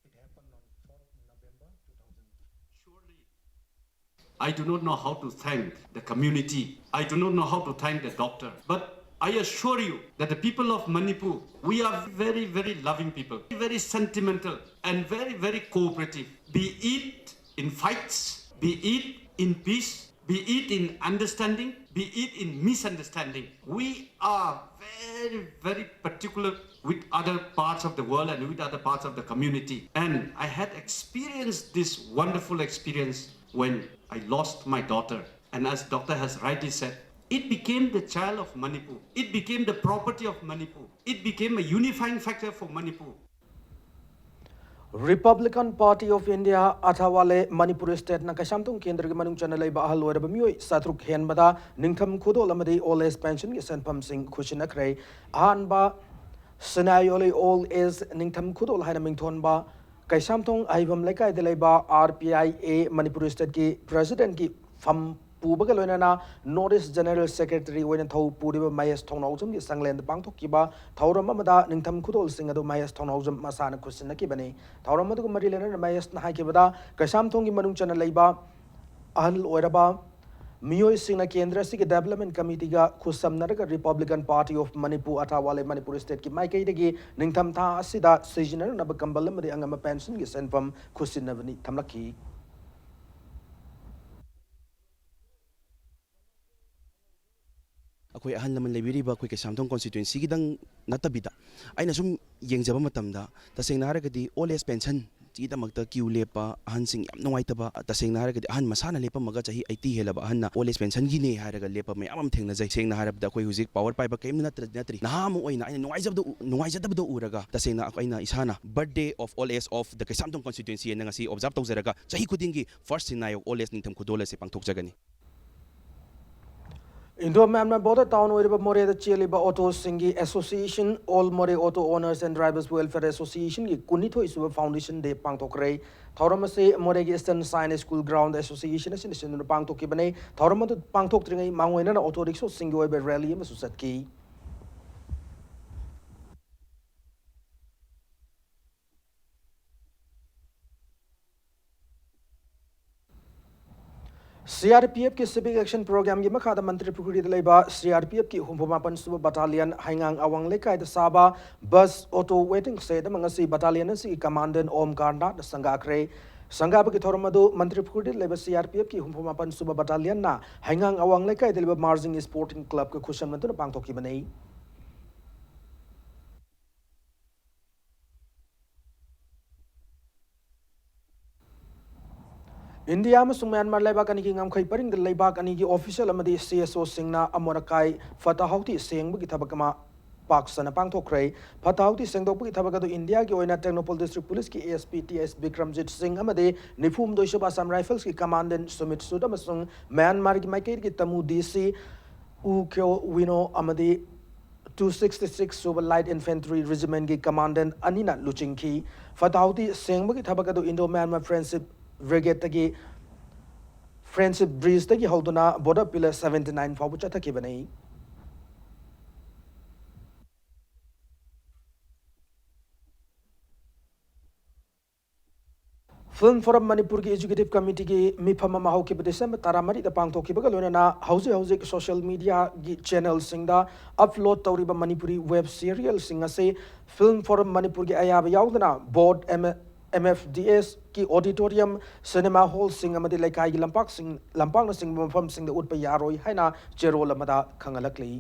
It happened on fourth November two thousand. Surely, I do not know how to thank the community. I do not know how to thank the doctor. But I assure you that the people of Manipur, we are very, very loving people, very sentimental, and very, very cooperative. Be it in fights, be it in peace, be it in understanding, be it in misunderstanding. We are very, very particular with other parts of the world and with other parts of the community. And I had experienced this wonderful experience when I lost my daughter. And as doctor has rightly said, it became the child of Manipur. It became the property of Manipur. It became a unifying factor for Manipur. Republican Party of India ꯑꯊꯋꯥꯂꯦ Manipur stateꯅ Keishamthong ꯀꯦꯟꯗ꯭ꯔꯒꯤ ꯃꯅꯨꯡ ꯆꯟꯅ ꯂꯩꯕ ꯑꯍꯜ ꯑꯣꯏꯔꯕ ꯃꯤꯑꯣꯏ ꯆꯥꯇ꯭ꯔꯨꯛ ꯍꯦꯟꯕꯗ ꯅꯤꯡꯊꯝ ꯈꯨꯗꯣꯜ ꯑꯃꯗꯤ old age pensionꯒꯤ ꯁꯦꯟꯐꯝꯁꯤꯡ ꯈꯨꯠꯁꯤꯟꯅꯈ꯭ꯔꯦ꯫ ꯑꯍꯥꯟꯕ ꯁꯤꯅꯥꯏ ꯑꯣꯂꯩ ꯑꯣꯜ ꯑꯦꯖ ꯅꯤꯡꯊꯝ ꯈꯨꯗꯣꯜ ꯍꯥꯏꯅ ꯃꯤꯡꯊꯣꯟꯕ ꯀꯩꯁꯥꯝꯊꯣꯡ ꯑꯍꯩꯕꯝ ꯂꯩꯀꯥꯏꯗ ꯂꯩꯕ R P I A Manipur ꯁ꯭ꯇꯦꯠꯀꯤ ꯄ꯭ꯔꯦꯁꯤꯗꯦꯟꯠꯀꯤ ꯐꯝ ꯄꯨꯕꯒ ꯂꯣꯏꯅꯅ ꯅꯣꯔꯠ ꯏꯁ ꯖꯦꯅꯔꯦꯜ ꯁꯦꯀ꯭ꯔꯦꯇꯔꯤ ꯑꯣꯏꯅ ꯊꯧ ꯄꯨꯔꯤꯕ ꯃꯍꯦꯁ ꯊꯧꯅꯥꯎꯖꯝꯒꯤ ꯁꯪꯂꯦꯟꯗ ꯄꯥꯡꯊꯣꯛꯈꯤꯕ ꯊꯧꯔꯝ ꯑꯃꯗ ꯅꯤꯡꯊꯝ ꯈꯨꯗꯣꯜꯁꯤꯡ ꯑꯗꯨ ꯃꯍꯦꯁ ꯊꯧꯅꯥꯎꯖꯝ ꯃꯁꯥꯅ ꯈꯨꯠꯁꯤꯟꯅꯈꯤꯕꯅꯤ꯫ ꯊꯧꯔꯝ ꯑꯗꯨꯒ ꯃꯔꯤ ꯂꯩꯅꯅ ꯃꯍꯦꯁꯅ ꯍꯥꯏꯈꯤꯕꯗ, ꯀꯩꯁꯥꯝꯊꯣꯡꯒꯤ ꯃꯅꯨꯡ ꯆꯟꯅ ꯂꯩꯕ ꯑꯍꯜ ꯑꯣꯏꯔꯕ ꯃꯤꯑꯣꯏꯁꯤꯡꯅ ꯀꯦꯟꯗ꯭ꯔ ꯑꯁꯤꯒꯤ ꯗꯦꯕꯂꯞꯃꯦꯟ ꯀꯃꯤꯇꯤꯒ ꯈꯨꯠꯁꯝꯅꯔꯒ Republican Party of Manipur ꯑꯊꯥꯋꯥꯂꯦ ꯃꯅꯤꯄꯨꯔ ꯁ꯭ꯇꯦꯠꯀꯤ ꯃꯥꯏꯀꯩꯗꯒꯤ ꯅꯤꯡꯊꯝꯊꯥ ꯑꯁꯤꯗ ꯁꯤꯖꯤꯟꯅꯅꯕ ꯀꯝꯕꯜ ꯑꯃꯗꯤ ꯑꯉꯝꯕ ꯄꯦꯟꯁꯟꯒꯤ ꯁꯦꯟꯐꯝ ꯈꯨꯠꯁꯤꯟꯅꯕꯅꯤ ꯊꯝꯂꯛꯈꯤ꯫ ꯑꯩꯈꯣꯏ ꯑꯍꯜ ꯂꯃꯟ ꯂꯩꯕꯤꯔꯤꯕ ꯑꯩꯈꯣꯏ ꯀꯩꯁꯥꯝꯊꯣꯡ ꯀꯣꯟꯁꯇꯤꯇ꯭ꯋꯦꯟꯁꯤꯒꯤꯗꯪ ꯅꯠꯇꯕꯤꯗ, ꯑꯩꯅ ꯁꯨꯝ ꯌꯦꯡꯖꯕ ꯃꯇꯝꯗ, ꯇꯁꯦꯡꯅ ꯍꯥꯏꯔꯒꯗꯤ ꯑꯣꯜ ꯑꯦꯖ ꯄꯦꯟꯁꯟ ꯁꯤꯒꯤꯗꯃꯛꯇ ꯀ꯭ꯌꯨ ꯂꯦꯞꯄ ꯑꯍꯟꯁꯤꯡ ꯌꯥꯝ ꯅꯨꯡꯉꯥꯏꯇꯕ, ꯇꯁꯦꯡꯅ ꯍꯥꯏꯔꯒꯗꯤ ꯑꯍꯟ ꯃꯁꯥꯅ ꯂꯦꯞꯄꯝꯃꯒ ꯆꯍꯤ eighty ꯍꯦꯜꯂꯕ ꯑꯍꯟꯅ ꯑꯣꯜ ꯑꯦꯖ ꯄꯦꯟꯁꯟꯒꯤꯅꯦ ꯍꯥꯏꯔꯒ ꯂꯦꯞꯄ ꯃꯌꯥꯝ ꯑꯃ ꯊꯦꯡꯅꯖꯩ꯫ ꯁꯦꯡꯅ ꯍꯥꯏꯔꯕꯗ ꯑꯩꯈꯣꯏ ꯍꯧꯖꯤꯛ ꯄꯥꯋꯔ ꯄꯥꯏꯕ ꯀꯔꯤꯝꯇ ꯅꯠꯇ꯭ꯔ-, ꯅꯠꯇ꯭ꯔꯤ꯫ ꯅꯍꯥ ꯑꯃ ꯑꯣꯏꯅ ꯑꯩꯅ ꯅꯨꯡꯉꯥꯏꯖꯕꯗꯨ ꯎ-, ꯅꯨꯡꯉꯥꯏꯖꯗꯕꯗꯨ ꯎꯔꯒ ꯇꯁꯦꯡꯅ ꯑꯩꯅ ꯏꯁꯥꯅ Birthday of Old Age of the Kaisamthong Constituency ꯑꯅ ꯉꯁꯤ observe ꯇꯧꯖꯔꯒ ꯆꯍꯤ ꯈꯨꯗꯤꯡꯒꯤ first ꯁꯤꯅꯥꯏ ꯑꯣꯜ ꯑꯦꯖ ꯅꯤꯡꯊꯝ ꯈꯨꯗꯣꯜ ꯑꯁꯤ ꯄꯥꯡꯊꯣꯛꯆꯒꯅꯤ꯫ Indo Myanmar border town ꯑꯣꯏꯔꯤꯕ ꯃꯣꯔꯦꯗ ꯆꯦꯜꯂꯤꯕ ꯑꯣꯇꯣꯁꯤꯡꯒꯤ association, All Moreh Auto Owners and Drivers Welfare Associationꯒꯤ ꯀꯨꯟꯅꯤꯊꯣꯏ ꯁꯨꯕ foundation day ꯄꯥꯡꯊꯣꯛꯈ꯭ꯔꯦ꯫ ꯊꯧꯔꯝ ꯑꯁꯤ ꯃꯣꯔꯦꯒꯤ Eastern Science School ground association ꯑꯁꯤꯅ ꯁꯤꯟꯗꯨꯅ ꯄꯥꯡꯊꯣꯛꯈꯤꯕꯅꯤ꯫ ꯊꯧꯔꯝ ꯑꯗꯨ ꯄꯥꯡꯊꯣꯛꯇ꯭ꯔꯤꯉꯩ ꯃꯥꯡꯑꯣꯏꯅꯅ ꯑꯣꯇꯣ ꯔꯤꯛꯁꯣꯁꯤꯡꯒꯤ ꯑꯣꯏꯕ rally ꯑꯃꯁꯨ ꯆꯠꯈꯤ꯫ CRPFꯀꯤ Civic Action Programꯒꯤ ꯃꯈꯥꯗ ꯃꯟꯇ꯭ꯔꯤ ꯄꯨꯈ꯭ꯔꯤꯗ ꯂꯩꯕ CRPFꯀꯤ ꯍꯨꯝꯐꯨ ꯃꯥꯄꯟ ꯁꯨꯕ battalion ꯍꯩꯉꯥꯡ ꯑꯋꯥꯡ ꯂꯩꯀꯥꯏꯗ ꯁꯥꯕ bus auto waiting shed ꯑꯃ ꯉꯁꯤ battalion ꯑꯁꯤꯒꯤ commandant ꯑꯣꯝ ꯀꯥꯔꯅꯥꯠꯅ ꯁꯪꯒꯥꯈ꯭ꯔꯦ꯫ ꯁꯪꯒꯥꯕꯒꯤ ꯊꯧꯔꯝ ꯑꯗꯨ ꯃꯟꯇ꯭ꯔꯤ ꯄꯨꯈ꯭ꯔꯤꯗ ꯂꯩꯕ CRPFꯀꯤ ꯍꯨꯝꯐꯨ ꯃꯥꯄꯟ ꯁꯨꯕ battalionꯅ ꯍꯩꯉꯥꯡ ꯑꯋꯥꯡ ꯂꯩꯀꯥꯏꯗ ꯂꯩꯕ ꯃꯥꯔꯖꯤꯡ Sporting Clubꯀ ꯈꯨꯠꯁꯝꯅꯗꯨꯅ ꯄꯥꯡꯊꯣꯛꯈꯤꯕꯅꯤ꯫ ꯏꯟꯗꯤꯌꯥ ꯑꯃꯁꯨꯡ ꯃ꯭ꯌꯥꯟꯃꯥꯔ ꯂꯩꯕꯥꯛ ꯑꯅꯤꯒꯤ ꯉꯝꯈꯩ ꯄꯔꯤꯡꯗ ꯂꯩꯕꯥꯛ ꯑꯅꯤꯒꯤ official ꯑꯃꯗꯤ CSOꯁꯤꯡꯅ ꯑꯃꯣꯠ ꯑꯀꯥꯏ, ꯐꯠꯇ ꯍꯥꯎꯗꯤ ꯁꯦꯡꯕꯒꯤ ꯊꯕꯛ ꯑꯃ ꯄꯥꯛ ꯁꯟꯅ ꯄꯥꯡꯊꯣꯛꯈ꯭ꯔꯦ꯫ ꯐꯠꯇ ꯍꯥꯎꯗꯤ ꯁꯦꯡꯗꯣꯛꯄꯒꯤ ꯊꯕꯛ ꯑꯗꯨ ꯏꯟꯗꯤꯌꯥꯒꯤ ꯑꯣꯏꯅ Tengnoupal district policeꯀꯤ ASP T S Bikramjit ꯁꯤꯡ ꯑꯃꯗꯤ ꯅꯤꯐꯨ ꯍꯨꯝꯗꯣꯏ ꯁꯨꯕ Assam Riflesꯀꯤ commandant ꯁꯨꯃꯤꯠ ꯁꯨꯠ ꯑꯃꯁꯨꯡ ꯃ꯭ꯌꯥꯟꯃꯥꯔꯒꯤ ꯃꯥꯏꯀꯩꯗꯒꯤ ꯇꯃꯨ DC ꯎ ꯀ꯭ꯌꯣ ꯋꯤꯅꯣ ꯑꯃꯗꯤ two sixty-six ꯁꯨꯕ Light Infantry Regiment ꯀꯤ Commandant ꯑꯅꯤꯅ ꯂꯨꯆꯤꯡꯈꯤ꯫ ꯐꯠꯇ ꯍꯥꯎꯗꯤ ꯁꯦꯡꯕꯒꯤ ꯊꯕꯛ ꯑꯗꯨ Indo-Myanmar Friendship Brigade ꯇꯒꯤ Friendship Bridge ꯇꯒꯤ ꯍꯧꯗꯨꯅ Border Pillar seventy nine ꯐꯥꯎꯕ ꯆꯠꯊꯈꯤꯕꯅꯤ꯫ Film Forum ꯃꯅꯤꯄꯨꯔꯒꯤ Executive Committee ꯒꯤ ꯃꯤꯐꯝ ꯑꯃ ꯍꯧꯈꯤꯕ December ꯇꯔꯥꯃꯔꯤꯗ ꯄꯥꯡꯊꯣꯛꯈꯤꯕꯒ ꯂꯣꯏꯅꯅ ꯍꯧꯖꯤꯛ ꯍꯧꯖꯤꯛ social media ꯒꯤ channel ꯁꯤꯡꯗ upload ꯇꯧꯔꯤꯕ ꯃꯅꯤꯄꯨꯔꯤ web serial ꯁꯤꯡ ꯑꯁꯤ Film Forum ꯃꯅꯤꯄꯨꯔꯒꯤ ꯑꯌꯥꯕ ꯌꯥꯎꯗꯅ Board, M-, M F D S ꯀꯤ auditorium, cinema hall ꯁꯤꯡ ꯑꯃꯗꯤ ꯂꯩꯀꯥꯏꯒꯤ ꯂꯝꯄꯥꯛꯁꯤꯡ, ꯂꯝꯄꯥꯛꯅꯆꯤꯡꯕ ꯃꯐꯝꯁꯤꯡꯗ ꯎꯠꯄ ꯌꯥꯔꯣꯏ ꯍꯥꯏꯅ ꯆꯦꯔꯣꯜ ꯑꯃꯗ ꯈꯪꯍꯜꯂꯛꯂꯤ꯫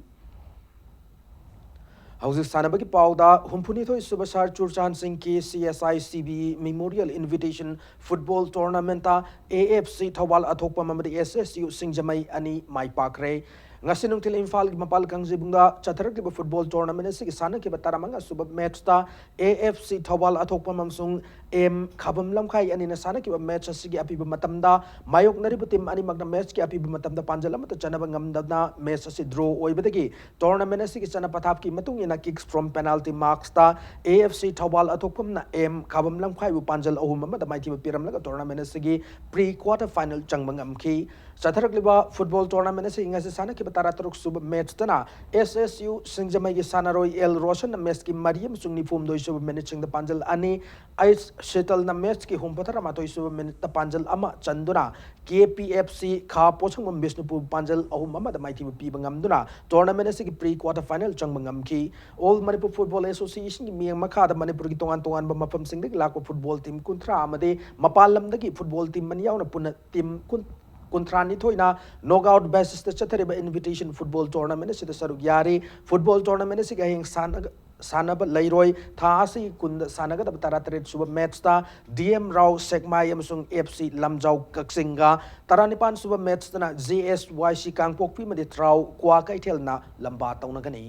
ꯍꯧꯖꯤꯛ ꯁꯥꯟꯅꯕꯒꯤ ꯄꯥꯎꯗ, ꯍꯨꯝꯐꯨꯅꯤꯊꯣꯏ ꯁꯨꯕ Sir ꯆꯨꯔꯆꯥꯟ ꯁꯤꯡ ꯀꯤ C S I C B E Memorial Invitation Football Tournament ꯇ A F C ꯊꯧꯕꯥꯜ ꯑꯊꯣꯛꯄꯝ ꯑꯃꯗꯤ S S U ꯁꯤꯡꯖꯃꯩ ꯑꯅꯤ ꯃꯥꯏ ꯄꯥꯛꯈ꯭ꯔꯦ꯫ ꯉꯁꯤ ꯅꯨꯡꯊꯤꯜ ꯏꯝꯐꯥꯜꯒꯤ ꯃꯄꯥꯜ ꯀꯥꯡꯖꯩꯕꯨꯡꯗ ꯆꯠꯊꯔꯛꯂꯤꯕ football tournament ꯑꯁꯤꯒꯤ ꯁꯥꯟꯅꯈꯤꯕ ꯇꯔꯥꯃꯉꯥ ꯁꯨꯕ match ꯇ A F C ꯊꯧꯕꯥꯜ ꯑꯊꯣꯛꯄꯝ ꯑꯃꯁꯨꯡ M ꯈꯕꯝ ꯂꯝꯈꯥꯏ ꯑꯅꯤꯅ ꯁꯥꯟꯅꯈꯤꯕ match ꯑꯁꯤꯒꯤ ꯑꯄꯤꯕ ꯃꯇꯝꯗ ꯃꯥꯌꯣꯛꯅꯔꯤꯕ team ꯑꯅꯤꯃꯛꯅ match ꯀꯤ ꯑꯄꯤꯕ ꯃꯇꯝꯗ ꯄꯥꯟꯖꯜ ꯑꯃꯠꯇ ꯆꯟꯅꯕ ꯉꯝꯗꯅ match ꯑꯁꯤ draw ꯑꯣꯏꯕꯗꯒꯤ tournament ꯑꯁꯤꯒꯤ ꯆꯠꯅ ꯄꯊꯥꯞꯀꯤ ꯃꯇꯨꯡ ꯏꯟꯅ kicks from penalty marks ꯇ A F C Thoubal ꯑꯊꯣꯛꯄꯝꯅ M ꯈꯕꯝ ꯂꯝꯈꯥꯏꯕꯨ ꯄꯥꯟꯖꯜ ꯑꯍꯨꯝ ꯑꯃꯗ ꯃꯥꯏꯊꯤꯕ ꯄꯤꯔꯝꯂꯒ tournament ꯑꯁꯤꯒꯤ pre quarter final ꯆꯪꯕ ꯉꯝꯈꯤ꯫ ꯆꯠꯊꯔꯛꯂꯤꯕ football tournament ꯑꯁꯤ ꯉꯁꯤ ꯁꯥꯟꯅꯈꯤꯕ ꯇꯔꯥꯇꯔꯨꯛ ꯁꯨꯕ match ꯇꯅ S S U ꯁꯤꯡꯖꯃꯩꯒꯤ ꯁꯥꯟꯅꯔꯣꯏ L ꯔꯣꯁꯟꯅ match ꯀꯤ ꯃꯔꯤ ꯑꯃꯁꯨꯡ ꯅꯤꯐꯨꯍꯨꯝꯗꯣꯏ ꯁꯨꯕ minute ꯁꯤꯡꯗ ꯄꯥꯟꯖꯜ ꯑꯅꯤ, H ꯁꯤꯇꯜꯅ match ꯀꯤ ꯍꯨꯝꯐꯨꯇꯔꯥ ꯃꯥꯊꯣꯏ ꯁꯨꯕ minute ꯇ ꯄꯥꯟꯖꯜ ꯑꯃ ꯆꯟꯗꯨꯅ K P F C ꯈꯥ ꯄꯣꯠꯁꯪꯕꯝ ꯕꯤꯁꯅꯨꯄꯨꯔ ꯄꯥꯟꯖꯜ ꯑꯍꯨꯝ ꯑꯃꯗ ꯃꯥꯏꯊꯤꯕ ꯄꯤꯕ ꯉꯝꯗꯨꯅ tournament ꯑꯁꯤꯒꯤ pre quarter final ꯆꯪꯕ ꯉꯝꯈꯤ꯫ All Manipur Football Association ꯒꯤ ꯃꯤꯠꯌꯦꯡ ꯃꯈꯥꯗ ꯃꯅꯤꯄꯨꯔꯒꯤ ꯇꯣꯉꯥꯟ ꯇꯣꯉꯥꯟꯕ ꯃꯐꯝꯁꯤꯡꯗꯒꯤ ꯂꯥꯛꯄ football team ꯀꯨꯟꯊ꯭ꯔꯥ ꯑꯃꯗꯤ ꯃꯄꯥꯟ ꯂꯝꯗꯒꯤ football team ꯑꯅꯤ ꯌꯥꯎꯅ ꯄꯨꯟꯅ team ꯀꯨꯟ, ꯀꯨꯟꯊ꯭ꯔꯥ ꯅꯤꯊꯣꯏꯅ knockout basis ꯇ ꯆꯠꯊꯔꯤꯕ invitation football tournament ꯑꯁꯤꯗ ꯁꯔꯨꯛ ꯌꯥꯔꯤ꯫ Football tournament ꯑꯁꯤꯒꯤ ꯍꯌꯦꯡ ꯁꯥꯟꯅꯒ-, ꯁꯥꯟꯅꯕ ꯂꯩꯔꯣꯏ꯫ ꯊꯥ ꯑꯁꯤꯒꯤ ꯀꯨꯟꯗ ꯁꯥꯟꯅꯒꯗꯕ ꯇꯔꯥꯇꯔꯦꯠ ꯁꯨꯕ match ꯇ D M ꯔꯥꯎ ꯁꯦꯛꯃꯥꯏ ꯑꯃꯁꯨꯡ F C ꯂꯝꯖꯥꯎ ꯀꯛꯆꯤꯡꯒ, ꯇꯔꯥꯅꯤꯄꯥꯟ ꯁꯨꯕ match ꯇꯅ J S Y C ꯀꯥꯡꯄꯣꯛꯄꯤ ꯑꯃꯗꯤ ꯇ꯭ꯔꯥꯎ ꯀ꯭ꯋꯥꯀꯩꯊꯦꯜꯅ ꯂꯝꯕꯥ ꯇꯧꯅꯒꯅꯤ꯫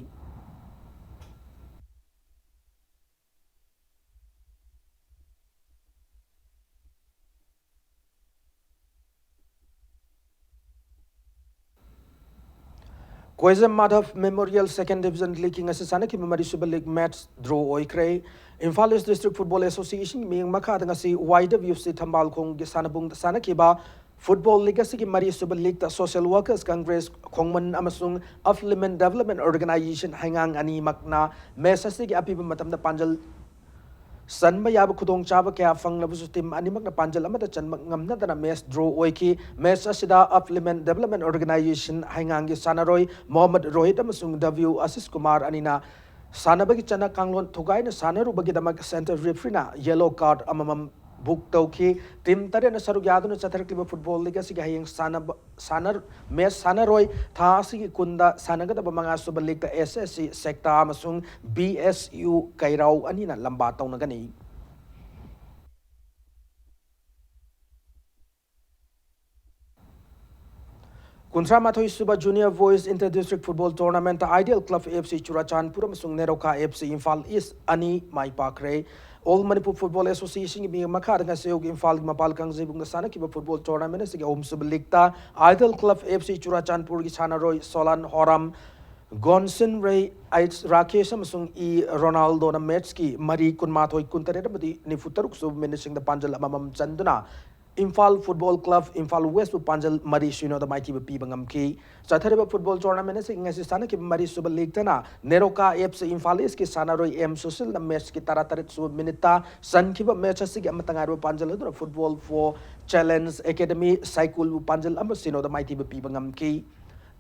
ꯀꯣꯏꯖꯝ ꯃꯥꯙꯕ ꯃꯦꯃꯣꯔꯤꯌꯦꯜ ꯁꯦꯀꯦꯟ ꯗꯤꯕꯤꯖꯟ ꯂꯤꯒꯀꯤ ꯉꯁꯤ ꯁꯥꯟꯅꯈꯤꯕ ꯃꯔꯤꯁꯨꯕ ꯂꯤꯒ ꯃꯦꯠꯆ ꯗ꯭ꯔꯣ ꯑꯣꯏꯈ꯭ꯔꯦ꯫ ꯏꯝꯐꯥꯜ ꯏꯁ ꯗꯤꯁꯇ꯭ꯔꯤꯛ ꯐꯨꯠꯕꯣꯜ ꯑꯦꯁꯣꯁꯤꯌꯦꯁꯟꯒꯤ ꯃꯤꯠꯌꯦꯡ ꯃꯈꯥꯗ ꯉꯁꯤ ꯋꯥꯏ ꯗꯕ꯭ꯂꯤꯎ ꯁꯤ ꯊꯝꯕꯥꯜꯈꯣꯡꯒꯤ ꯁꯥꯟꯅꯕꯨꯡꯗ ꯁꯥꯟꯅꯈꯤꯕ ꯐꯨꯠꯕꯣꯜ ꯂꯤꯒ ꯑꯁꯤꯒꯤ ꯃꯔꯤꯁꯨꯕ ꯂꯤꯒꯇ ꯁꯣꯁꯤꯌꯦꯜ ꯋꯥꯔꯀꯔꯁ ꯀꯪꯒ꯭ꯔꯦꯁ ꯈꯣꯡꯃꯟ ꯑꯃꯁꯨꯡ ꯑꯐ ꯂꯤꯃꯦꯟ ꯗꯦꯕꯂꯞꯃꯦꯟ ꯑꯣꯔꯒꯅꯥꯏꯖꯦꯁꯟ ꯍꯩꯉꯥꯡ ꯑꯅꯤꯃꯛꯅ ꯃꯦꯠꯆ ꯑꯁꯤꯒꯤ ꯑꯄꯤꯕ ꯃꯇꯝꯗ ꯄꯥꯟꯖꯜ ꯆꯟꯕ ꯌꯥꯕ ꯈꯨꯗꯣꯡꯆꯥꯕ ꯀꯌꯥ ꯐꯪꯂꯕꯁꯨ ꯇꯤꯝ ꯑꯅꯤꯃꯛꯅ ꯄꯥꯟꯖꯜ ꯑꯃꯠꯇ ꯆꯟꯕ ꯉꯝꯅꯗꯅ ꯃꯦꯠꯆ ꯗ꯭ꯔꯣ ꯑꯣꯏꯈꯤ꯫ ꯃꯦꯠꯆ ꯑꯁꯤꯗ ꯑꯐ ꯂꯤꯃꯦꯟ ꯗꯦꯕꯂꯞꯃꯦꯟ ꯑꯣꯔꯒꯅꯥꯏꯖꯦꯁꯟ ꯍꯩꯉꯥꯡꯒꯤ ꯁꯥꯟꯅꯔꯣꯏ ꯃꯣꯍꯝꯃꯗ ꯔꯣꯍꯤꯠ ꯑꯃꯁꯨꯡ ꯗꯕ꯭ꯂꯤꯎ ꯑꯁꯤꯁ ꯀꯨꯃꯥꯔ ꯑꯅꯤꯅ ꯁꯥꯟꯅꯕꯒꯤ ꯆꯠꯅ ꯀꯥꯡꯂꯣꯟ ꯊꯨꯒꯥꯏꯅ ꯁꯥꯟꯅꯔꯨꯕꯒꯤꯗꯃꯛ ꯁꯦꯟꯇꯔ ꯔꯦꯐ꯭ꯔꯤꯅ ꯌꯦꯂꯣ ꯀꯥꯔꯗ ꯑꯃꯃꯝ ꯕꯨꯛ ꯇꯧꯈꯤ꯫ ꯇꯤꯝ ꯇꯔꯦꯠꯅ ꯁꯔꯨꯛ ꯌꯥꯗꯨꯅ ꯆꯠꯊꯔꯛꯂꯤꯕ ꯐꯨꯠꯕꯣꯜ ꯂꯤꯒ ꯑꯁꯤꯒꯤ ꯍꯌꯦꯡ ꯁꯥꯟꯅꯕ ꯁꯥꯟꯅ ꯃꯦꯠꯆ ꯁꯥꯟꯅꯔꯣꯏ꯫ ꯊꯥ ꯑꯁꯤꯒꯤ ꯀꯨꯟꯗ ꯁꯥꯟꯅꯒꯗꯕ ꯃꯉꯥꯁꯨꯕ ꯂꯤꯒꯇ ꯑꯦꯁ ꯑꯦꯁ ꯁꯤ ꯁꯦꯛꯇꯥ ꯑꯃꯁꯨꯡ ꯕꯤ ꯑꯦꯁ ꯌꯨ ꯀꯩꯔꯥꯎ ꯑꯅꯤꯅ ꯂꯝꯕꯥ ꯇꯧꯅꯒꯅꯤ꯫ ꯀꯨꯟꯊ꯭ꯔꯥ ꯃꯥꯊꯣꯏ ꯁꯨꯕ junior boys inter district football ꯇꯣꯔꯅꯥꯃꯦꯟꯠꯇ ideal club F C Churachandpur ꯑꯃꯁꯨꯡ Neroka F C Imphal East ꯑꯅꯤ ꯃꯥꯏ ꯄꯥꯛꯈ꯭ꯔꯦ꯫ ꯑꯣꯜ ꯃꯅꯤꯄꯨꯔ ꯐꯨꯠꯕꯣꯜ ꯑꯦꯁꯣꯁꯤꯌꯦꯁꯟꯒꯤ ꯃꯤꯠꯌꯦꯡ ꯃꯈꯥꯗ ꯉꯁꯤ ꯑꯌꯨꯛ ꯏꯝꯐꯥꯜꯒꯤ ꯃꯄꯥꯜ ꯀꯥꯡꯖꯩꯕꯨꯡꯗ ꯁꯥꯟꯅꯈꯤꯕ ꯐꯨꯠꯕꯣꯜ ꯇꯣꯔꯅꯥꯃꯦꯟꯠ ꯑꯁꯤꯒꯤ ꯑꯍꯨꯝꯁꯨꯕ ꯂꯤꯒꯇ ꯑꯥꯏꯗꯤꯌꯦꯜ ꯀ꯭ꯂꯕ ꯑꯦꯐ ꯁꯤ ꯆꯨꯔꯥꯆꯥꯟꯄꯨꯔꯒꯤ ꯁꯥꯟꯅꯔꯣꯏ ꯁꯣꯂꯥꯟ ꯍꯣꯔꯥꯝ, ꯒꯣꯟꯁꯤꯟ ꯔꯦ ꯑꯩꯆ ꯔꯥꯀꯦꯁ ꯑꯃꯁꯨꯡ ꯏ ꯔꯣꯅꯥꯜꯗꯣꯅ ꯃꯦꯠꯆꯀꯤ ꯃꯔꯤ, ꯀꯨꯟꯃꯥꯊꯣꯏ, ꯀꯨꯟꯇꯔꯦꯠ ꯑꯃꯗꯤ ꯅꯤꯐꯨ ꯇꯔꯨꯛ ꯁꯨꯕ ꯃꯤꯅꯤꯠꯁꯤꯡꯗ ꯄꯥꯟꯖꯜ ꯑꯃꯃꯝ ꯆꯟꯗꯨꯅ ꯏꯝꯐꯥꯜ ꯐꯨꯠꯕꯣꯜ ꯀ꯭ꯂꯕ ꯏꯝꯐꯥꯜ ꯋꯦꯁꯄꯨ ꯄꯥꯟꯖꯜ ꯃꯔꯤ ꯁꯤꯅꯣꯗ ꯃꯥꯏꯊꯤꯕ ꯄꯤꯕ ꯉꯝꯈꯤ꯫ ꯆꯠꯊꯔꯤꯕ ꯐꯨꯠꯕꯣꯜ ꯇꯣꯔꯅꯥꯃꯦꯟꯠ ꯑꯁꯤꯒꯤ ꯉꯁꯤ ꯁꯥꯟꯅꯈꯤꯕ ꯃꯔꯤꯁꯨꯕ ꯂꯤꯒꯇꯅ ꯅꯦꯔꯣꯀꯥ ꯑꯦꯐ ꯁꯤ ꯏꯝꯐꯥꯜ ꯏꯁꯀꯤ ꯁꯥꯟꯅꯔꯣꯏ ꯑꯦꯝ ꯁꯨꯁꯤꯜꯅ ꯃꯦꯠꯆꯀꯤ ꯇꯔꯥꯇꯔꯦꯠ ꯁꯨꯕ ꯃꯤꯅꯤꯠꯇ ꯆꯟꯈꯤꯕ꯫ ꯃꯦꯠꯆ ꯑꯁꯤꯒꯤ ꯑꯃꯠꯇ ꯉꯥꯏꯔꯕ ꯄꯥꯟꯖꯜ ꯑꯗꯨꯅ ꯐꯨꯠꯕꯣꯜ ꯐꯣꯔ ꯆꯦꯂꯦꯟꯖ ꯑꯦꯀꯥꯗꯦꯃꯤ ꯁꯥꯏꯀꯨꯜꯕꯨ ꯄꯥꯟꯖꯜ ꯑꯃ ꯁꯤꯅꯣꯗ ꯃꯥꯏꯊꯤꯕ ꯄꯤꯕ ꯉꯝꯈꯤ꯫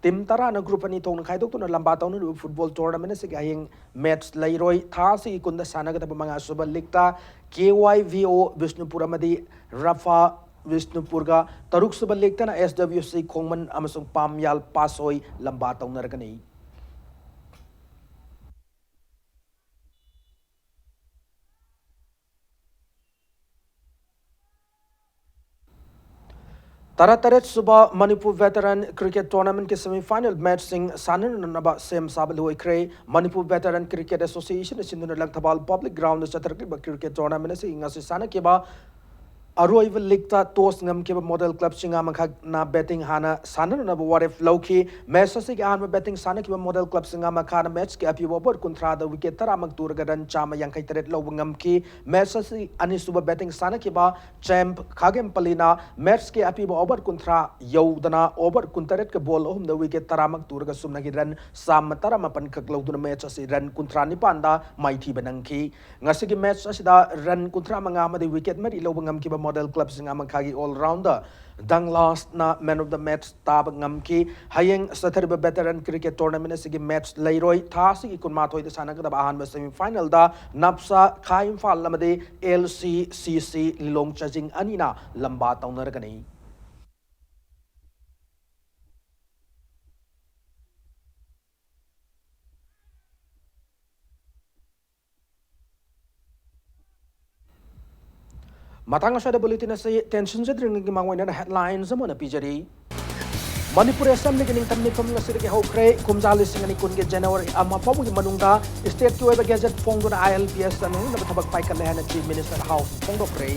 ꯇꯤꯝ ꯇꯔꯥꯅ ꯒ꯭ꯔꯨꯞ ꯑꯅꯤ ꯊꯣꯛꯅ ꯈꯥꯏꯗꯣꯛꯇꯨꯅ ꯂꯝꯕꯥ ꯇꯧꯅꯔꯤꯕ ꯐꯨꯠꯕꯣꯜ ꯇꯣꯔꯅꯥꯃꯦꯟꯠ ꯑꯁꯤꯒꯤ ꯍꯌꯦꯡ ꯃꯦꯠꯆ ꯂꯩꯔꯣꯏ꯫ ꯊꯥ ꯑꯁꯤꯒꯤ ꯀꯨꯟꯗ ꯁꯥꯟꯅꯒꯗꯕ ꯃꯉꯥꯁꯨꯕ ꯂꯤꯒꯇ K Y V O Bishnupur ꯑꯃꯗꯤ ꯔꯐꯥ ꯕꯤꯁꯅꯨꯄꯨꯔꯒ, ꯇꯔꯨꯛꯁꯨꯕ ꯂꯤꯒꯇꯅ ꯑꯦꯁ ꯗꯕ꯭ꯂꯤꯎ ꯁꯤ ꯈꯣꯡꯃꯟ ꯑꯃꯁꯨꯡ ꯄꯥꯝꯌꯥꯜ ꯄꯥꯁꯣꯏ ꯂꯝꯕꯥ ꯇꯧꯅꯔꯒꯅꯤ꯫ ꯇꯔꯥꯇꯔꯦꯠ ꯁꯨꯕ ꯃꯅꯤꯄꯨꯔ ꯚꯦꯇꯔꯟ ꯀ꯭ꯔꯤꯀꯦꯠ ꯇꯣꯔꯅꯥꯃꯦꯟꯠꯀꯤ ꯁꯦꯃꯤꯐꯥꯏꯅꯦꯜ ꯃꯦꯠꯆꯁꯤꯡ ꯁꯥꯟꯅꯅꯅꯕ ꯁꯦꯝ ꯁꯥꯕ ꯂꯣꯏꯈ꯭ꯔꯦ꯫ ꯃꯅꯤꯄꯨꯔ ꯚꯦꯇꯔꯟ ꯀ꯭ꯔꯤꯀꯦꯠ ꯑꯦꯁꯣꯁꯤꯌꯦꯁꯟꯅ ꯁꯤꯟꯗꯨꯅ ꯂꯪꯊꯕꯥꯜ ꯄꯕ꯭ꯂꯤꯛ ꯒ꯭ꯔꯥꯎꯟꯗ ꯆꯠꯊꯔꯛꯂꯤꯕ ꯀ꯭ꯔꯤꯀꯦꯠ ꯇꯣꯔꯅꯥꯃꯦꯟꯠ ꯑꯁꯤ ꯉꯁꯤ ꯁꯥꯟꯅꯈꯤꯕ ꯑꯔꯣꯏꯕ ꯂꯤꯒꯇ ꯇꯣꯁ ꯉꯝꯈꯤꯕ ꯃꯣꯗꯦꯜ ꯀ꯭ꯂꯕ ꯆꯤꯡꯉꯥꯃꯈꯥꯅ ꯕꯦꯇꯤꯡ ꯍꯥꯟꯅ ꯁꯥꯟꯅꯅꯕ ꯋꯥꯔꯦꯞ ꯂꯧꯈꯤ꯫ ꯃꯦꯆ ꯑꯁꯤꯒꯤ ꯑꯍꯥꯟꯕ ꯕꯦꯇꯤꯡ ꯁꯥꯟꯅꯈꯤꯕ ꯃꯣꯗꯦꯜ ꯀ꯭ꯂꯕ ꯆꯤꯡꯉꯥꯃꯈꯥꯅ ꯃꯦꯆꯀꯤ ꯑꯄꯤꯕ ꯑꯣꯚꯔ ꯀꯨꯟꯊ꯭ꯔꯥꯗ ꯋꯤꯀꯦꯠ ꯇꯔꯥꯃꯛ ꯇꯨꯔꯒ ꯔꯟ ꯆꯥꯝꯃ ꯌꯥꯡꯈꯩ ꯇꯔꯦꯠ ꯂꯧꯕ ꯉꯝꯈꯤ꯫ ꯃꯦꯆ ꯑꯁꯤ ꯑꯅꯤꯁꯨꯕ ꯕꯦꯇꯤꯡ ꯁꯥꯟꯅꯈꯤꯕ ꯆꯦꯝꯞ ꯈꯥꯒꯦꯝꯄꯂꯤꯅ ꯃꯦꯆꯀꯤ ꯑꯄꯤꯕ ꯑꯣꯚꯔ ꯀꯨꯟꯊ꯭ꯔꯥ ꯌꯧꯗꯅ ꯑꯣꯚꯔ ꯀꯨꯟꯇꯔꯦꯠꯀ ꯕꯣꯜ ꯑꯍꯨꯝꯗ ꯋꯤꯀꯦꯠ ꯇꯔꯥꯃꯛ ꯇꯨꯔꯒ ꯆꯨꯝꯅꯒꯤ ꯔꯟ ꯆꯥꯝꯃ ꯇꯔꯥꯃꯥꯄꯟ ꯈꯛ ꯂꯧꯗꯨꯅ ꯃꯦꯆ ꯑꯁꯤ ꯔꯟ ꯀꯨꯟꯊ꯭ꯔꯥ ꯅꯤꯄꯥꯟꯗ ꯃꯥꯏꯊꯤꯕ ꯅꯪꯈꯤ꯫ ꯉꯁꯤꯒꯤ ꯃꯦꯆ ꯑꯁꯤꯗ ꯔꯟ ꯀꯨꯟꯊ꯭ꯔꯥ ꯃꯉꯥ ꯑꯃꯗꯤ ꯋꯤꯀꯦꯠ ꯃꯔꯤ ꯂꯧꯕ ꯉꯝꯈꯤꯕ ꯃꯣꯗꯦꯜ ꯀ꯭ꯂꯕ ꯆꯤꯡꯉꯥꯃꯈꯥꯒꯤ ꯑꯣꯜ ꯔꯥꯎꯟꯗꯔ ꯗꯪꯂꯥꯁꯅ ꯃꯦꯟ ꯑꯣꯐ ꯗ ꯃꯦꯆ ꯇꯥꯕ ꯉꯝꯈꯤ꯫ ꯍꯌꯦꯡ ꯆꯠꯊꯔꯤꯕ ꯚꯦꯇꯔꯟ ꯀ꯭ꯔꯤꯀꯦꯠ ꯇꯣꯔꯅꯥꯃꯦꯟ ꯑꯁꯤꯒꯤ ꯃꯦꯆ ꯂꯩꯔꯣꯏ꯫ ꯊꯥ ꯑꯁꯤꯒꯤ ꯀꯨꯟꯃꯥꯊꯣꯏꯗ ꯁꯥꯟꯅꯒꯗꯕ ꯑꯍꯥꯟꯕ ꯁꯦꯃꯤꯐꯥꯏꯅꯦꯜꯗ ꯅꯞꯁꯥ ꯈꯥ ꯏꯝꯐꯥꯜ ꯑꯃꯗꯤ ꯑꯦꯜ ꯁꯤ ꯁꯤ ꯁꯤ ꯂꯤꯂꯣꯡ ꯆꯥꯖꯤꯡ ꯑꯅꯤꯅ ꯂꯝꯕꯥ ꯇꯧꯅꯔꯒꯅꯤ꯫ ꯃꯇꯥꯡ ꯑꯁ꯭ꯋꯥꯏꯗ ꯕꯨꯂꯦꯇꯤꯟ ꯑꯁꯤ ꯇꯦꯟꯁꯤꯟꯖꯗ꯭ꯔꯤꯉꯩꯒꯤ ꯃꯥꯡꯑꯣꯏꯅꯅ ꯍꯦꯗꯂꯥꯏꯟꯁ ꯑꯃ ꯑꯣꯏꯅ ꯄꯤꯖꯔꯤ꯫ ꯃꯅꯤꯄꯨꯔ ꯑꯦꯁꯦꯝꯕ꯭ꯂꯤꯒꯤ ꯅꯤꯡꯇꯝ ꯃꯤꯐꯝ ꯉꯁꯤꯗꯒꯤ ꯍꯧꯈ꯭ꯔꯦ꯫ ꯀꯨꯝꯖꯥ ꯂꯤꯁꯤꯡ ꯑꯅꯤ ꯀꯨꯟꯒꯤ ꯖꯅꯋꯥꯔꯤ ꯑꯃ ꯐꯥꯎꯕꯒꯤ ꯃꯅꯨꯡꯗ ꯁ꯭ꯇꯦꯠꯀꯤ ꯑꯣꯏꯕ ꯒꯦꯖꯦꯠ ꯐꯣꯡꯗꯨꯅ ꯑꯥꯏ ꯑꯦꯜ ꯄꯤ ꯑꯦꯁ ꯆꯠꯅꯅꯕ ꯊꯕꯛ ꯄꯥꯏꯈꯠꯂꯦ ꯍꯥꯏꯅ ꯆꯤꯐ ꯃꯤꯅꯤꯁꯇꯔ ꯍꯥꯎꯁꯅ ꯐꯣꯡꯗꯣꯛꯈ꯭ꯔꯦ꯫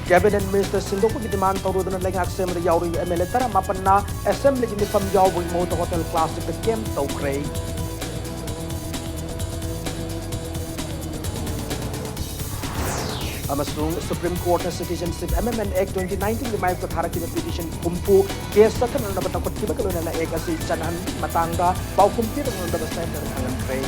ꯀꯦꯕꯤꯅꯦꯠ ꯃꯤꯅꯤꯁꯇꯔ ꯁꯤꯟꯗꯣꯛꯄꯒꯤ ꯗꯤꯃꯥꯟ ꯇꯧꯔꯨꯗꯨꯅ ꯂꯩꯉꯥꯛ ꯁꯦꯝꯕꯗ ꯌꯥꯎꯔꯤꯕ ꯑꯦꯝ ꯑꯦꯜ ꯑꯦ ꯇꯔꯥꯃꯥꯄꯟꯅ ꯑꯦꯁꯦꯝꯕ꯭ꯂꯤꯒꯤ ꯃꯤꯐꯝ ꯌꯥꯎꯕꯒꯤ ꯃꯍꯨꯠꯇ ꯍꯣꯇꯦꯜ ꯀ꯭ꯂꯥꯁꯤꯛꯇ ꯀꯦꯝꯞ ꯇꯧꯈ꯭ꯔꯦ꯫ ꯑꯃꯁꯨꯡ ꯁꯨꯄ꯭ꯔꯤꯝ ꯀꯣꯔꯠꯅ ꯁꯤꯇꯤꯖꯦꯟꯁꯤꯞ ꯑꯦꯃꯦꯟꯗꯃꯦꯟꯠ ꯑꯦꯛ ꯇ꯭ꯋꯦꯟꯇꯤ ꯅꯥꯏꯟꯇꯤꯟꯒꯤ ꯃꯥꯌꯣꯛꯇ ꯊꯥꯔꯛꯈꯤꯕ ꯄꯤꯇꯤꯁꯟ ꯍꯨꯝꯐꯨ ꯀꯦꯁ ꯆꯠꯊꯅꯅꯕ ꯂꯧꯈꯠꯈꯤꯕꯒ ꯂꯣꯏꯅꯅ ꯑꯦꯛ ꯑꯁꯤ ꯆꯠꯅꯍꯟꯕꯒꯤ ꯃꯇꯥꯡꯗ ꯄꯥꯎꯈꯨꯝ ꯄꯤꯔꯛꯅꯕ ꯁꯦꯟꯇꯔꯅ ꯈꯪꯍꯟꯈ꯭ꯔꯦ꯫